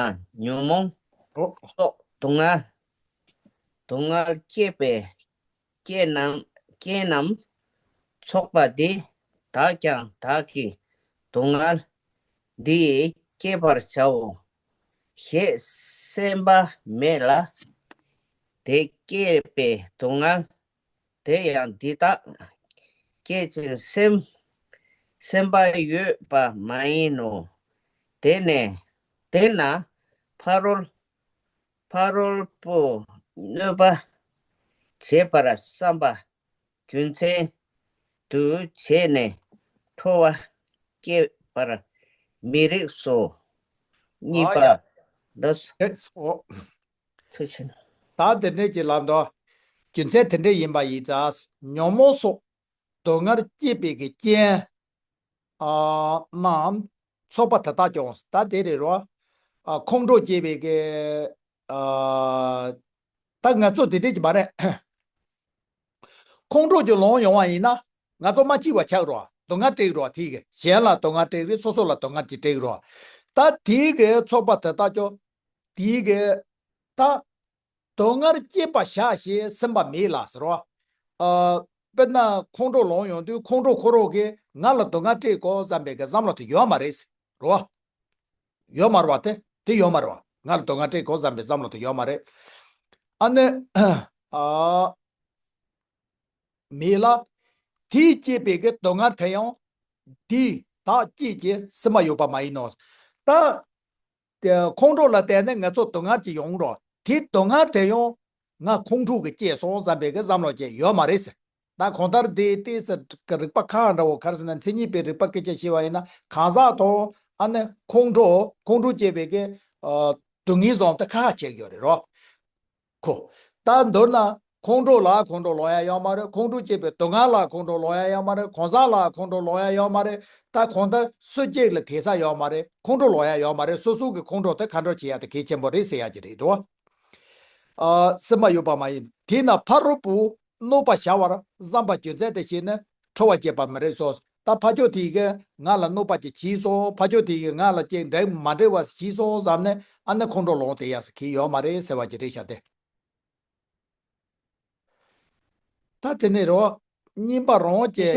ཉོན་མོངས་ཨོ། སོགས་སྡུག་བསྔལ། སྡུག་བསྔལ་སྐྱེད་པའི་རྐྱེན་རྣམས། རྐྱེན་རྣམས་ཚོགས་པ་འདི་དག་ཀྱང་བདག་གིས་སྡུག་བསྔལ་འདི་ཡིས་བསྐྱེད་པར་བྱའོ་ཞེས་སེམས་པ་མེད་ལ། དེ་བསྐྱེད་པའི་སྡུག་བསྔལ་དེ་ཡང་འདི་དག་བསྐྱེད་ཅིང་སེམས་སེམས་པ་ཡོད་པ་མ་ཡིན་ནོ། དེ་ནས་དེས་ན་ཕ་རོལ་ཕ་རོལ་པོ་གནོད་པ་བྱེད་པར་བསམ་པ་རྒྱུ་མཚན་དུ་བྱས་ནས་ཁྲོ་བ་སྐྱེད་པར་མི་རིགས་སོ། གཉིས་པ། ཨ་ཡ། ལགས་སོ། ཨོ། ཐུགས་ཆེ། ད་དེ་འདྲས་ཀྱི་ལམ་དུ། རྒྱུ་མཚན་དེ་འདྲས་ཡིན་པ་ཡིན་ཙང་། ཉོན་མོངས་སོགས་སྡུག་བསྔལ་སྐྱེད་པའི་གི་རྐྱེན། ཨ་རྣམས་ཚོགས་པ་དེ་དག་ཀྱང་། ད་དེ་རེད་རོ། ཨ་ཁོང་ཁྲོ་སྐྱེད་པའི་གི་ཨ་ད་ང་ཚོ་དེ་འདྲས་ཀྱི་མ་རེད། ཁོང་ཁྲོ་ཅིག་ལངས་ཡོང་བ་ཡིན་ན། ང་ཚོ་མ་སྐྱིད་པ་ཆགས་རོ། སྡུག་བསྔལ་སྤྲད་རོ། དེ་གི་གཞན་ལ་སྡུག་བསྔལ་སྤྲད་རེད། སོ་སོ་ལ་སྡུག་བསྔལ་ཅིག་སྤྲད་རོ། ད་དེ་གི་ཚོགས་པ་དེ་དག་ཀྱང་། དེ་གི་ད་སྡུག་བསྔལ་སྐྱེད་པ་བཞག་ཞེས་སེམས་པ་མེད་ལ་ཟེར་རོ། ཨ་དཔེར་ན་ཁོང་ཁྲོ་ལངས་ཡོང་དུས། ཁོང་ཁྲོ་ཁོ་རང་གིས་ང་ལ་སྡུག་བསྔལ་སྤྲད་དགོས་བསམ་པའི་གི་བསམ་བློ་དེ་ཡོད་མ་རེད་ཟེར་རོ། ཡོད་མ་རེད་བ། དེ་དེ་ཡོད་མ་རེད་བ། ང་ལ་སྡུག་བསྔལ་སྤྲད་དགོས་བསམ་པའི་བསམ་བློ་དེ་ཡོད་མ་རེད། ཨ་ནི་ཨ་མེད་ལ། དེས་བསྐྱེད་པའི་གི་སྡུག་བསྔལ་དེ་ཡང་དེས་བདག་བསྐྱེད་ཀྱི་སྲིད་མ་ཡོད་པ་མ་ཡིན་ནོ། ད་དེ་ཁོང་ཁྲོ་ལ་བརྟེན་ནས་ང་ཚོ་སྡུག་བསྔལ་གྱི་ཡོང་རོགས། དེ་སྡུག་བསྔལ་དེ་ཡང་ང་ཁོང་ཁྲོ་གིས་བསྐྱེད་སོང་བསམ་པའི་གི་བསམ་བློ་ཅིག་ཡོད་མ་རེད་ཟེར། ད་གང་ལྟར་དེ་ཏོག་ཙམ་རིགས་པ་ཁག་འདྲ་བོ་ག་རེ་ཟེར་ན། མཚན་ཉིད་པའི་རིགས་པ་སྐད་ཆ་བཤད་པ་ཡིན་ན། གང་ཟག་དང་ཨ་ནི་ཁོང་ཁྲོ་ཁོང་ཁྲོ་སྐྱེས་པའི་གི་ཨ་སྡུག་བསྔལ་བཟུང་སྟེ་ཁག་ཁག་བྱེད་ཀྱི་ཡོད་རེད་རོ། ཁོ། ད་མདོར་ན་ཁོང་ཁྲོ་ལ་ཁོང་ཁྲོ་ལོག་ཡ་ཡོད་མ་རེད། ཁོང་ཁྲོ་སྐྱེས་པའི་སྡུག་བསྔལ་ལ་ཁོང་ཁྲོ་ལོག་ཡ་ཡོད་མ་རེད། གང་ཟག་ལ་ཁོང་ཁྲོ་ལོག་ཡ་ཡོད་མ་རེད། ད་གང་ལྟར་སུ་གཅིག་ལ་དེ་ས་ཡོད་མ་རེད། ཁོང་ཁྲོ་ལོག་ཡ་ཡོད་མ་རེད། སོ་སོ་གི་ཁོང་ཁྲོ་དེ་ཁོང་ཁྲོ་བྱེད་ཡ་དེ་གལ་ཆེན་པོ་རེད་ཟེར་ཡ་ཅིག་རེད་འདུག་བ། ཨ་སྲིད་མ་ཡོད་པ་མ་ཡིན། དེས་ན་ཕ་རོལ་པོ་གནོད་པ་བྱ་བར་བསམ་པ་རྒྱུ་མཚན་དེ་བྱས་ནས་ཁྲོ་བ་སྐྱེས་པ་མི་རེད་སོ། ད་ཕ་ཕྱོགས་དེ་གིས་ང་ལ་གནོད་པ་ཅིག་བྱས་སོང་། ཕ་ཕྱོགས་དེ་གིས་ང་ལ་ཅིག་འགྲིག་མ་འགྲིག་པ་བྱས་སོང་བསམ་ནས་ཨ་ནི་ཁོང་ཁྲོ་ལངས་བསྡད་ཡ་ཟེར་གྱི་ཡོད་མ་རེད་ཟེར་བ་ཅིག་རེད་ཤག་སྟེ། ད་དེ་ནས་རོ། གཉིས་པ་རང་གི།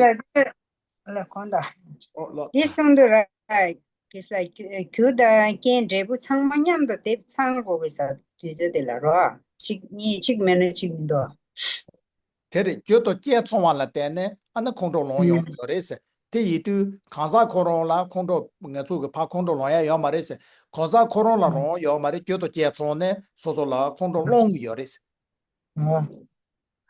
ལ་གོང་དང་། ཨོ་ལ། དེ་གསུང་དུས་ར། གེ་སར་རྒྱུ་དང་རྐྱེན་འབྲས་བུ་ཚང་མ་མཉམ་དུ་སྡེབ་ཚང་དགོས་པའི་ས་དུས་ཚོད་དེ་ལ་རོ། གཅིག་གཉིས་གཅིག་མེད་ན་གཅིག་མི་འདུག་དེ་རེད། རྒྱུ་དང་རྐྱེན་ཚང་བ་ལ་བརྟེན་ནས་ཨ་ནི་ཁོང་ཁྲོ་ལངས་ཡོང་གི་ཡོད་རེད་ཟེར། དེ་ཡིན་དུས་གང་ཟག་ཁོ་རང་ལ་ཁོང་ཁྲོ་ང་ཚོ་གི་ཕར་ཁོང་ཁྲོ་ལངས་ཡ་ཡོད་མ་རེད་ཟེར། གང་ཟག་ཁོ་རང་ལ་ལངས་ཡོད་མ་རེད། རྒྱུ་དང་རྐྱེན་ཚང་ནས་སོ་སོ་ལ་ཁོང་ཁྲོ་ལངས་གི་ཡོད་རེད་ཟེར། ཨོ།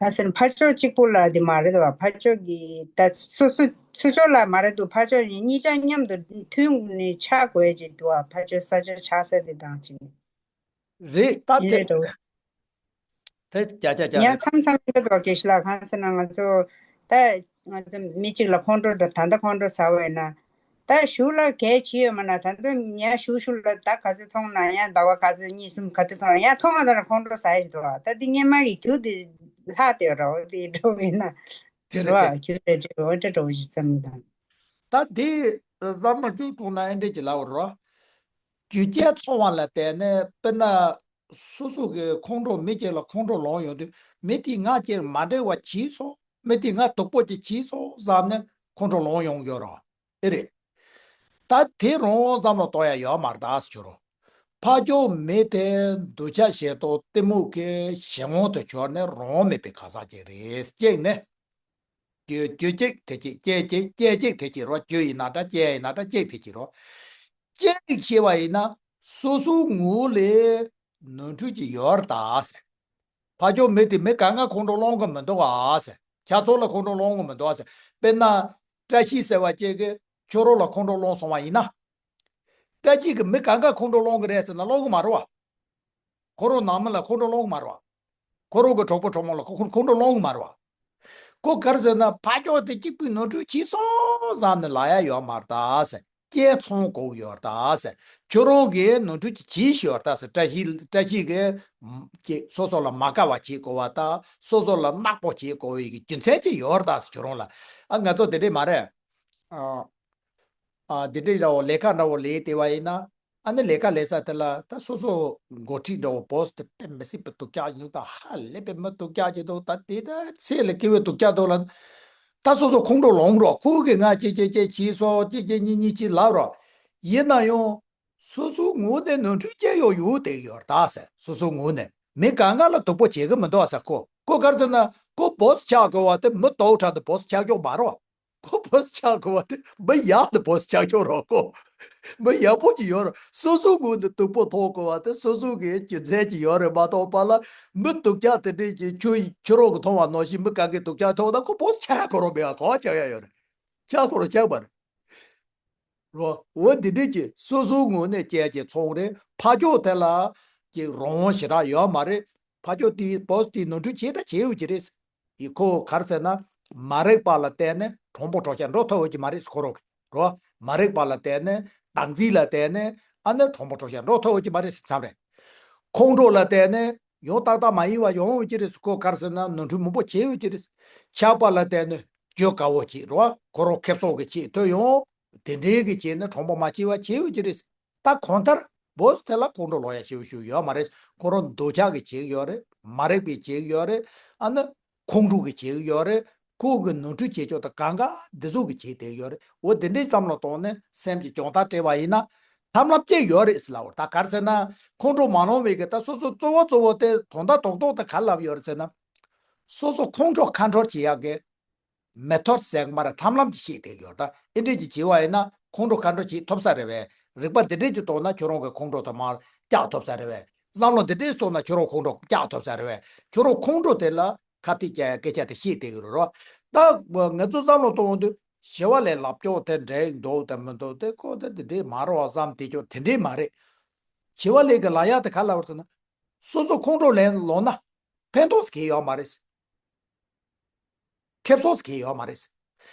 ཁ་སང་ཕར་ཕྱོགས་གཅིག་པུ་ལ་དེ་མ་རེད་དོ། ཕར་ཕྱོགས་ཀྱི་ད་སོ་སོ་ཚུར་ཕྱོགས་ལ་མ་རེད་འདུག་ཕར་ཕྱོགས་གཉིས་ཆ་མཉམ་དུ་མཐུན་ནས་ཆགས་དགོས་ཀྱི་འདུག་ཕར་ཕྱོགས་ས་ཆ་ཆགས་ས་དེ་དང་གཅིག་རེད། ད་དེ་རེད་འགྲོ། དེ་བརྒྱ་ཆ་བརྒྱ་ཡང་རེད། མཚམས་མཚམས་རེད་དོ། དགེ་བཤེས་ལགས། གང་ཟེར་ན་ང་ཚོ་ད་ང་ཚོ་མི་གཅིག་ལ་ཁོང་ཁྲོ་དང་ད་ལྟ་ཁོང་ཁྲོ་ཟ་བས་ན། ད་གཞུག་ལ་གལ་ཆེ་ཡོད་མ་ན། ད་དུང་ཡང་གཞུག་གཞུག་ལ་ད་ག་ཚོད་མཐོང་ན་ཡང་ཟླ་བ་ག་ཚོད་གཉིས་གསུམ་ག་དུས་མཐོང་ན་ཡང་མཐོང་བ་ལ་ཁོང་ཁྲོ་ཟ་ཡི་འདུག་ད་འདི་སྔོན་མ་གི་རྒྱུ་དེ་ལྷག་དེ་རོ། དེ་འགྲོ་མིན་ན་དེ་རེད་རོ། དེ་རྒྱུ་རེད་འགྲོ་འོ་འདྲ་འགྲོ་བཞིན་ཙམ་དང་། ད་དེ་བསམ་བློ་བཅུག་ཐུབ་ན་ཨེ་འདྲས་ཀྱི་ལབ་རོ། རྒྱུ་རྐྱེན་ཚང་བ་ལ་བརྟེན་ནས་དཔེར་ན་སོ་སོ་གི་ཁོང་ཁྲོ་མི་གཅིག་ལ་ཁོང་ཁྲོ་ལངས་ཡོང་དུས་མི་དེས་ང་གཅིག་མ་འགྲིག་པ་བྱས་སོང་། མི་དེས་ང་སྡུག་པོ་ཅིག་བྱས་སོང་བསམ་ནས་ཁོང་ཁྲོ་ལངས་ཡོང་གི་ཡོད་རོ། ཨེ་རེད། ད་དེ་རང་བསམ་བློ་གཏོང་ཡ་ཡོད་མ་རེད་ད་ཟེར་རྒྱུ་རོ། ཕ་ཕྱོགས་མི་དེ་འདོད་ཆགས་ཞེ་སྡང་གཏི་མུག་གི་གཞན་དབང་དུ་གྱུར་ནས་རང་དབང་མེད་པའི་གང་ཟག་ཅིག་རེད། གཅིག་ནས། རྒྱུ་རྒྱུ་གཅིག་དེ་གཅིག་རྐྱེན་གཅིག་རྐྱེན་གཅིག་དེ་གཅིག་རོ། རྒྱུ་ཡིན་ན་འདྲ་རྐྱེན་ཡིན་ན་འདྲ་གཅིག་དེ་གཅིག་རོ། གཅིག་ཤེས་པ་ཡིན་ན་སོ་སོའི་ངོ་ལ་ནོར་འཁྲུལ་གྱི་ཡོད་རེད་ད་ཟེར། ཕ་ཕྱོགས་མི་དེ་མི་གང་ག་ཁོང་ཁྲོ་སློང་གི་མི་འདུག་ཨ་ཟེར། ཁྱེད་ཚོ་ལ་ཁོང་ཁྲོ་སློང་གི་མི་འདུག་ཨ་ཟེར། དཔེར་ན། བཀྲ་ཤིས་ཟེར་བ་ཅིག་གིས་ཁྱོད་རང་ལ་ཁོང་ཁྲོ་སློང་སོང་བ་ཡིན་ན། བཀྲ་ཤིས་ཀྱིས་མི་གང་ག་ཁོང་ཁྲོ་སློང་གི་རེད་ཟེར་ན་སློང་གི་མ་རེད་བ། ཁོ་རང་ནང་མི་ལ་ཁོང་ཁྲོ་སློང་གི་མ་རེད་བ། ཁོ་རང་གི་གྲོགས་པོ་གྲོགས་མོ་ལ་ཁོ་ཁོང་ཁྲོ་སློང་གི་མ་རེད་བ། ཁོ་ག་རེ་ཟེར་ན་ཕ་ཕྱོགས་དེ་གཅིག་པུས་ནོར་འཁྲུལ་བྱས་སོང་བསམ་ནས་ལབ་ཡ་ཡོད་མ་རེད་ད་ཟེར། རྐྱེན་ཚང་དགོས་ཡོད་རེད་ད་ཟེར། ཁྱོད་རང་གིས་ནོར་འཁྲུལ་ཅིག་བྱས་ཤིག་ཡོད་རེད་ད་ཟེར། བཀྲ་ཤིས་བཀྲ་ཤིས་ཀྱིས་ཀྱི་སོ་སོ་ལ་མ་དགའ་བ་བྱེད་དགོས་པ་དང་སོ་སོ་ལ་ནག་པོ་བྱེད་དགོས་པའི་རྒྱུ་མཚན་ཅིག་ཡོད་རེད་ད་ཟེར། ཁྱོད་རང་ལ། ཨ་ང་ཚོ་དེ་འདྲས་མ་རེད། ཨ་ཨ་དེ་འདྲས་འདྲ་བོ་ལས་ཀ་འདྲ་བོ་ལས་བསྡད་པ་ཡིན་ན། ཨ་ནི་ལས་ཀ་ལས་ས་དེ་ལ་ད་སོ་སོ་འགོ་ཁྲིད་འདྲ་བོ་བོ་སི་དེ་དཔེ་མི་སྲིད་པའི་སྡུག་ཅག་ཡིན་ད། ཧ་ལས་པའི་མི་སྡུག་ཅག་ཅིག་འདུག་ད་དེ་ད་ཚེ་ལས་སྐྱིད་པའི་སྡུག་ཅག་འདུག་ལ། ད་སོ་སོ་ཁོང་ཁྲོ་ལངས་རོགས། ཁོ་གིས་ང་ཅི་ཅི་ཅི་བྱས་སོང་ཅི་ཅི་གཉིས་གཉིས་ཅི་ལབ་རོགས། ཡིན་ན་ཡང་སོ་སོའི་ངོས་ནས་ནོར་འཁྲུལ་སྐྱེ་ཡོང་ཡོང་བསྡད་ཡོད་ད་ཟེར། སོ་སོའི་ངོས་ནས་མི་གང་ག་ལ་སྡུག་པོ་བྱེད་གི་མི་འདུག་ཟེར། ཁོ་ཁོ་ག་རེ་ཟེར་ན་ཁོ་བོ་སི་ཆགས་དགོས་པ་དེ་མི་སྡུག་དྲགས་དེ་བོ་སི་ཆགས་ཀྱོག་མ་རེད་བ། ཁོ་བོ་སི་ཆགས་དགོས་པ་དེ་མི་ཡག་དེ་བོ་སི་ཆགས་ཀྱོག་རེད་བ། ཁོ་མི་ཡག་པོ་ཅིག་ཡོད་རེད། སོ་སོའི་ངོས་ནས་སྡུག་པོ་མཐོང་དགོས་པ་དེ་སོ་སོ་གི་རྒྱུ་མཚན་ཅིག་ཡོད་རེད་མ་གཏོགས་པ་ལ། མི་སྡུག་ཅག་དེ་འདྲས་ཀྱིས་ཁྱོད་ཁྱོད་རང་གི་མཐོང་བ་ནང་བཞིན་མི་གང་གིས་སྡུག་ཅག་མཐོང་ན་ཁོ་བོ་སི་ཆགས་དགོས་རོགས་མེད་པ་གང་ཆགས་ཡ་ཡོད་རེད། ཆགས་དགོས་རོགས་ཆགས་པ་རེད། རོ། འོ་འདི་འདྲས་ཀྱི་སོ་སོའི་ངོས་ནས་སྐྱེལ་གྱི་ཚོང་རེད། ཕ་ཕྱོགས་དེ་ལ་ཀྱི་རང་དབང་ཞེ་དྲག་ཡོད་མ་རེད། ཕ་ཕྱོགས་དེའི་བོ་སི་དེའི་ནོར་འཁྲུལ་བྱས་ད་བྱས་ཡོད་ཀྱི་རེད། ཡི་ཁོ་ག་རེ་ཟེར་ན། མ་རིག་པ་ལ་བརྟེན་ནས་གྲོགས་པོ་གྲོགས་ཤ་འགྲོ་ཐུབ་ཡོད་ཀྱི་མ་རེད་ཁོ་རང་གི། རོ། མ་རིག་པ་ལ་བརྟེན་ནས་བདག་འཛིན་ལ་བརྟེན་ནས་ཨ་ནི་གྲོགས་པོ་གྲོགས་ཤ་འགྲོ་ཐུབ་ཡོད་ཀྱི་མ་རེད་ཟེར་མཚམས་རེད། ཁོང་ཁྲོ་ལ་བརྟེན་ནས་ཡང་ཏག་ཏག་མ་ཡིན་པ་ཡོང་ཡོད་ཀྱི་རེད། ཁོ་ག་རེ་ཟེར་ན་ནོར་འཁྲུལ་མང་པོ་བྱས་ཡོད་ཀྱི་རེད། ཆགས་པ་ལ་བརྟེན་ནས་རྒྱུ་དགའ་བོ་བྱེད་རོ། ཁོ་རང་ཁེ་སང་གི་ཆེད་དུ་ཡང་དེ་འདྲའི་གི་བྱས་ནས་གྲོགས་པོ་མ་བྱས་པ་བྱས་ཡོད་ཀྱི་རེད། ད་གང་ལྟར་བོ་སི་དེ་ལ་ཁོང་ཁྲོ་ལོག་ཡ་ཞེ་པོ་ཞིག་ཡོད་མ་རེད། ཁོ་རང་འདོད་ཆགས་ཀྱི་བྱེད་ཀྱི་ཡོད་རེད། མ་རིག་པའི་བྱེད་ཀྱི་ཡོད་རེད། ཨ་ནི་ཁོང་ཁྲོ་གི་བྱེད་ཀྱི་ཡོད་རེད། ཁོ་གི་ནོར་འཁྲུལ་བྱེད་ཕྱོགས་དང་གང་ག་འདི་ཚོ་གི་བྱེད་བསྡད་ཀྱི་ཡོད་རེད། འོ་དེ་འདྲའི་བསམ་བློ་བཏང་ནས་སེམས་ཀྱི་སྦྱོང་བརྡར་སྤྲད་པ་ཡིན་ན་ཐབས་ལམ་སྤྱད་ཡོད་རེད་ཟེར་ལབ་པ་རེད། ད་ག་རེ་ཟེར་ན་ཁོང་ཁྲོ་མ་ལངས་པའི་གི་ད་སོ་སོ་གཙོ་བོ་གཙོ་བོ་དེ་དོན་དག་རྡོག་རྡོག་དེ་ག་རེ་ལབ་ཡོད་རེད་ཟེར་ན། སོ་སོ་ཁོང་ཁྲོ་ཁ་འཁྲོལ་བྱེད་ཡག་གི་མེ་ཐོར་ཟེར་གི་མ་རེད། ཐབས་ལམ་གྱི་ཤེས་དེ་ཡོད་ད། ཨེ་འདྲས་ཀྱི་བྱས་པ་ཡིན་ན་ཁོང་ཁྲོ་ཁ་འགྲོ་བྱེད་ཐུབ་ས་རེད་བས། རིག་པ་འདི་འདྲས་ཀྱི་ཐོག་ན་ཁྱོད་རང་གི་ཁོང་ཁྲོ་དེ་མར་བཀྱག་ཐུབ་ས་རེད་བས། བསམ་བློ་འདི་འདྲས་ཐོག་ན་ཁྱོད་རང་ཁོང་ཁྲོ་བཀྱག་ཐུབ་ས་རེད་བས། ཁྱོད་རང་ཁོང་ཁྲོ་དེ་ལ་ཁ་གཏད་བཅག་ཡ་སྐད་ཆ་དེ་བཤད་བསྡད་ཀྱི་རེད་རོ། ད་ང་ཚོ་བསམ་བློ་གཏོང་དུས་ཞི་བ་ལྷས་ལབ་ཀྱོག་དེ་འགྲིག་འདུག་དང་མི་འདུག་དེ་ཁོ་དེ་དེ་འདྲས་མ་རེད་བསམ་བསྡད་ཀྱོག་དེ་འདྲས་མ་རེད། ཞི་བ་ལྷས་ཀྱི་ལབ་ཡ་དེ་ག་ལབ་པ་རེད་ཟེར་ན། སོ་སོ་ཁོང་ཁྲོ་ལངས་ལངས་ན་ཕན་ཐོགས་གང་ཡང་ཡོད་མ་རེད། ཁེ་བཟང་གང་ཡང་ཡོད་མ་རེད།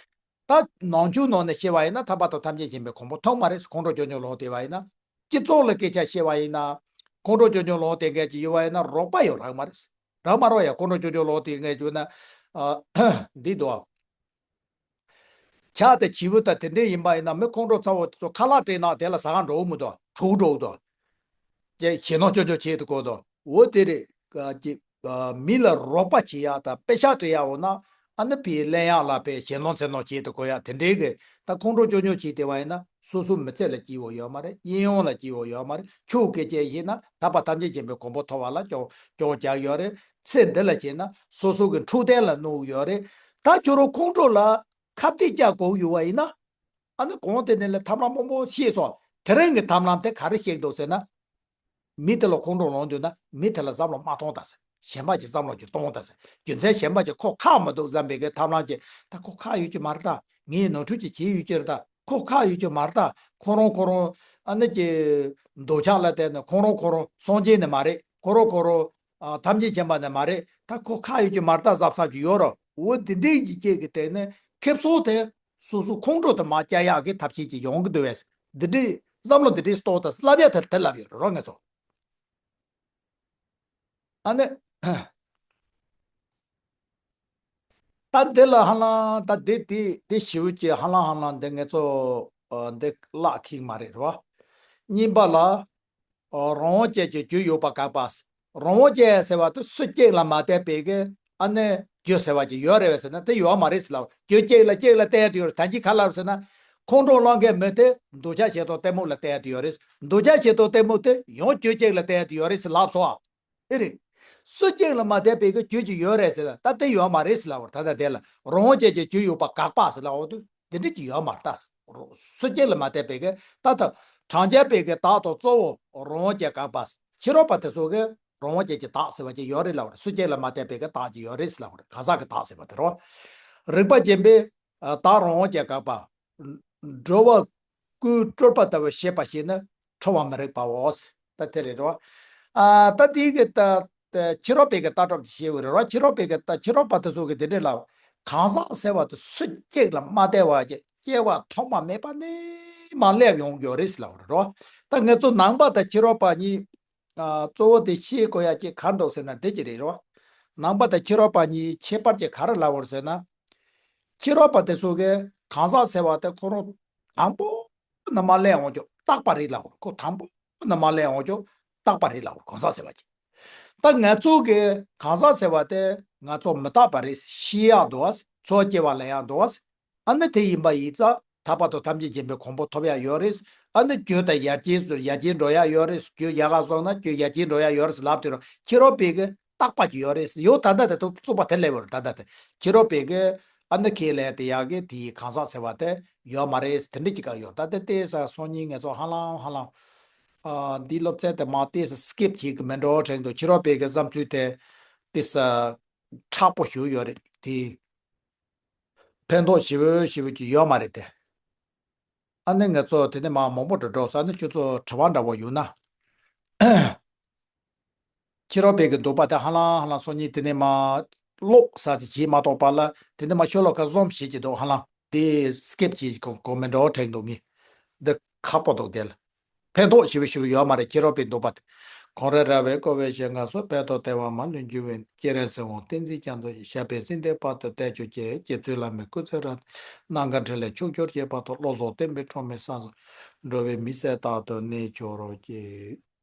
ད་ནང་ཆོས་ནང་ནས་བཤད་པ་ཡིན་ན་ཐར་པ་དང་ཐམས་ཅད་མཁྱེན་པའི་གོ་འཕང་ཐོབ་མ་རེད། ཁོང་ཁྲོ་རྐྱང་རྐྱང་ལངས་བསྡད་པ་ཡིན་ན། སྤྱི་ཚོགས་ལ་སྐད་ཆ་བཤད་པ་ཡིན་ན། ཁོང་ཁྲོ་རྐྱང་རྐྱང་ལངས་བསྡད་མཁན་ཅིག་ཡོད་པ་ཡིན་ན་རོགས་པ་ཡང་རག་མ་རེད། རག་མ་རོགས་ཡ། ཁོང་ཁྲོ་རྐྱང་རྐྱང་ལངས་བསྡད་མཁན་ཅིག་ཡོད་ན། ཨ། འདི་འདུག་ཨ། ཇ་དང་བྱིའུ་དང་དེ་འདྲས་ཡིན་པ་ཡིན་ན་མི་ཁོང་ཁྲོ་ཚ་བོ་དེ་ཚོ་ཁ་ལག་སྤྲད་ན་དེ་ལ་ཟ་ཁང་འགྲོ་གི་མི་འདུག་འཁྲུག་འགྲོ་གི་འདུག་ཀྱེ་ཞེད་སྣང་ཅོ་ཅོ་བྱེད་དུ་གོ་དོ། འོ་དེ་རེད། ཀ་ཅིག་ཨ། མི་ལ་རོགས་པ་བྱེད་ཡག་དང་པེ་ཤག་སྤྲད་ཡག་འོ་ན། ཨ་ནི་ཕའི་གླེན་ཡག་ལ་ཕའི་ཞེད་སྣང་ཚེར་སྣང་བྱེད་དུ་གོ་ཡག་དེ་འདྲའི་གི་ད་ཁོང་ཁྲོ་ཅོ་ཅོ་བྱེད་བསྡད་པ་ཡིན་ན་སོ་སོ་མི་ཚེ་ལ་སྐྱིད་པོ་ཡོད་མ་རེད། གཡས་གཡོན་ལ་སྐྱིད་པོ་ཡོད་མ་རེད། ཆོས་སྐད་ཆ་བཤད་ན་ཐར་པ་ཐམས་ཅད་མཁྱེན་པའི་གོ་འཕང་ཐོབ་པ་ལ་སྐྱོན་སྐྱོན་རྒྱག་ཡོད་རེད། ཚེ་འདི་ལ་བྱས་ན་སོ་སོ་གི་འཕྲོད་བསྟེན་ལ་གནོད་ཡོད་རེད། ད་ཁྱོད་རང་ཁོང་ཁྲོ་ལ་ཁ་གཏད་བཅག་དགོས་ཡོད་པ་ཡིན་ན། ཨ་ནི་གོང་དེ་ནས་ལ་ཐབས་ལམ་མང་པོ་ཤེས་སོང་། དེ་རིང་གི་ཐབས་ལམ་དེ་ག་རེ་ཤེས་འདུག་ཟེར་ན། མི་དེ་ལ་ཁོང་ཁྲོ་ལངས་འདུག་ན་མི་དེ་ལ་བསམ་བློ་མ་གཏོང་ད་ཟེར། གཞན་པ་གྱི་བསམ་བློ་ཅིག་གཏོང་ད་ཟེར། རྒྱུ་མཚན་གཞན་པ་གྱི་ཁོ་ཁག་མི་འདུག་བསམ་པའི་གི་ཐབས་ལམ་གྱིས་ད་ཁོ་ཁག་ཡོད་ཀྱི་མ་རེད་ད། ངས་ནོར་འཁྲུལ་ཅིག་བྱས་ཡོད་ཀྱི་རེད་ད། ཁོ་ཁག་ཡོད་ཀྱི་མ་རེད་ད། ཁོ་རང་ཁོ་རང་ཨ་ནི་ཀྱི་འདོད་ཆགས་ལ་བརྟེན་ནས་ཁོ་རང་ཁོ་རང་སངས་རྒྱས་ནི་མ་རེད། ཁོ་རང་ཁོ་རང་ཨ་ཐམས་ཅད་མཁྱེན་པ་ནི་མ་རེད། ད་ཁོ་ཁག་ཡོད་ཀྱི་མ་རེད་ད་བསམ་བསམ་གྱི་ཡོད་རོ། འོ་འདི་འདྲའི་ཡིད་ཆེས་ཀྱི་སྟེང་ནས་ཁེ་བཟང་དེ་སོ་སོ་ཁོང་ཁྲོ་དེ་མར་བཅག་ཡག་གི་ཐབས་ཤེས་ཅིག་ཡོང་གི་འདུག་བས། འདི་འདྲའི་བསམ་བློ་འདི་འདྲའི་གཏོང་ད་ལབ་ཡ་དེ་དེ་ལབ་ཡོད་རེད་རོ་ང་ཚོ། ཨ་ནི། ད་འདི་ལ་ཧ་ལམ་ད་འདི་འདི་འདི་ཞེ་པོ་ཅིག་ཧ་ལམ་ཧ་ལམ་འདི་ང་ཚོ་ཨ་འདི་བརླག་ཁེག་མ་རེད་རོ། གཉིས་པ་ལ། ཨ་རང་དབང་ཅན་གྱི་རྒྱུ་ཡོད་པ་དགག་པ། རང་དབང་ཅན་ཟེར་བ་དེ་སུ་གཅིག་ལ་མ་བལྟས་པའི་གི་ཨ་ནི་རྒྱུ་ཟེར་བ་ཅིག་ཡོད་རེད་བས་ཟེར་ན་དེ་ཡོད་མ་རེད་ཟེར་ལ། རྒྱུ་གཅིག་ལ་གཅིག་ལ་བལྟས་ཡ་དེ་ཡོད་རེད། ད་གིན་ག་ལབ་ཟེར་ན། ཁོང་ཁྲོ་ལངས་མཁན་མི་དེ་འདོད་ཆགས་ཞེ་སྡང་གཏི་མུག་ལ་བལྟས་ཡ་དེ་ཡོད་རེད། འདོད་ཆགས་ཞེ་སྡང་གཏི་མུག་དེ་ཡང་རྒྱུ་གཅིག་ལ་བལྟས་ཡ་དེ་ཡོད་རེད་ཟེར་ལབ་སོང་ཨ། ཨེ་རེད། སུ་གཅིག་ལ་མ་བལྟས་པའི་གི་རྒྱུ་ཅིག་ཡོད་རེད་ཟེར་ལ། ད་དེ་ཡོད་མ་རེད་ཟེར་ལབ་པར་ད་ལྟ་དེ་ལ་རང་དབང་ཅན་གྱི་རྒྱུ་ཡོད་པ་དགག་པ་ཟེར་ལབ་འོ་དུས་འདི་འདྲ་ཅིག་ཡོད་མ་རེད་ད། སུ་གཅིག་ལ་མ་བལྟས་པའི་གི་ད་ལྟ་དྲང་བྱ་པའི་གི་བདག་དང་གཙོ་བོ་རང་དབང་ཅན་དགག་པ། ཕྱི་རོལ་པ་དེ་ཚོ་གི་རང་དབང་ཅན་གྱི་བདག་ཟེར་བ་ཅིག་ཡོད་རེད་ལབ་པར། སུ་གཅིག་ལ་མ་བལྟས་པའི་གི་བདག་ཅིག་ཡོད་རེད་ཟེར་ལབ་པར་གང་ཟག་གི་བདག་ཟེར་བ་དེ་རོ། རིག་པ་ཅན་པས་བདག་རང་དབང་ཅན་དགག་པ། འགྲོ་བ་ཀུན་སྤྲུལ་པ་ལྟ་བུ་ཤེས་པ་ཞིག་ནི་ཁྲོ་བ་མི་རིག་པའོ། ད་དེ་རེད་རོ། ཨ་ད་དེའི་གི་ད་ད་ཕྱི་རོལ་པའི་གི་ལྟ་གྲུབ་ཅིག་ཤེས་དགོས་རེད་རོ། ཕྱི་རོལ་པའི་གི་ད་ཕྱི་རོལ་པ་དེ་ཚོ་གི་དེ་འདྲས་ལབ། གང་ཟག་ཟེར་བ་དེ་སུ་གཅིག་ལ་མ་བལྟས་པ་ཅིག་སྐྱེ་བ་ཐོག་མ་མེད་པ་ནས་མར་སླེབས་ཡོང་གི་ཡོད་རེད་ཟེར་ལབ་པ་རེད་རོ། ད་ང་ཚོ་ནང་པ་དང་ཕྱི་རོལ་པ་གཉིས་ཨ་གཙོ་བོ་དེ་ཤེས་དགོས་ཡ་ཅིག་ག་རེ་འདུག་ཟེར་ན་འདི་ཅིག་རེད་རོ། ནང་པ་དང་ཕྱི་རོལ་པ་གཉིས་ཁྱད་པར་ཅིག་ག་རེ་ལབ་པ་རེད་ཟེར་ན། ཕྱི་རོལ་པ་དེ་ཚོ་གིས་གང་ཟག་ཟེར་བ་དེ་ཁོ་རང་དང་པོ་ནས་མར་སླེབས་འོང་ཀྱང་རྟག་པ་རེད་ལབ་པ་རེད། ཁོ་དང་པོ་ནས་མར་སླེབས་འོང་ཀྱང་རྟག་པ་རེད་ལབ་པ་རེད། གང་ཟག་ཟེར་བ་ཅིག་ད་ང་ཚོ་གིས་གང་ཟག་ཟེར་བ་དེ་ང་ཚོ་མི་རྟག་པ་རེད། ཤི་ཡག་འདུག་བ། འཚོ་སྐྱེ་བ་ལེན་ཡག་འདུག་བ། ཨ་ནི་དེ་ཡིན་པ་ཡིན་ཙང་ཐར་པ་དང་ཐམས་ཅད་མཁྱེན་པའི་གོ་འཕང་ཐོབ་ཡག་ཡོད་རེད། ཨ་ནི་རྒྱུ་དང་ཡར་རྒྱས་སུ་ཡར་རྒྱས་འགྲོ་ཡག་ཡོད་རེད། རྒྱུ་ཡག་ག་སོང་ན་རྒྱུ་ཡར་རྒྱས་འགྲོ་ཡག་ཡོད་རེད་ལབ་དུས་ར། ཕྱི་རོལ་པའི་གི་རྟག་པ་ཅིག་ཡོད་རེད། ཡོད་ད་ལྟ་དེ་ཐུབ་རྩུབ་པ་དེ་སླེབས་ཡོད་རེད། ད་ལྟ་དེ་ཕྱི་རོལ་པའི་གི་ཨ་ནི་ཁས་ལེན་དེ་ཡག་གི་དེ་ཡི་གང་ཟག་ཟེར་བ་དེ་ཡོད་མ་རེད། དེ་འདྲ་ཅིག་ག་ཡོད། ད་ལྟ་དེ་ས་སང་ཉིན་ངས་ཚོ་ཧ་ལམ་ཧ་ལམ་ཨ་འདི་སློབ་ཚན་དེ་མ་དེ་ས་སི་ཀིབ་བྱེད་གི་མེད་འགྲོ་དྲན་འདུག་ཕྱི་རོལ་པའི་གི་བསམ་ཚུལ་དེ་དེ་ས་མཁྲེགས་པོ་ཞིག་ཡོད་རེད་དེ། ཕན་ཐོགས་ཞེ་པོ་ཞེ་པོ་ཅིག་ཡོད་མ་རེད་དེ། ཨ་ནི་ང་ཚོ་དེ་ནས་མ་མང་པོ་འགྲོ་འགྲོ་ས་ནི་ཁྱོད་ཚོ་དྲི་བ་འདྲ་བོ་ཡོད་ན། ཕྱི་རོལ་པའི་གི་འདོད་པ་དེ་ཧ་ལམ་ཧ་ལམ་སང་ཉིན་དེ་ནས་མ་ཀློག་ས་ཅིག་བྱེད་མ་གཏོགས་པ་ལ་དེ་ནས་མ་ཤོ་ལོ་ཀ་བཟུམ་བྱེད་ཀྱི་འདུག་ཧ་ལམ་དེ་སི་ཀིབ་བྱེད་ཀྱི་གོ་མེད་འགྲོ་དྲན་འདུག་ངས་འདི་ཁག་པོ་འདུག་དེ་ལ། ཕན་ཐོགས་ཞེ་པོ་ཞེ་པོ་ཡོད་མ་རེད། ཕྱི་རོལ་པའི་འདོད་པ་དེ། གངས་རི་ར་བས་བསྐོར་བའི་ཞལ་སྔ་སོགས། དཔལ་དང་བདེ་བ་མ་ལུས་འབྱུང་བའི། སྤྱན་རས་གཟིགས་དབང་བསྟན་འཛིན་རྒྱ་མཚོ་ཡི། ཞབས་པད་སྲིད་མཐའི་བར་དུ་བརྟན་གྱུར་ཅིག་རྗེ་བཙུན་བླ་མའི་སྐུ་ཚེ་རབ། ནམ་མཁའ་འཕྲིན་ལས་ཕྱུག་འགྱུར་གྱི་བར་དུ། བློ་བཟང་བསྟན་པའི་སྒྲོན་མེ་བསམ་དུ། འགྲོ་བའི་མི་སེར་རྟག་ཏུ་གནས་གྱུར་ཅིག